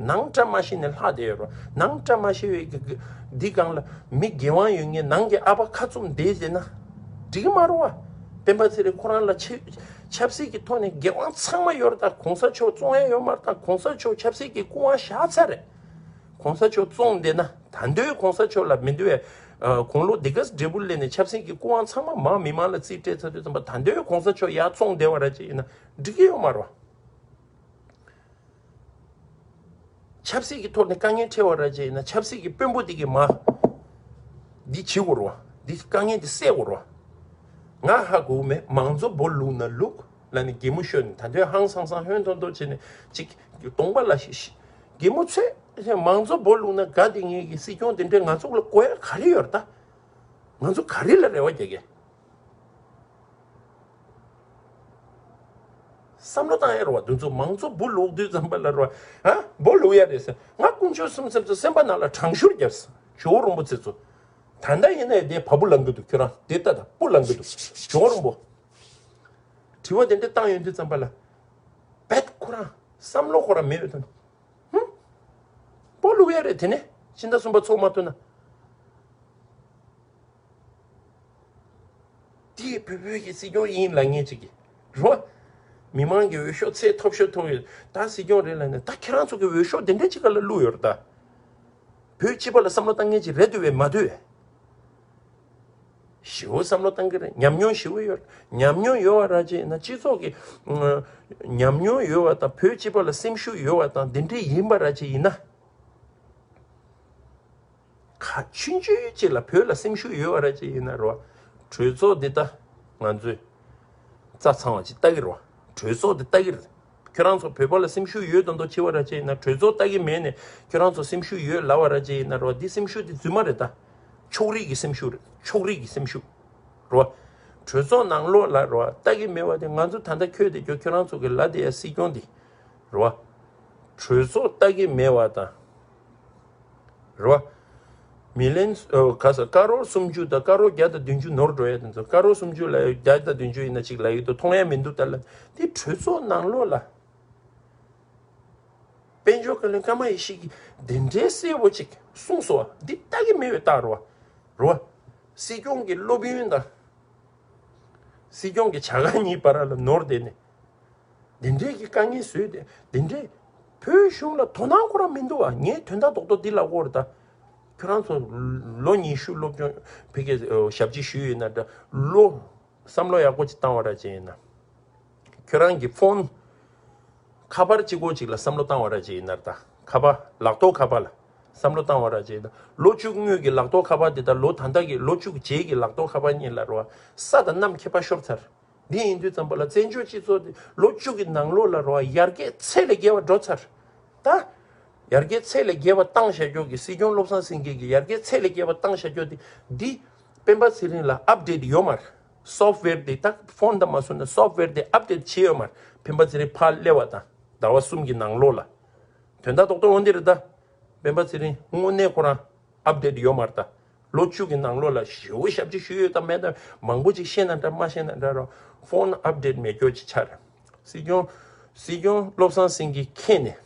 ནང་བཀྲ་མ་ཤིས་ནས་ལྷག་བསྡད་ཡོད་རེད་བ། ནང་བཀྲ་མ་ཤིས་པའི་གི་གི་འདི་སྒང་ལ་མི་དགེ་དབང་ཡོད་མཁན་ནང་གི་ཨ་ཕ་ཁ་བཙུམ་བསྡད་བསྡད་ན་འགྲིག་གི་མ་རེད་བ། སྤེན་པ་ཚེ་རིང་ཁོ་རང་ལ་ཆབ་ཆབ་སྲིད་ཀྱི་ཐོག་ནས་དགེ་དབང་ཚང་མ་ཡོད་རེད། ད་གོང་ས་མཆོག་བཙོང་ཡ་ཡོད་མ་རེད། ད་གོང་ས་མཆོག་ཆབ་སྲིད་ཀྱི་སྐུ་དབང་བཞག་ཚར་རེད། གོང་ས་མཆོག་བཙོང་བསྡད་ན་ད་འདོད་གོང་ས་མཆོག་ལ་མི་འདོད་པའི་ཨ་དགུང་ལོ་འདི་ག་འབྲས་བུ་ལེན་ནས་ཆབ་སྲིད་ཀྱི་སྐུ་དབང་ཚང་མ་མར་མི་མང་ལ་རྩིས་སྤྲད་ཚར་དུས་ཙམ་པ་ད་འདོད་གོང་ས་མཆོག་ཡར་བཙོང་བསྡད་པ་ར་ཅིག་ཡིན་ན་འགྲིག་གི་ཡོད་མ་རེད་བ། ཆབ་སྲིད་ཀྱི་ཐོག་ནས་དཀའ་ངལ་འཕྲད་པ་ར་ཅིག་ཡིན་ན་ཆབ་སྲིད་ཀྱི་དཔོན་པོ་འདི་གིས་མར་འདི་བྱེད་དགོས་རེད་བ། འདི་དཀའ་ངལ་འདི་སེལ་དགོས་རེད་བ། ང་ཧ་གོ་མེད། མང་གཙོ་སྦོ་ལུག་ན་ལུག་ལ་ནི་གད་མོ་ཤོར་ནས་ད་འདོད་ཧང་སང་སང་ཧོན་ཐོར་ཐོར་བྱས་ནས་ཅིག་གདོང་པ་ལ་ཤི་ཤི་གད་མོ་ཚོད། མང་གཙོ་སྦོ་ལུག་ན་དགའ་དེ་ངེད་ཀྱི་སྲིད་སྐྱོང་དེ་འདྲས་ང་ཚོ་ལ་དགོས་ཡ་ག་རེ་ཡོད་རེད་ད། ང་ཚོ་ག་རེ་ལ་རེ་བ་རྒྱག་གི། བསམ་བློ་བཏང་ཡ་རེད་བ། དེ་ཚོ་མང་གཙོ་སྦོ་ལུག་དུས་ཙམ་པ་ལ་རེད་བ། ཨ་སྦོ་ལུག་ཡ་རེད་ཟེར། ང་དཀོན་མཆོག་གསུམ་ཚབ་ཚོ་སེམས་པ་ནང་ལ་གྲང་ཤུར་བརྒྱབ་ཟེར། ཇོ་བོ་རིན་པོ་ཆེ་ཚོ། ད་ལྟ་ཡིན་ནའི་དེ་བ་སྤུ་ལང་གི་འདུག་ཁྱོད་རང་དེ་ལྟ་ད་སྤུ་ལང་གི་འདུག་ཇོ་རིན་པོ། དྲི་བ་དེ་འདྲ་བཏང་ཡོང་དུས་ཙམ་པ་ལ། བེད་ཁོ་རང་བསམ་བློ་ཁོ་རང་མེད་པའི་དོན། ཧུམ། སྤོ་ལུག་ཡ་རེད་དེ་ནས་སྤྱི་ཟླ་གསུམ་པ་ཚོགས་མ་ཐུབ་ན། དེ་བོད་བོད་ཀྱི་སྲིད་སྐྱོང་ཡིན་ལབ་མཁན་ཅིག་གིས་རོ། མི་མང་གི་འོས་ཤོག་ཚད་ཐོབ་ཤོག་ཐོབ་ཡོད་ད་སྲིད་སྐྱོང་རེད་ལབ་ནས་ད་ཁྱེད་རང་ཚོ་གི་འོས་ཤོག་དེ་འདྲའི་ཅིག་ག་ལ་བླུགས་ཡོད་རེད་ད། བོད་སྤྱི་པ་ལ་བསམ་བློ་བཏང་མཁན་ཅིག་རེད་འདུག་བས་མ་འདུག་བས། ཞེ་པོ་བསམ་བློ་བཏང་གི་རེད། ཉམས་མྱོང་ཞེ་པོ་ཡོད། ཉམས་མྱོང་ཡོད་པ་ར་ཅིག་ཡིན་ན་སྤྱི་ཚོགས་ཀྱི་ཉམས་མྱོང་ཡོད་པ་དང་བོད་སྤྱི་པ་ལ་སེམས་ཤུགས་ཡོད་པ་དང་འདི་འདྲས་ཡིན་པ་ར་ཅིག་ཡིན་ན། ག་ཆུང་ཆུང་ཅིག་ལ་བོད་ལ་སེམས་ཤུགས་ཡོད་པ་ར་ཅིག་ཡིན་ན་རོ། གྲོས་ཚོགས་འདི་ད་ང་ཚོས་རྩ་ཚང་བ་ཅིག་ལྟ་གི་རོ། གྲོས་ཚོགས་འདི་ལྟ་གི་རེད། ཁྱོད་རང་ཚོ་བོད་པ་ལ་སེམས་ཤུགས་ཡོད་མདོག་མདོག་བྱེད་པ་ར་ཅིག་ཡིན་ན་གྲོས་ཚོགས་ལྟ་གི་མེད་ནས་ཁྱོད་རང་ཚོ་སེམས་ཤུགས་ཡོད་ལབ་པ་ར་ཅིག་ཡིན་ན་རོ། འདི་སེམས་ཤུགས་འདི་རྫུན་མ་རེད་ད། ཕྱོགས་རིས་ཀྱི་སེམས་ཤུགས་རེད། ཕྱོགས་རིས་ཀྱི་སེམས་ཤུགས་རོ། གྲོས་ཚོགས་ནང་ལོགས་ལ་རོ་ལྟ་གི་མེད་པ་དེ་ང་ཚོ་ད་ལྟ་ཁྱོད་དེ་ཁྱོད་ཁྱོད་རང་ཚོ་གི་ལ་དེ་ཡ་སྲིད་སྐྱོང་འདི་རོ། གྲོས་ཚོགས་ལྟ་གི་མེད་པ་དང་། རེད་བ། མི་ལན་ཨོ་ག་ས་ཀ་རོར་སུམ་ཅུ་དང་ཀ་རོར་བརྒྱ་དང་བདུན་ཅུ་ནོར་འགྲོ་ཡ་དེ་ཚོ་ཀ་རོར་སུམ་ཅུ་ལ་བརྒྱ་དང་བདུན་ཅུ་ཡིན་ན་གཅིག་ལ་ཡོད་དོ་མཐོང་ཡ་མི་འདུག་ད་ལ་དེ་གྲོས་ཚོགས་ནང་ལོགས་ལ། དཔལ་འབྱོར་བཀའ་བློན་ཀརྨ་ཡེ་ཤེས་ཀྱིས་དེ་འདྲའི་གསལ་པོ་ཅིག་གསུངས་སོང་བ་འདི་ལྟ་གི་མེད་པའི་རྟགས་རེད་བ། རེད་བ། སྲིད་སྐྱོང་གི་སློབ་ཡོན་དང་། སྲིད་སྐྱོང་གི་བྱ་དགའ་གཉིས་བར་ལ་ནོར་བསྡད་ནས། འདི་འདྲས་ཀྱི་དཀའ་ངལ་བཟོས་ཏེ་འདི་འདྲས་བོད་གཞུང་ལ་དོ་སྣང་ཁོ་རང་མི་འདུག་བ། ངས་དོན་དག་རྡོག་རྡོག་འདི་ལབ་དགོས་རེད་ད། ཁྱོད་རང་ཚོ་ལོ་ཉི་ཤུ་སློབ་སྦྱོང་ཕ་གིའི་ཞབས་ཕྱི་ཞུས་ཡིན་ན་འདྲ་ལོ་བསམ་བློ་ཡག་པོ་ཅིག་བཏང་བ་ར་ཅིག་ཡིན་ན། ཁྱོད་རང་གི་ཕོན་ཁ་པར་གཅིག་པོ་ཅིག་ལ་བསམ་བློ་བཏང་བ་ར་ཅིག་ཡིན་ན་ད་ཁ་པར་ལག་ཐོག་ཁ་པར་ལ་བསམ་བློ་བཏང་བ་ར་ཅིག་ཡིན་ན་ལོ་བཅུ་སྔོན་གྱི་ལག་ཐོག་ཁ་པར་འདི་དང་ལོ་ད་ལྟ་གི་ལོ་བཅུ་གི་རྗེས་ཀྱི་ལག་ཐོག་ཁ་པར་གཉིས་ལ་རོ་ས་དང་གནམ་ཁྱད་པར་ཤོར་ཚར། འདི་ཡིན་དུས་ཙམ་པ་ལ་བཙན་བྱོལ་སྤྱི་ཚོགས་འདི་ལོ་བཅུ་གི་ནང་ལོགས་ལ་རོ་ཡར་རྒྱས་ཚད་ལས་བརྒལ་བ་འགྲོ་ཚར། ད། ཡར་རྒྱས་ཚད་ལས་བརྒལ་བ་བཏང་བཞག་རྒྱུ་གི་སྲིད་སྐྱོང་བློ་བཟང་སེང་གེ་གི་ཡར་རྒྱས་ཚད་ལས་བརྒལ་བ་བཏང་བཞག་རྒྱུ་དེ་འདི་སྤེན་པ་ཚེ་རིང་ལ་ཨབ་ཌེཊ་ཡོད་མ་རེད། སོབ་ཝེར་དེ་ད་ཕོན་དང་མ་སོང་ན་སོབ་ཝེར་དེ་ཨབ་ཌེཊ་བྱས་ཡོད་མ་རེད། སྤེན་པ་ཚེ་རིང་ཕར་སླེབས་པ་དང་ཟླ་བ་གསུམ་གི་ནང་ལོགས་ལ་དོན་དག་རྡོག་རྡོག་འོན་དེ་རེད་ད། སྤེན་པ་ཚེ་རིང་དངོས་གནས་ཁོ་རང་ཨབ་ཌེཊ་ཡོད་མ་རེད་ད། ལོ་བཅུ་གི་ནང་ལོགས་ལ་ཞེ་པོ་ཞབས་ཕྱི་ཞུས་ཡོད་དམ་མེད་དམ་མང་པོ་ཅིག་ཤེས་ན་འདྲ་མ་ཤེས་ན་འདྲ་རོ། ཕོན་ཨབ་ཌེཊ་མེད་རྒྱུ་ཅིག་ཆགས་རེད། སྲིད་སྐྱོང་སྲིད་སྐྱོང་བློ་བཟང་སེང་གེ་མཁྱེན་ནས།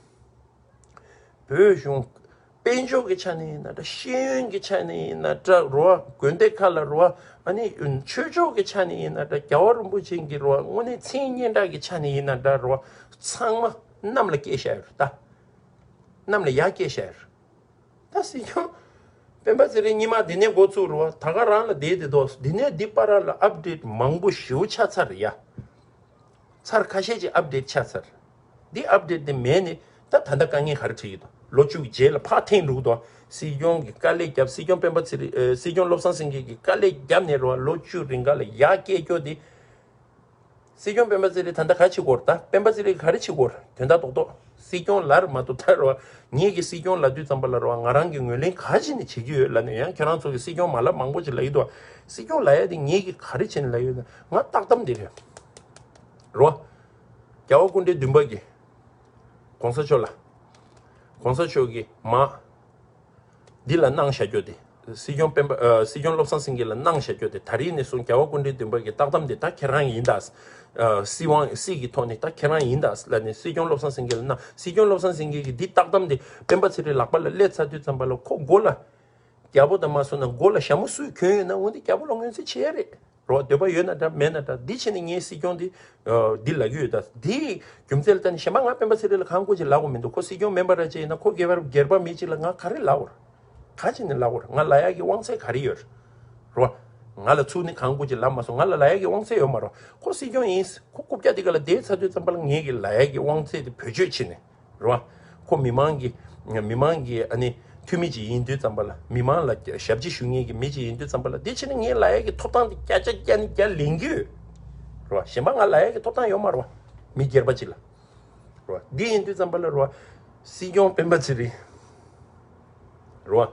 བོད་གཞུང་། དཔལ་འབྱོར་གྱི་ཆ་ནས་ཡིན་ན་འདྲ། ཤེས་ཡོན་གྱི་ཆ་ནས་ཡིན་ན་འདྲ་རོ། དགོན་སྡེ་ཁག་ལ་རོ། ཨ་ནི་ཆོས་ཕྱོགས་ཀྱི་ཆ་ནས་ཡིན་ན་འདྲ། རྒྱལ་བ་རིན་པོ་ཆེ་གི་རོ། དངོས་གནས་མཚན་སྙན་གྲགས་ཀྱི་ཆ་ནས་ཡིན་ན་འདྲ་རོ། ཚང་མ་གནམ་ལ་སྐྱེལ་བཞག་ཡོད་རེད་ད། གནམ་ལ་ཡར་སྐྱེལ་བཞག་ཡོད་རེད། ད་སྲིད་སྐྱོང་སྤེན་པ་ཚེ་རིང་ཉི་མ་དེ་ནས་འགོ་ཚུགས་རོ། ད་ག་རང་ལ་བསྡད་དེ་འདུག་འདི་ནས་འདི་བར་ལ་ཨབ་ཌེཊ་མང་པོ་ཞེ་པོ་ཆགས་ཚར་རེད་ཡ། ཚར་ཁ་ཤས་ཅིག་ཨབ་ཌེཊ་ཆགས་ཚར། འདི་ཨབ་ཌེཊ་དེ་མེད་ནས་ད་ད་ལྟ་དཀའ་ངལ་ག་རེ་འཕྲད་ཀྱི་འདུག་ལོ་བཅུ་གི་རྗེས་ལ་ཕར་འཐེན་འགྲོ་གི་འདུག་སྲིད་སྐྱོང་གི་དཀའ་ལས་བརྒྱབ། སྲིད་སྐྱོང་སྤེན་པ་ཚེ་རིང་ཨ། སྲིད་སྐྱོང་བློ་བཟང་སེང་གེ་གི་དཀའ་ལས་བརྒྱབ་ནས་རོ། ལོ་བཅུ་རིང་ག་ལ་ཡར་སྐྱེལ་རྒྱུ་དེ། སྲིད་སྐྱོང་སྤེན་པ་ཚེ་རིང་ད་ལྟ་ག་བྱེད་དགོས་རེད་ད། སྤེན་པ་ཚེ་རིང་ག་རེ་བྱེད་དགོས་རེད། དོན་དག་རྡོག་རྡོག་སྲིད་སྐྱོང་ལབ་མ་གཏོགས་ད་རོ། ངེད་ཀྱི་སྲིད་སྐྱོང་ལབ་དུས་ཙམ་པ་ལ་རོ། ང་རང་གི་ངོས་ལེན་ག་བྱས་ནས་བྱེད་ཀྱི་ཡོད་ལབ་ནས་ཡང་ཁྱེད་རང་ཚོ་གི་སྲིད་སྐྱོང་མ་ལབ་མང་པོ་ཅིག་ལབ་ཀྱི་འདུག་སྲིད་སྐྱོང་ལབ་ཡ་དེ་ངེད་ཀྱིས་ག་རེ་བྱས་ནས་ལབ་ཡོད་ན་ང་རྟགས་གཏམ་དེ་རེད། རོ། རྒྱལ་བ་སྐུ་ཕྲེང་བདུན་པ་གིས་༸གོང་ས་མཆོག་ལ། ༸གོང་ས་མཆོག་གིས་མ། འདི་ལ་གནང་བཞག་རྒྱུ་དེ། སྲིད་སྐྱོང་སྤེན་པ་ཨ། སྲིད་སྐྱོང་བློ་བཟང་སེང་གེ་ལ་གནང་བཞག་རྒྱུ་དེ་ད་རེས་ནས་བཟུང་རྒྱལ་བ་སྐུ་ཕྲེང་བདུན་པ་གི་རྟགས་གཏམ་དེ་ད་ཁྱེད་རང་ཡིན་ད། ཨ། སྲིད་དབང་སྲིད་ཀྱི་ཐོག་ནས་ད་ཁྱེད་རང་ཡིན་ད་ལབ་ནས་སྲིད་སྐྱོང་བློ་བཟང་སེང་གེ་ལ་གནང་། སྲིད་སྐྱོང་བློ་བཟང་སེང་གེ་གིས་འདི་རྟགས་གཏམ་དེ་སྤེན་པ་ཚེ་རིང་ལག་པ་ལ་སླེབས་ཚར་དུས་ཙམ་པ་ལ་ཁོ་མགོ་ལ། རྒྱལ་པོ་དང་མ་སོང་ན་མགོ་ལ་ཞྭ་མོ་སུས་གྱོན་ཡོད་ན་འོན་ཏེ་རྒྱལ་པོ་ལ་ངོས་འཛིན་བྱེད་ཡ་རེད། རོ། འདོད་པ་ཡོད་ན་འདྲ་མེད་ན་འདྲ་འདི་བྱས་ནས་ངའི་སྲིད་སྐྱོང་འདི་ཨ། འདི་ལབ་ཀྱི་ཡོད་ད། འདིའི་རྒྱུ་མཚན་ལ་ལྟ་ནས་གཞན་པ་ང་སྤེན་པ་ཚེ་རིང་ལ་གང་དགོས་ཀྱི་ལབ་དགོས་མི་འདུག་ཁོ་སྲིད་སྐྱོང་མིན་པ་ར་ཅིག་ཡིན་ན་ཁོ་སྒེར་པར་སྒེར་པ་མི་གཅིག་ལ་ང་ག་རེ་ལབ་དགོས་རེད། ག་ཅིག་ནས་ལབ་དགོས་རེད། ང་ལབ་ཡག་གི་དབང་ཚད་ག་རེ་ཡོད་རེད། རོ། ང་ལ་ཚུར་ནས་གང་དགོས་ཀྱི་ལབ་མ་སོང་། ང་ལ་ལབ་ཡག་གི་དབང་ཚད་ཡོད་མ་རོ། ཁོ་སྲིད་སྐྱོང་ཡིན། ཁོ་རྐུབ་བཀྱག་འདི་ག་ལ་བསྡད་ཚར་དུས་ཙམ་པ་ལ་ངེད་ཀྱི་ལབ་ཡག་གི་དབང་ཚད་དེ་བེད་སྤྱོད་བྱས་ནས། རེད་བ། ཁོ་མི་མང་གི་མི་མང་གི་ཨ་ནི་འཐུས་མི་ཅིག་ཡིན་དུས་ཙམ་པ་ལ། མི་མང་ལ་ཞབས་ཕྱི་ཞུ་མཁན་གྱི་མི་ཅིག་ཡིན་དུས་ཙམ་པ་ལ། དེ་ཕྱིར་ནི་ངས་ལབ་ཡག་གི་ཐོབ་ཐང་དེ་བརྒྱ་ཆ་བརྒྱ་ནས་བརྒྱ་ལེན་གྱི་ཡོད། རེད་བ། གཞན་པ་ང་ལབ་ཡག་གི་ཐོབ་ཐང་ཡོད་མ་རེད་བ། མི་སྒེར་པ་ཅིག་ལ། རེད་བ། འདི་ཡིན་དུས་ཙམ་པ་ལ་རེད་བ། སྲིད་སྐྱོང་སྤེན་པ་ཚེ་རིང་། རེད་བ།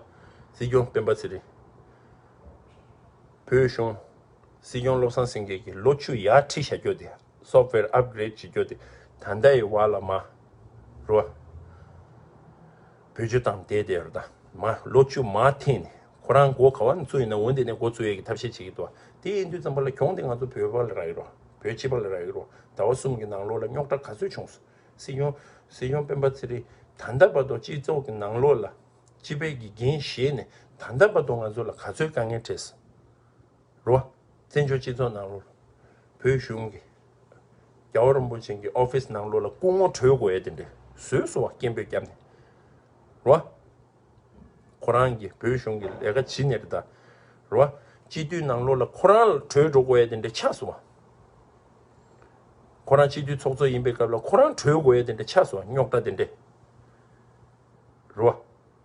སྲིད་སྐྱོང་སྤེན་པ་ཚེ་རིང་། བོད་གཞུང་། སྲིད་སྐྱོང་བློ་བཟང་སེང་གེ་གིས་ལོ་བཅུ་ཡར་ཁྲིད་བཞག་རྒྱུ་དེ། སོབ་ཝེར་ཨབ་གྷི་རེཌ་བྱེད་རྒྱུ་དེ། ད་ལྟ་ཡི་བར་ལ་མ། རོ། བེད་སྤྱོད་བཏང་བསྡད་བསྡད་ཡོད་རེད་ད། མ་ལོ་བཅུ་མར་འཐེན་ནས་ ཁོ་རང་མགོ་ག་བ་ནས་བཙུགས་ཡིན་ན་འོ་འདི་ནས་མགོ་བཙུགས་ཡས་ཀྱི་ཐབས་ཤེས་བྱེད་ཀྱི་འདུག་དེ་ཡིན་དུས་ཙམ་པ་ལ་གྱོང་དེ་ང་ཚོ་བོད་པ་ལ་རག་གི་རེད། བོད་སྤྱི་པ་ལ་རག་གི་རེད། ཟླ་བ་གསུམ་གྱི་ནང་ལོགས་ལ་རྙོག་དྲ་ག་ཚོད་བྱུང་སོང་། སྲིད་སྐྱོང་སྲིད་སྐྱོང་སྤེན་པ་ཚེ་རིང་ད་ལྟ་བར་དུ་སྤྱི་ཚོགས་ཀྱི་ནང་ལོགས་ལ་སྤྱི་པའི་གི་འགན་བཞེས་ནས་ད་ལྟ་བར་དུ་ང་ཚོ་ལ་ག་ཚོད་དཀའ་ངལ་འཕྲད་སོང་། རེད་བ། བཙན་བྱོལ་སྤྱི་ཚོགས་ནང་ལོགས་ལ་བོད་གཞུང་གི་རྒྱལ་བ་རིན་པོ་ཆེ་གི་ཨོ་ཕིས་ནང་ལོགས་ལ་སྐུ་ངོ་གྲོས་དགོས་ཡས་དེ་འདྲ་བཟོས་སོང་བ། སྐད་འབོད་བརྒྱབ་ནས། རེད་བ། ཁོ་རང་གིས་བོད་གཞུང་གི་ལས་ཀ་བྱེད་ནས་རེད་ད། རེད་བ། སྤྱི་འཐུས་ནང་ལོགས་ལ་ཁོ་རང་ལ་གྲོས་འགྲོ་དགོས་ཡས་དེ་འདྲ་ཆགས་སོང་བ། ཁོ་རང་སྤྱི་འཐུས་ཚོགས་གཙོ་ཡིན་པའི་སྐབས་ལ་ཁོ་རང་གྲོས་དགོས་ཡས་དེ་འདྲ་ཆགས་སོང་བ། རྙོག་དྲ་དེ་འདྲ། རེད་བ།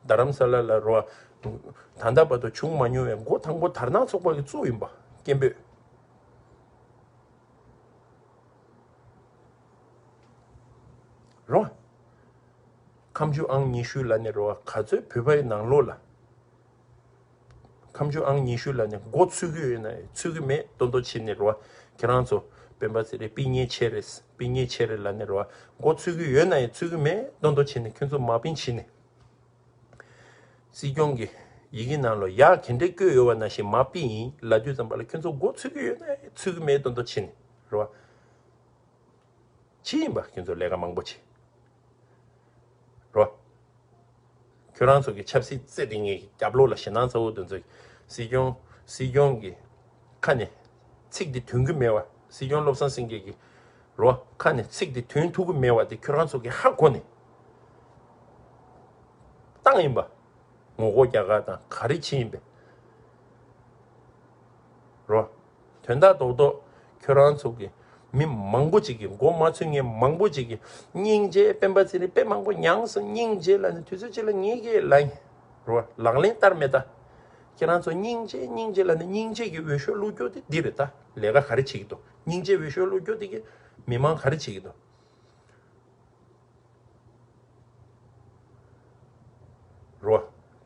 རྡ་རམ་ས་ལ་ལ་རེད་བ། ད་ལྟ་བར་དུ་བྱུང་མ་མྱོང་བའི་འགོ་དང་པོ་དར་ནག་ཚོགས་པ་གིས་བཙུགས་ཡིན་པ། སྐད་འབོད། རེད་བ། ཁམ་ཆུ་ཨང་ཉི་ཤུ་ལ་ནི་རེད་བ། ག་ཚོད་བོད་པའི་ནང་ལོགས་ལ། ཁམ་ཆུ་ཨང་ཉི་ཤུ་ལ་ནི་མགོ་ཚོས་ཀྱི་ཡོད་ན་ཡང་ཚོས་ཀྱི་མེད་མདོག་མདོག་བྱས་ནས་རེད་བ། ཁྱེད་རང་ཚོ་སྤེན་པ་ཚེ་རིང་སྤུན་ཉེ་ཆེ་རེད། སྤུན་ཉེ་ཆེ་རེད་ལ་ནི་རེད་བ། མགོ་ཚོས་ཀྱི་ཡོད་ན་ཡང་ཚོས་ཀྱི་མེད་མདོག་མདོག་བྱས་ནས་ཁྱོད་ཚོ་མ་སྤུན་བྱས་ནས། སྲིད་སྐྱོང་གིས་ཡི་གེ་ནང་ལ་ཡག་ག་འདྲས་བཀོད་ཡོད་པ་ནང་བཞིན་མ་སྤུན་ཡིན་ལབ་དུས་ཙམ་པ་ལ་ཁྱོད་ཚོ་མགོ་ཚོས་ཀྱི་ཡོད་ན་ཡང་ཚོས་ཀྱི་མེད་མདོག་མདོག་བྱས་ནས་རེད་བ། ཅི་ཡིན་པ་ཁྱོད་ཚོ་ལས་ཀ་མང་པོ་བྱེད། རོ། ཁྱོད་རང་ཚོ་གི་ཆབ་སྲིད་རྩེ་དེ་ངའི་རྒྱབ་ལོགས་ལ་ཞེད་སྣང་ཚ་བོ་དེ་ཚོ་སྲིད་སྐྱོང་སྲིད་སྐྱོང་གི་ཁ་ནས་ཚིག་དེ་ཐོན་གི་མེད་པ། སྲིད་སྐྱོང་བློ་བཟང་སེང་གེ་གི་རོ་ཁ་ནས་ཚིག་དེ་ཐོན་ཐུབ་གི་མེད་པ་དེ་ཁྱོད་རང་ཚོ་གི་ཧ་གོ་ནས་བཏང་ཡིན་པ། ངོ་རྒོལ་རྒྱག་ག་དང་ག་རེ་བྱེད་ཡིན་པས། རོ། དོན་དག་རྡོག་རྡོག་ཁྱོད་རང་ཚོ་གི་མི་མང་པོ་ཅིག་གི་མགོ་མ་ཚོས་མཁན་མང་པོ་ཅིག་གི་སྙིང་རྗེ། སྤེན་པ་ཚེ་རིང་དཔེ་མང་པོ་མྱངས་སོང་། སྙིང་རྗེ་ལབ་ནས་དུས་ཚོད་ཅིག་ལ་ངེད་ཀྱིས་ལབ་ཡིན། རོ། ལག་ལེན་བསྟར་མེད་ད། ཁྱེད་རང་ཚོ་སྙིང་རྗེ་སྙིང་རྗེ་ལབ་ནས་སྙིང་རྗེ་གི་འོས་ཤོག་བླུགས་རྒྱུ་དེ་འདི་རེད་ད། ལས་ཀ་ག་རེ་བྱེད་ཀྱི་འདུག་སྙིང་རྗེ་འོས་ཤོག་བླུགས་རྒྱུ་དེ་གི་མི་མང་ག་རེ་བྱེད་ཀྱི་འདུག་རོ།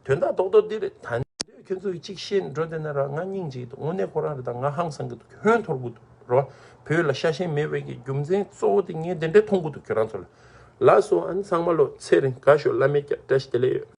དོན་དག་རྡོག་རྡོག་འདི་རེད་ད། ཁྱོད་ཚོ་གིས་གཅིག་ཤེས་འགྲོ་བསྡད་ན་ར་ང་སྙིང་རྗེ་གི་འདུག་དངོས་གནས་ཁོ་རང་རེད་ད། ང་ཧང་སང་གི་འདུག་ཧོན་འཐོར་གི་འདུག་རོ། བོད་ལ་ཤ་ཞེན་མེད་པའི་གི་རྒྱུ་མཚན་གཙོ་བོ་དེ་ངས་དེ་འདྲས་མཐོང་གི་འདུག་ཁྱོད་རང་ཚོ་ལ། ལགས་སོ། ཨ་ནི་ཚང་མ་ལོ་ཚེ་རིང་དགའ་ཤོག་བླ་མའི་སྐྱབས། བཀྲ་ཤིས་བདེ་ལེགས་ཡོད།